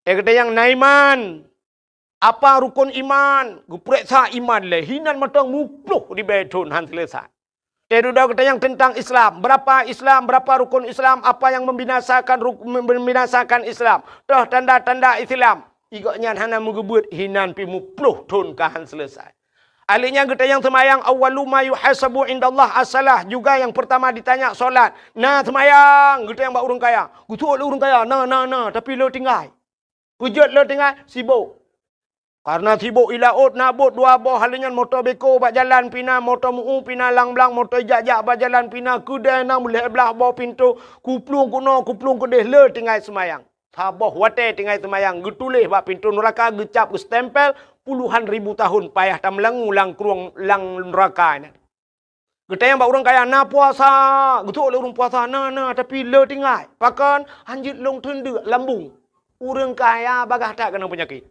Eh, geutanyoe nyang na iman. Apa rukon iman? Geupareksa iman lé. Hinan mantong muploh ribée thon han seuleusoe. Teududoe geutanyoe nyang teuntang Islam. Berapa Islam, berapa rukun Islam, apa yang membinasakan ruk-, membinasakan Islam. Toh tanda-tanda Islam. Igok nyan hana meugeubeuet hinan pi muploh thon ka han seuleusoe. Ahli nyan geutanyoe nyang seumayang, awwalu ma yuhasabu indallah as-salah, juga yang pertama ditanya solat. Na seumayang geutanyoe nyang bak ureuëng kaya. Geutuek lé ureuëng kaya, na, na, na, tapi le tinggai. Peujeuet le tinggai, sibok. Karena sibok i laôt na bot dua boh, ahli nyan moto beko bak jalan pih na, moto meu pih na, lang-lang moto jak-jak bak jalan pih na, keudée na meulhée blaih boh pintoe, kuplueng keunoe, kuplueng keudeh le tinggai seumayang. Saboh watée tinggai seumayang geutuléh bak pintoe nuraka geucab geustempel puluhan ribu tahun payah tameulangue lam krueng lam nuraka nyan. Geutanyoe bak ureuëng kaya na puasa, geutuek lé ureuëng puasa na, na, tapi le tinggai. Pakon? Hanjeuet lôn teundeuk lambung. Ureuëng kaya bagaih that keunong peunyakét.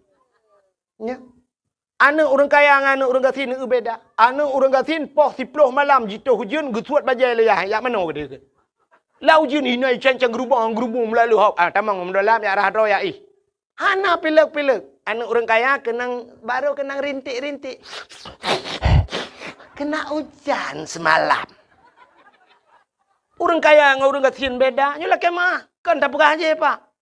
Nya. Aneuëk ureuëng kaya ngon aneuëk ureuëng gasien eu beda. Aneuëk ureuëng gasien poh siploh malam jitoh ujeuen geusuet bajée lé yah, jak manoe geude. Lam ujeuen hinoe cang-cang geurubong-geurubong meulalu hok. Ah, tamong meudolap jak rhah droe jak ih. Hana pilek-pilek. Aneuëk ureuëng kaya keunong, barô keunong rintik-rintik. Keunong ujan seumalam. Ureuëng kaya ngon ureuëng gasien beda. Nyoe lakée meuah. Kon tapeugah jih, Pak.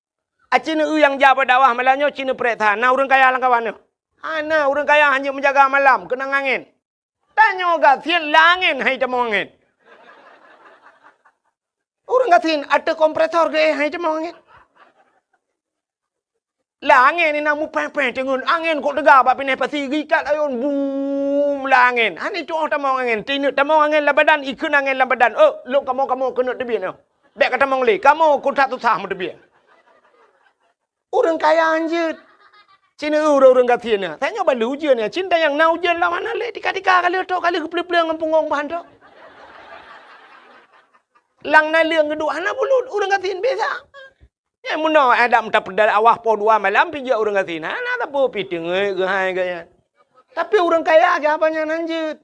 Aci neu nyang jak bak dakwah malam nyoe ci neupareksa na ureuëng kaya lam kawan nyoe. Hana, ureuëng kaya hana meujaga malam, keunong angén. Tanyoe gasien lam angén hai tamong angén. Ureuëng gasien ateueh kompresor geuéh hai tamong angén. Lam angén inan mupéh-péh teungeun angén kok teuga bak pinéh pasi geuikat ayôn bum lam angén. Hana tuoh tamong angén, tineuk tamong angén lam badan, ikheun angén lam badan. Oh, lôn kamoe-kamoe keuneuk teubiet nyoe. Bék ka tamong lé, kamoe kok that susah meuteubiet. Ureuëng kaya hanjeuet. Cina ureuëng-ureuëng gasien nyan. Tanyoe balu ujeuen nyan. Cinta nyang na ujeuen lam hana lé tika-tika ka lheueh trok ka lheueh geupleueng-pleueng ngon punggong bahan trok. Lam naleueng geuduek hana bulut ureuëng gasien biasa. Nyang meunoe adak meuta peudal awah poh dua malam pih jeuet ureuëng gasien. Hana sapeue pih teungeut geuhai gaya. Tapi ureuëng kaya geuh haba nyan hanjeuet.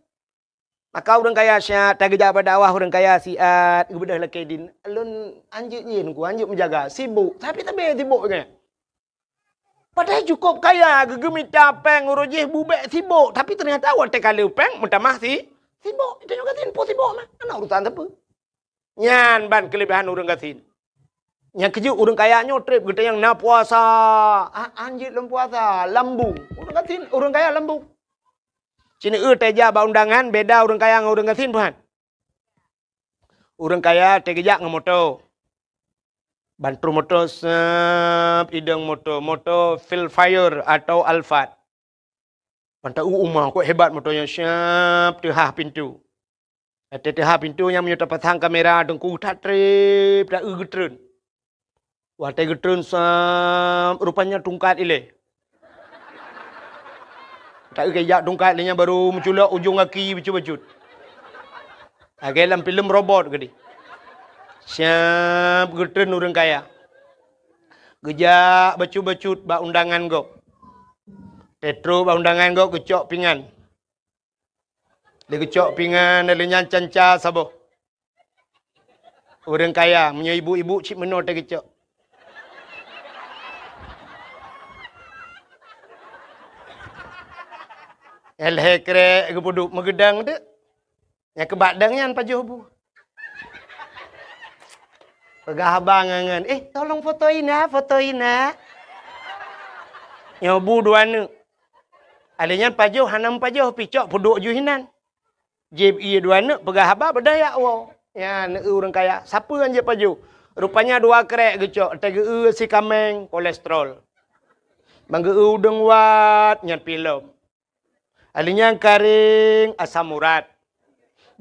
Aka ureuëng kaya siat, tageujak bak dakwah ureuëng kaya siat, geubeudôh lakée dien. Lôn anjeuk nyan ku, anjeuk meujaga, sibok. Tapi sabe sibok nyan. Padahai cukôp kaya, geugeumita péng uroe jih bubek sibok, tapi teunyata watée ka le péng meutamah si sibok. Tanyoe gasien peue sibok mah, hana urusan sapeue. Nyan ban keuleubehan ureuëng gasien. Nyang keujeuet ureuëng kaya nyoe treb geutanyoe na puasa, a- anjeut lom puasa, lambung. Ureuëng gasien, ureuëng kaya lambung. Sineuk teujak bak undangan beda ureuëng kaya ngon ureuëng gasien, bukan? Ureuëng kaya teujak ngon moto. Ban troh moto sep idong moto, moto Vellfire atau Alphard. Ban ta-eu uma kok hebat moto nyan, siap teuhah pintu. Watée teuhah pintu nyan meunyoe tapasang kamera teungku that treb ta-eu geutreun. Watée geutreun sep rupanya tungkat ilée. Ta-eu kejak tungkat lé nyan baru meuculok ujong gaki bacut-bacut. Lagée lam filem robot geude. Siap geutreun ureuëng kaya. Geujak bacut-bacut bak undangan gob. Teutro bak undangan gob geucok pingan. Lé geucok pingan lé nyan canca saboh. Ureuëng kaya, meunyoe ibu-ibu cit meunoe teuh geucok. Lhée krek geupeuduek meugeudang teuk. Nyang keubak dang nyan pajoh bu. Peugah abang ngon, "Eh, tolong foto ina, foto ina." Nyoe bu dua neuk. Alé nyan pajoh hana meupajoh picok peuduek ju hinan. Jieb ié dua neuk peugah haba beudaya woe. Nyan ureuëng kaya, sapeue nyang jieb pajoh? Rupanya dua krek geucok, teugeue si kameng kolesterol. Bang geue udeueng wat nyan pilom. Alé nyan karing asam urat.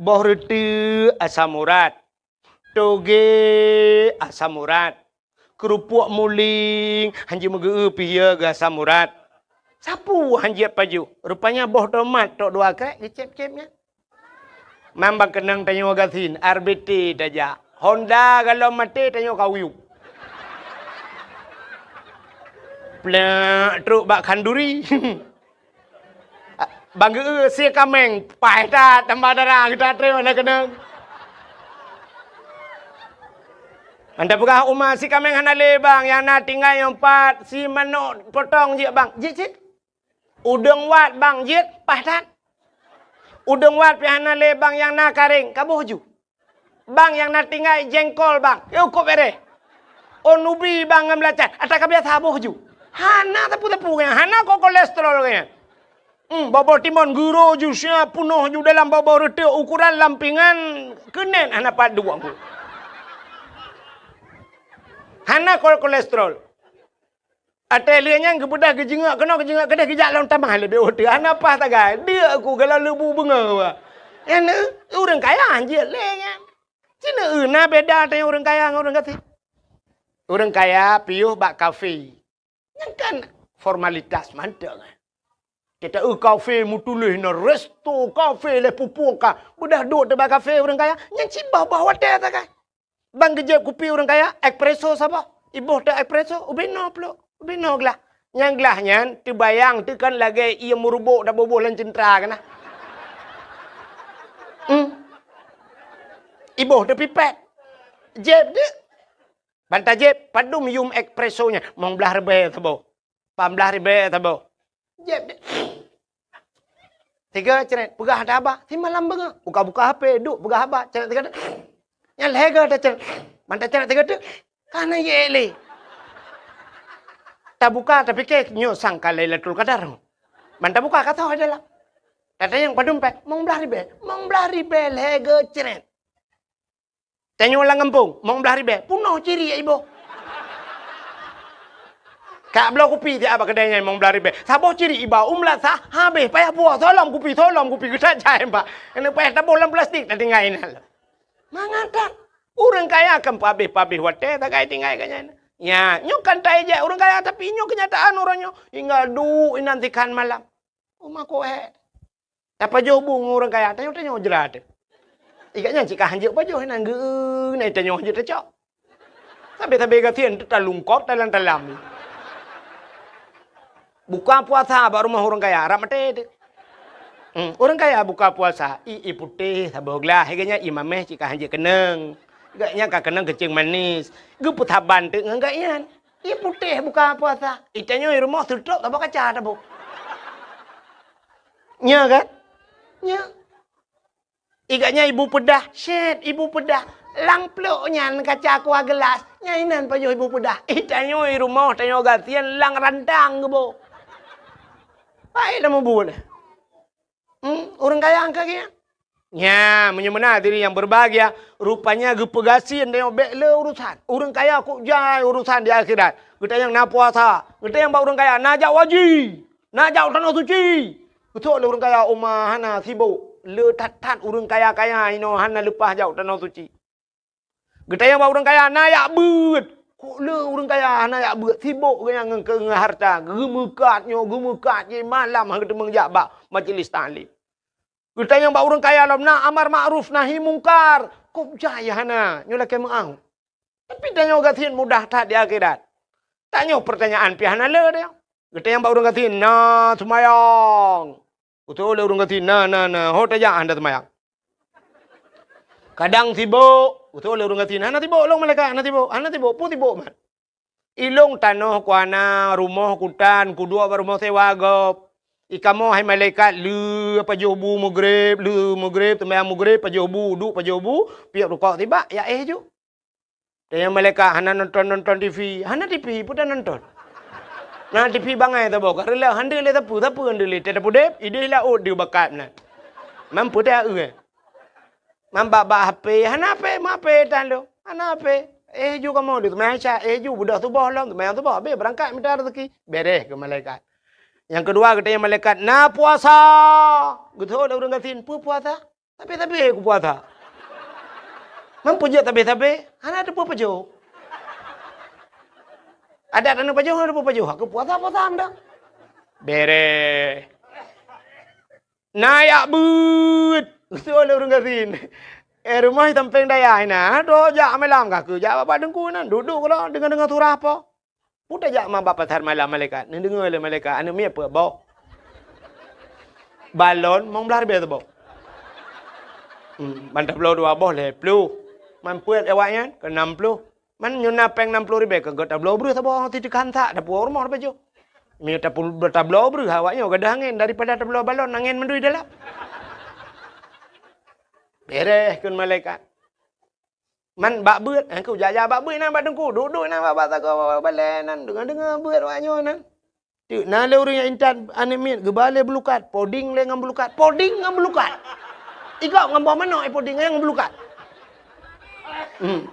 Boh reuteuek asam urat. Toge asam urat. Keurupuk muling hanjeuet meugeu pih ya geu asam urat. Sapeue hanjeuet pajoh? Rupanya boh tomat tok dua krek geucép-cép nyan. Mam bang keunong tanyoe gasien, R B T tajak. Honda galom maté tanyoe kawiyup. Plek trok bak khanduri. Bang geu sie kameng, paih that tambah dara geuta treun hana keunong. Anda peugah uma si kameng hana lé bang, nyang na tinggai nyoe pat si manok potong jeuet bang. Jeuet cit. Udeueng wat bang jeuet paih that. Udeueng wat pih hana lé bang nyang na karéng, kaboh ju. Bang nyang na tinggai jengkol bang, yôh kôb béréh. Oh nubi bang ngon beulacan, ata ka biasa boh ju. Hana teupeu-teupeu nyan, hana ko kolesterol nyan. Hmm, bobo timon guro ju sia punoh ju dalam bobo reuteuek ukuran lampingan keunen hana pat duek. Hana ko kolesterol. Até lheueh nyan geubeudôh geujeungok keunoe geujeungok keudeh geujak lom tamah leubeh uteue hana paih tagai. Deuk ku galak leubu beungoh. Nyan ureuëng kaya hanjeuet lé nyan. Cina na beda teuh ureuëng kaya ngon ureuëng gasien. Ureuëng kaya piôh bak kafe. Nyan kan formalitas mantong. Kita eu kafe meutuléh na resto kafe lé pupuk ka. Beudah duek teuh bak kafe ureuëng kaya. Nyan cit bah-bah watée tagai. Bang geujép kupi ureuëng kaya, espresso saboh. Iboh teuh espresso, ubé noe plôk, ubé noe glah. Nyang glah nyan teubayang teuh kan lagée ié meurubok taboh-boh lam ceuntra keunan. Hmm. Iboh teuh pipet. Jép deuek. Ban tajép, padum yum espresso nyan, mong blaih ribée saboh. Pam blaih ribée saboh. Jép deuek. Tiga cret, peugah ata haba, simalam beungoh. Buka-buka H P, duek peugah haba, cret tiga deuek. Nyan lhée goe tacret. Ban tacret tiga deuek, ka na yek lé. Tabuka, tapike nyoe sang ka Lailatul Qadar. Ban tabuka ka toh dalam. Tatanyong padum péng, mong blaih ribée, mong blaih ribée lhée goe cret. Tanyoe lam gampông, mong blaih ribée, punoh ciri iboh. Ka bloe kupi siat bak keudée nyan mong blaih ribée. Saboh ciri iba u meulasah, habéh payah puwoe, solom kupi, solom kupi, geutat jai bak. Keuneuk payah taboh lam plastik, tatinggai inan. Mangat that. Ureuëng kaya kan pabéh-pabéh watée tagai tinggai ka nyan. Nya, nyoe kan taijak ureuëng kaya, tapi nyoe keunyataan uroe nyoe. Hingga duek inan sikan malam. Uma koe. Tapajoh bu ngon ureuëng kaya, tanyoe-tanyoe jrat. Ikat nyan cit ka hanjeuet pajoh, nan geu, nan tanyoe hanjeuet tacok. Sabe-sabe gasien teuh talungkop talam-talam. Buka puasa bak rumoh ureuëng kaya, rab maté teuh. Hmm, ureuëng kaya buka puasa, i, i putéh saboh glah, hai geuhnyan i mameh cit ka hanjeuet keunong. Gobnyan ka keunong keuceung manis. Geupeusaban teuk ngon gobnyan. I putéh buka puasa. I tanyoe i rumoh seutrok saboh kaca saboh. Nya kan? Nya. I gobnyan ibu peudah, syet, ibu peudah. Lam plok nyan kaca kuah geulas, nyan inan pajoh ibu peudah. I tanyoe i rumoh tanyoe gasien lam rantang geuboh. Hai lam mubu lé. Hmm, ureuëng kaya angka geuh nyan. Nya, meunyoe meunan hadirin yang berbahagia, rupanya geupeugasien tanyoe bék le urusan. Ureuëng kaya kok jai urusan di akhirat. Geutanyong na puasa, geutanyong bak ureuëng kaya na jak haji. Na jak u Tanoh Suci. Beutôi lé ureuëng kaya, uma hana sibok. Le that-that ureuëng kaya-kaya inoe hana leupah jak u Tanoh Suci. Geutanyong bak ureuëng kaya na jak beuet. Kok le ureuëng kaya hana jak beuet, sibok geuhnyan ngon, ngon harta. Geumeukat nyoe, geumeukat jih, malam han geuteumeung jak bak majlis taklim. Geutanyong bak ureuëng kaya lom na amar makruf nahi mungkar. Kok jai hana, nyoe lakée meu'ah. Tapi tanyoe gasien mudah that di akhirat. Tanyoe peurtanyaan pih hana le deh. Geutanyong bak ureuëng gasien, na seumayang? Geutanyong lé ureuëng gasien, na, na, na. Ho tajak hana seumayang? Kadang sibok. Geutanyong lé ureuëng gasien, hana sibok lôn malaikat, hana sibok, hana sibok. Peue sibok man? Ilôn tanoh kuhana, rumoh kutan, kuduek bak rumoh sewa gob. I kamoe hai malaikat, le pajoh bu mugreb, le mugreb, seumayang mugreb, pajoh bu, duek pajoh bu, piep rukok sibak, ya éh ju. Tanyong malaikat, hana nonton-nonton T V. Hana T V, peue tanonton? Na T V bangai saboh, ka reuloh, hana lé sapeue, sapeue hana lé. Teuh tapudeb, idéh laôt deuh bakat meunan. Man peue teuh, eh? Man bak-bak H P, hana H P, ma H P tan lôn. Hana H P. Éh ju kamoe deuh, seumayang Isya, éh ju, beudôh suboh lom, seumayang suboh, habéh beurangkat mita raseuki. Beres keu malaikat. Nyang keudua, geutanyong malaikat, na puasa? Geutanyong lé ureuëng gasien, peue puasa? Sabé-sabé kupuasa. Man peue jeuet sabé-sabé? Hana teupeue pajoh. Adak tanyoe pajoh, hana teupeue pajoh. Aku puasa-puasa meunan. Beres. Na jak beuet. Geutanyong lé ureuëng gasien. Eh, rumoh i sampéng dayah inan. Droe jak malam ka keu jak bak teungku inan. Duek-duek keudroe deungoe-deungoe surah po. Peue tajak ma bak pasar malam malaikat? Neudeungoe lé malaikat, aneuëk miet peuet boh. Balon limong blaih ribée saboh. Hmm, ban tabloe dua boh lhée ploh. Man peuet awaknyan keu nam ploh. Man nyoe na péng nam ploh ribée keu gét tabloe breueh saboh, ti teukan sak, tapuwoe rumoh tapajoh. Meunyoe tapu-, tabloe breueh awaknyoe gadôh angén daripada tabloe balon angén mandum dalam. Beres kheun malaikat. Man bak beuet, eh, ku jak-jak bak beuet nan bak teungku, duek-duek nan bak, bak sagoe balée nan, deungoe-deungoe beuet awak nyoe nan. Teuk na lé ureuëng nyang intat aneuëk miet geuba lé beulukat, poding lé ngon beulukat, poding ngon beulukat. Igop ngon boh manok, eh, poding ngon beulukat. Hmm.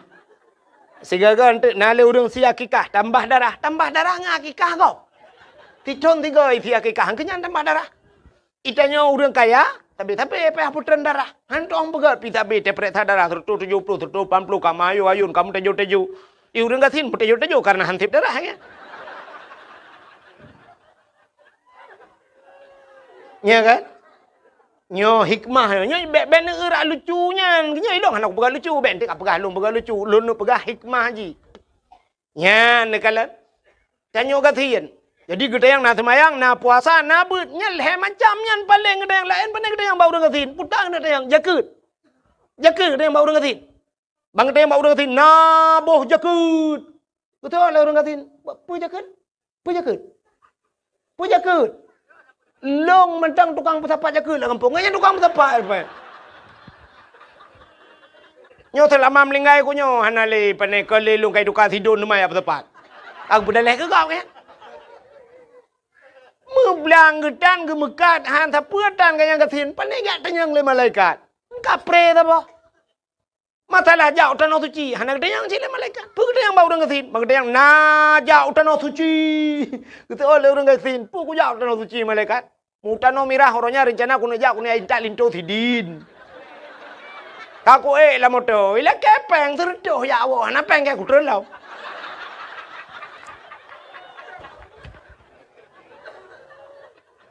Sigoe-goe teuk na lé ureuëng sie akikah, tambah darah, tambah darah ngon akikah gob. Sithon sigoe sie akikah, keu nyan tambah darah. Geutanyoe ureuëng kaya, sabé-sabé payah putreun darah. Hantom peugét pih sabé teupeuriksa darah seratus tujuh puluh, seratus lapan puluh, ka meuayôn-ayôn, ka meuteujô-teujô. Di ureuëng gasien meuteujô-teujô kareuna han sép darah, ya. Ya kan? Nyoe hikmah, nyoe bék, bék neueurak lucu nyan. Nyoe ilôn hana kupeugah lucu, bék enteuk kapeugah lôn peugah lucu. Lôn neupeugah hikmah jih. Nyan neukalon. Tanyoe gasien. Jadi geutanyoe na seumayang, na puasa, na beuet. Nyan lhée macam nyan paleng geutanyoe laén, pane geutanyoe bak ureuëng gasien. Puta geutanyoe jakeuet. Jakeuet geutanyoe bak ureuëng gasien. Ban geutanyoe bak ureuëng gasien, na boh jakeuet. Beutôi lé ureuëng gasien. Peue jakeuet? Peue jakeuet? Peue jakeuet? Lôn mantong tukang peusapat jakeuet lam gampông. Nyan tukang peusapat, Pak. Nyoe seulama meuninggai ku nyoe hana lé pane keu lé lôn kai tukang sidon teuma jak peusapat. Aku peudaleh keu gob, kan? Meublang geutan geumeukat han sapeue tan ganyang gasien, pane jak tanyong lé malaikat. Kapré saboh. Masalah jak u Tanoh Suci, hana geutanyong cit lé malaikat. Peue geutanyong bak ureuëng gasien? Bak geutanyong, na jak u Tanoh Suci. Geutanyong lé ureuëng gasien, peue kujak u Tanoh Suci malaikat? Mu tanoh mirah uroe nyan reuncana keuneuk jak keuneuk intat linto sidin. Ka kuék lam moto, ilakée péng seureutôh ya Allah, hana péng keu kutreun lom.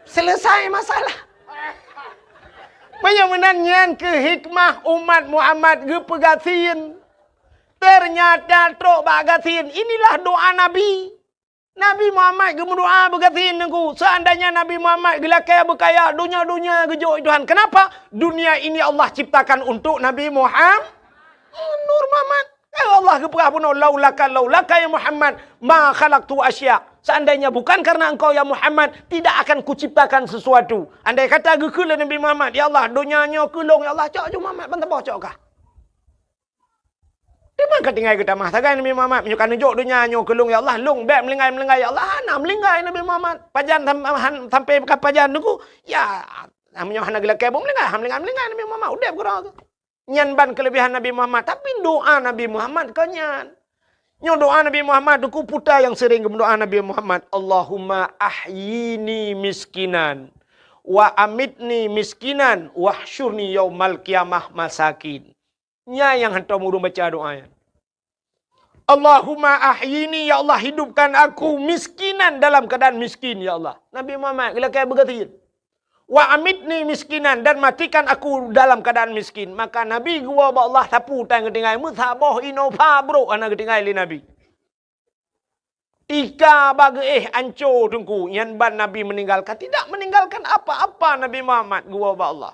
Selesai masalah. Meunyoe meunan nyan keuh hikmah umat Muhammad geupeugasien. Ternyata trok bak gasien, inilah doa Nabi. Nabi Muhammad geumeudoa beugasien Teungku. Seandainya Nabi Muhammad geulakée beukaya, donya-donya geujok Tuhan. Kenapa? Dunia ini Allah ciptakan untuk Nabi Muhammad. Nur Muhammad. Ya Allah geupeugah bunoe, "Laulaka, laulaka ya Muhammad, ma khalaqtu asya." Seandainya bukan karena engkau ya Muhammad, tidak akan kuciptakan sesuatu. Andai kata geukheun lé Nabi Muhammad, "Ya Allah, donya nyoe keu lôn, ya Allah, cok ju Muhammad ban saboh cok kah." Teuma ka tinggai geutamah sagai Nabi Muhammad, "Meunyoe ka neujok donya nyoe keu lôn, ya Allah, lôn bék meulinggai-meulinggai, ya Allah." Hana meulinggai Nabi Muhammad. Pajan sam-, han-, sampai ka pajan Teungku, ya, meunyoe hana geulakée buet meulinggai, han meulinggai-meulinggai Nabi Muhammad, udeb keudroe. Nyan ban keuleubehan Nabi Muhammad, tapi doa Nabi Muhammad kon nyan. Nyoe doa Nabi Muhammad, Teungku, peue nyang sering geumeudoa Nabi Muhammad, "Allahumma ahyini miskinan, wa amitni miskinan, wahsyurni yaumal qiyamah masakin." Nyan nyang hantom ureuëng baca doa nyan. "Allahumma ahyini, ya Allah, hidupkan aku miskinan, dalam keadaan miskin, ya Allah." Nabi Muhammad geulakée beugasien. "Wa amitni miskinan, dan matikan aku dalam keadaan miskin." Maka Nabi geuwoe bak Allah, sapeue tan geutinggai, meusaboh inoe pha brok hana geutinggai lé Nabi. Tika bak geuéh anco Teungku, nyan ban Nabi meninggalkan, tidak meninggalkan apa-apa Nabi Muhammad geuwoe bak Allah.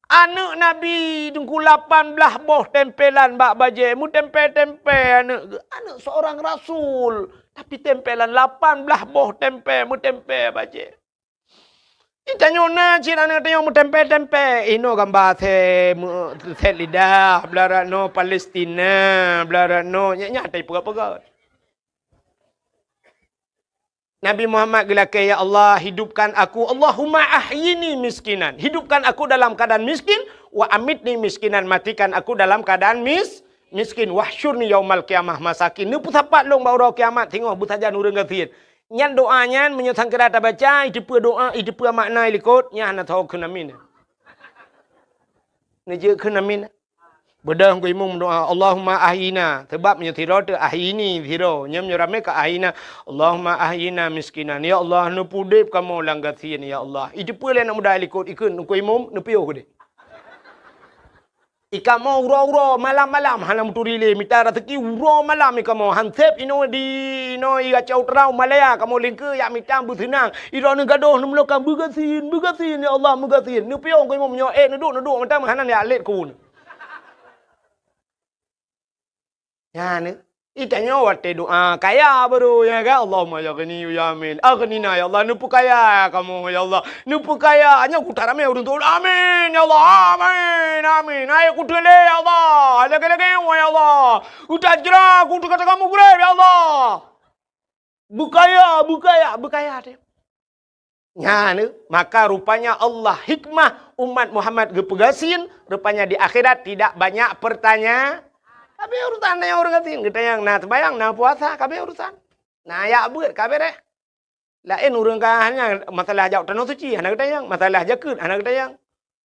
Aneuëk Nabi Teungku lapan blaih boh tempelan bak bajée, meutempé-tempé aneuëk geuh. Aneuëk seorang rasul, tapi tempelan lapan blaih boh tempé, meutempé bajée. Di tanyoe na cit aneuëk tanyoe meutempé-tempé, inoe gamba sét, meu-, sét lidah, blah rot noe Palestina, blah rot noe, nyak-nyak tai peugah-peugah. Nabi Muhammad geulakée, "Ya Allah, hidupkan aku, Allahumma ahyini miskinan." Hidupkan aku dalam keadaan miskin, "wa amitni miskinan." Matikan aku dalam keadaan mis-, miskin. "Wahsyurni yaumal qiyamah masakin." Neupeusapat lôn bak uroe kiamat singoh beusajan ureuëng gasien. Nyan doa nyan meunyoe sangkira tabaca, iteupeue doa, iteupeue makna ilikot, nyan hana tho kheun amin. Neujeuet kheun amin. Beudôh Teungku Imum doa, "Allahumma ahyina." Sebab meunyoe sidroe teuh ahyini sidroe, nyan meunyoe ramé ka ahyina, "Allahumma ahyina miskinan." Ya Allah, neupeudeb kamoe lam gasien, ya Allah. Iteupeue lé aneuk muda ilikot, ikheun Teungku Imum, neupiôh keudeh. Ikamoe uroe-uroe, malam-malam, hana meuturi lé, mita raseuki uroe malam ikamoe. Hanseb inoe di, inoe i Gacau Terau, Malaya, kamoe lingkeue jak mita beuseunang. Idroeneuh gadôh neumeulokang beugasien, beugasien, ya Allah, beugasien. Neupiôh Teungku Imum nyoe, eh, neuduek, neuduek, mantong hana jak lét keu uneuen. Nyan, eh. Itanyoe watée doa kaya baru, ya kan? Allahumma ya ghani ya amin. Aghnina ya Allah, neupeukaya kamoe ya Allah. Neupeukaya, nyoe kuta ramé ureuëng tuan. Amin ya Allah. Amin. Amin. Hai kuteulé ya Allah. Lagée-lagée ya Allah. Utajra kuteuk kata kamu gurée ya Allah. Beukaya, beukaya, beukaya teuh. Nyan, maka rupanya Allah hikmah umat Muhammad geupeugasien, rupanya di akhirat tidak banyak pertanya-, kabeh urusan nyan ureuëng gasien, geutanyong na seumayang, na puasa, kabeh urusan. Na jak beuet, kabeh reh. Laén ureuëng ka hanya masalah jak tanoh suci, hana geutanyong, masalah jakeuet, hana geutanyong.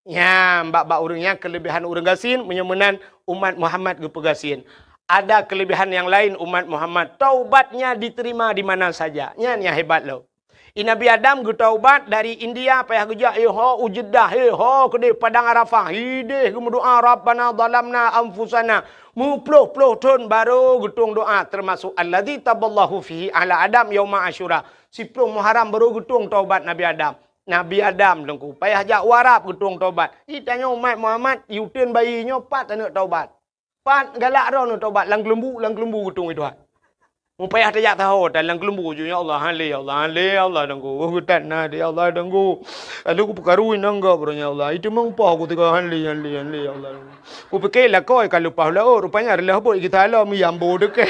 Nyan, bak-bak ureuëng nyan keuleubehan ureuëng gasien, meunyoe meunan umat Muhammad geupeugasien. Ada keuleubehan nyang laén umat Muhammad, taubatnya diterima di mana saja. Nyan nyang hebat lom. I Nabi Adam geutaubat dari India, payah geujak, eh, ho u Jeddah, eh, ho keudeh Padang Arafah, ideh geumeudoa, "Rabbana zalamna anfusana." Meuploh-ploh thon baru geutueng doa, termasuk alladzi taballahu fihi ala Adam yauma Asyura. Siploh Muharram baru geutueng taubat Nabi Adam. Nabi Adam Teungku, payah jak u Arab geutueng taubat. Itanyoe umat Muhammad, i uteuen bayi nyoe pat aneuk taubat. Pat galak droeneuh taubat, lam keulumbu, lam keulumbu geutueng i Tuhan. Mupayah tajak saho, tan lam keulumbu ju, "Ya Allah, han lé, ya Allah, han lé, ya Allah, Teungku. Oh, geutat na, ya Allah, Teungku. Aduh, kupeukaru inong gob, ya Allah. Itu meumpah ku teuka, han lé, han lé, han lé, ya Allah." Kupike lakoe ka leupah laôt, rupanya reuloh bot geusalom, ya ambo deukeh.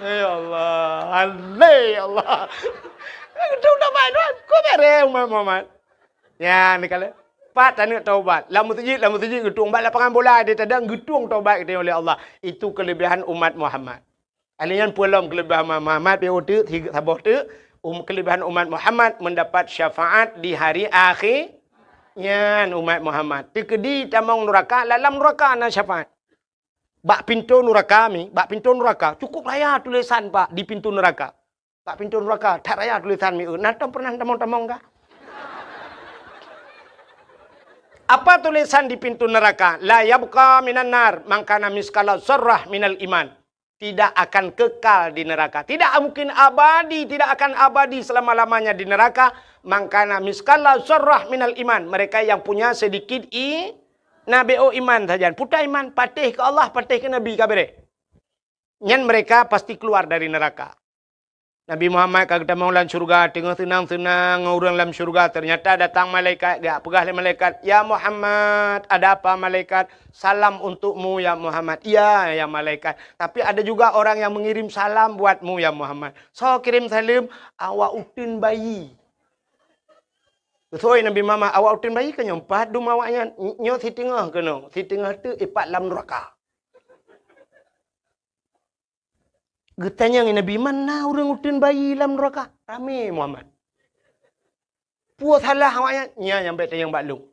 Ya Allah, han lé, ya Allah. Itu udah baik, Tuhan. Kok beres, umat Muhammad? Ya, ni kala. Pat aneuk taubat. Lam meuseujid, lam meuseujid geutueng. Bak lapangan bola di tadang geutueng taubat geutanyoe lé Allah. Itu keuleubehan umat Muhammad. Alèh nyan peue lom keuleubehan umat Muhammad, piôh teuk, saboh teuk. Um, keuleubehan umat Muhammad mendapat syafaat di hari akhé. Nyan umat Muhammad. Teukeudi tamong nuraka, lam nuraka na syafaat. Bak pintoe nuraka mi, bak pintoe nuraka, cukup raya tulésan, Pak, di pintoe nuraka. Bak pintoe nuraka, that raya tulésan mi, eu, na tom pernah tamong-tamong kah? Apa tulésan di pintoe nuraka? "La yabqa minan nar man kana miskala zarrah minal iman." tidak akan kekal di neraka. Tidak mungkin abadi, tidak akan abadi selama-lamanya di neraka. Mangkana miskala zarrah minal iman. Mereka yang punya sedikit i, na B O iman saja. Puta iman, patéh keu Allah, patéh keu Nabi ka beureh. Nyan mereka pasti keluar dari neraka. Nabi Muhammad ka geutamong lam syurga, teungoh seunang-seunang ngon ureuëng lam syurga, ternyata datang malaikat, geujak peugah lé malaikat, "Ya Muhammad, ada apa malaikat? Salam untukmu ya Muhammad." "Iya, ya malaikat. Tapi ada juga orang yang mengirim salam buatmu ya Muhammad." "Soe kirém saleuem?" "Awak uteuen bayi." Geusoi Nabi Muhammad, "Awak uteuen bayi keu nyoe pat dum awaknyan, nyoe siteungoh keunoe, siteungoh teuk ipat lam neuraka." Geutanyong Nabi, "Man na ureuëng uteuen bayi lam neuraka?" "Ramé Muhammad." "Peue salah awaknyan?" "Nyan nyang bék tanyong bak lôn."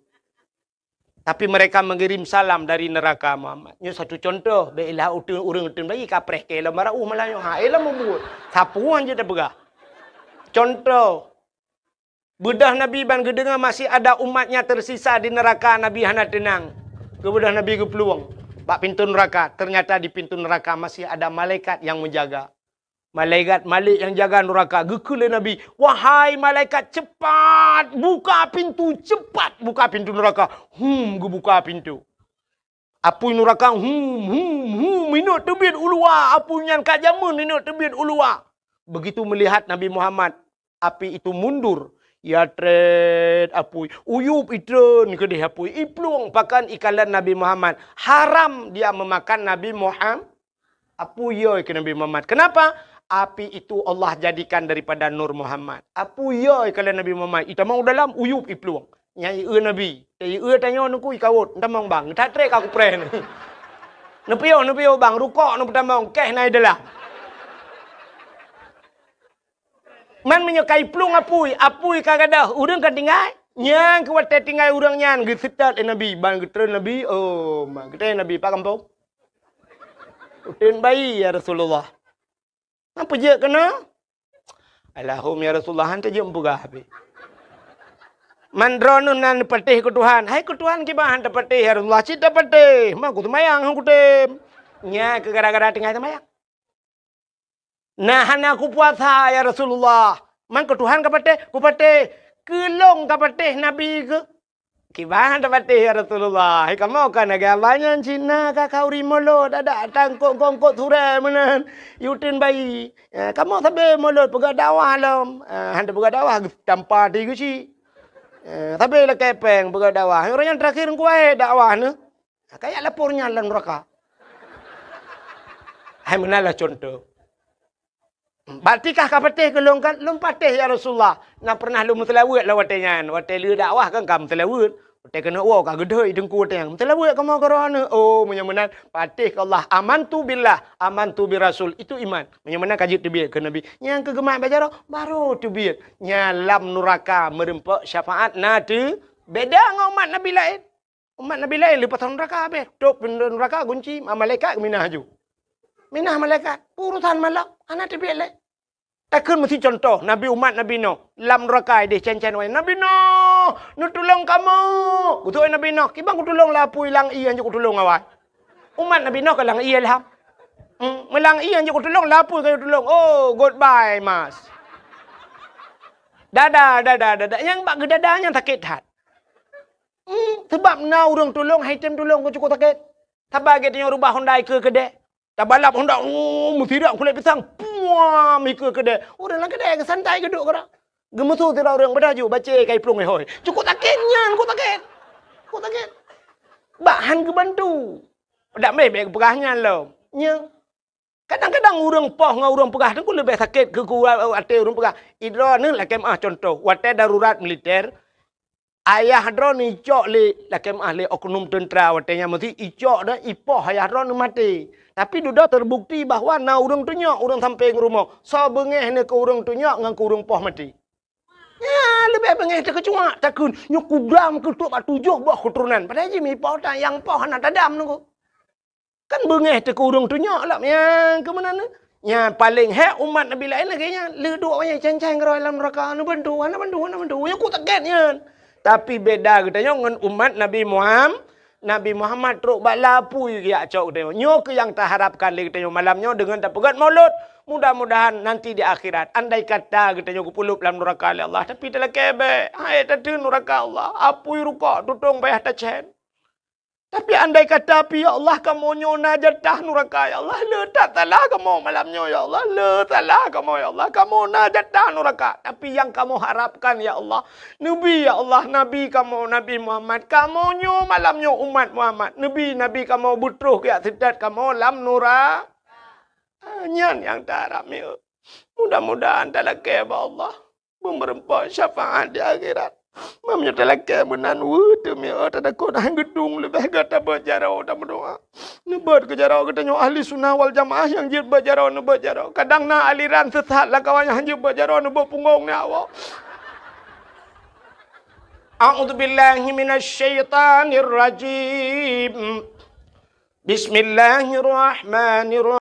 Tapi mereka mengirim salam dari neraka Muhammad. Nyoe satu contoh, bék ilah uteuen, ureuëng uteuen bayi kapreh keu lom barauh malah nyoe. Ha, eh lom mubuet. Sapeue jeuet tapeugah. Contoh, beudôh Nabi ban geudeungoe masih ada umatnya tersisa di neraka, Nabi hana teunang. Keu beudôh Nabi geuplueng bak pintoe neuraka, ternyata di pintoe neuraka masih ada malaikat yang menjaga. Malaikat Malik yang jaga neuraka geukheun lé Nabi, "Wahai malaikat, cepat buka pintu, cepat buka pintu neuraka." Hum, geubuka pintu. Apui neuraka, hum, hum, hum, inok teubiet u luwa. Apui nyan ka jameun inok teubiet u luwa. Begitu melihat Nabi Muhammad, api itu mundur. Ya trét apui, uyup itreun keudeh apui, iplueng pakan ikalon Nabi Muhammad. Haram dia memakan Nabi Muhammad. Apui yo keu Nabi Muhammad. Kenapa? Api itu Allah jadikan daripada Nur Muhammad. Apui yo keu Nabi Muhammad. Itamong dalam uyup iplueng. Nyai eu Nabi. Nyai eu tanyoe nuku ikawot. Entamong bang. That trek aku preh ni. Neupiyôh, neupiyôh bang. Rukok neupeutamong. Keh nai dalam. Man meunyoe ka iplueng apui, apui ka gadôh, ureuëng ka tinggai. Nyang keu watée tinggai ureuëng nyan geuseutôt lé Nabi, ban geutreun Nabi, oh, ma geutanyong Nabi, "Pat kampung?" "Uteuen bayi, ya Rasulullah." "Napa jeuet keunoe?" "Alahum, ya Rasulullah, han tajeuet meupeugah habéh. Man droeneuh nan patéh keu Tuhan." "Hai keu Tuhan kiban han tapatéh, ya Rasulullah?" "Cit tapatéh, ma kuseumayang han kutem." Nya keu gara-gara tinggai seumayang. "Nah, hana kupuasa, ya Rasulullah." "Man keu Tuhan kapatéh?" "Kupatéh." "Keu lôn kapatéh Nabi keu?" "Kiban tapatéh, ya Rasulullah. Hai kamoe ka lagée abah nyan cit na ka khauri mulod, adak tangkok-kongkot surée meunan, uteuen bayi. Ya, kamoe sabe mulod peugah dakwah lom." "Ah, han tapeugah dakwah, tampa ti geuchik. Ah, sabe lakée péng peugah dakwah. Ureuëng nyang terakhir kuwahé dakwah neuh." Ka jak lapor nyan lam neuraka. Hai meunan lah contoh. "Berarti kah kapatéh keu lôn kan?" "Lôn patéh, ya Rasulullah. Na pernah lôn meuseulaweuet lam watée nyan. Watée lheueh dakwah kan ka meuseulaweuet. Watée keuneuk woe ka geudhôi teungku watée nyan. Meuseulaweuet kamoe keu roh aneuëk." Oh, meunyoe meunan, patéh keu Allah. "Amantu billah, amantu bir rasul." Itu iman. Meunyoe meunan ka jeuet teubiet keu Nabi. Nyang keu geumat bak jaroe, baru teubiet. Nyan lam neuraka meureumpok syafaat na teu beda ngon umat Nabi laén. Umat Nabi laén leupah neuraka habéh. Tôp pintoe neuraka gunci, ma-, malaikat geuminah laju. Minah malaikat, urusan malak, hana teubiet lé. Takheun meusi contoh, Nabi umat Nabi Nuh, lam neuraka ideh cen-cen wayang, "Nabi Nuh, neutulông kamoe!" Geutôi Nabi Nuh, "Kiban kutulông lapui lam ié hanjeuet kutulông awai." Umat Nabi Nuh ka lam ié lham. Hmm, meulam ié hanjeuet kutulông, lapui ka kutulông. Oh, goodbye, mas. Dadah, dadah, dadah. Nyang bak geudada nyan sakét that. Hmm, sabab na ureuëng tulông, hai tem tulông keu cukôp sakét. Saban geutanyoe rubah honda ikeue keudè. Tabalap honda, oh, meusirak kulét pisang. Puam, ikeue keudè. Ureuëng lam keudè geusantai geuduek keudroe. Geumeusu sidroe ureuëng, "Padahai ju, bacé ka iplueng hôi." Cukôp sakét nyan, cukôp sakét. Cukôp sakét. Bak han geubantu. Dak meh bèk geupeugah nyan lom. Nya. Kadang-kadang ureuëng poh ngon ureuëng peugah teungku leubeh sakét keu, keu até ureuëng peugah. Idroeneuh lakèe meu'ah contoh, watèe darurat militer, ayah droeneuh icok lé, lakèe meu'ah lé oknum teuntra watèe nyan meusi icok dan ipoh ayah droeneuh maté. Tapi dudoe terbukti bahwa na ureuëng tunyok ureuëng sampéng rumoh, soe beungéh neu keu ureuëng tunyok ngon keu ureuëng poh maté. Nyan leubeh beungéh teukeucuak, takheun nyoe kudam keutuek bak tujoh boh keuturonan. Padahai jih mipoh tan nyang poh hana tadam nunggu. Kan beungéh teuh keu ureuëng tunyok lom nyang keu meunan. Nyan paléng hék umat Nabi laén lagèe nyan, le duek wayang cen-cen keudroe lam neuraka, hana bantu, hana bantu, hana bantu. Nyan ku sakét nyan. Tapi beda geutanyoe ngon umat Nabi Muham-, Nabi Muhammad trok bak lapui geujak cok geutanyoe. Nyoe keuh nyang taharapkan lé geutanyoe malam nyoe deungon tapeugét maulud. Mudah-mudahan nanti di akhirat, andai kata geutanyoe geupeuleub lam nuraka lé Allah, tapi talakée bék, hai tateun nuraka Allah, apui rukok tutong payah tacén. Tapi andai kata pih, ya Allah, kamoe nyoe na jatah nuraka, ya Allah, le that salah kamoe malam nyoe, ya Allah, le salah kamoe, ya Allah, kamoe na jatah nuraka. Tapi nyang kamoe harapkan, ya Allah, Neubi, ya Allah, Nabi kamoe, Nabi Muhammad, kamoe nyoe malam nyoe umat Muhammad, Neubi, Nabi kamoe beutroh geujak seutôt kamoe lam nura-, Ah, nyan nyang taharap miet. Mudah-mudahan talakée bak Allah beumeureumpok syafaat di akhirat. Meunyoe talakée meunan, weueh teuh miet, tatakot hana geudong leubeh gata beuet jaroe tameudoá. Neubeuet keu jaroe geutanyoe ahli sunnah wal jamaah nyang jeuet beuet jaroe, neubeuet jaroe. Kadang na aliran sesat lam kawan nyang hana jeuet beuet jaroe, neubeuet punggong nyan awak. A'udzubillahi minasyaitanirrajim. Bismillahirrahmanirrahim.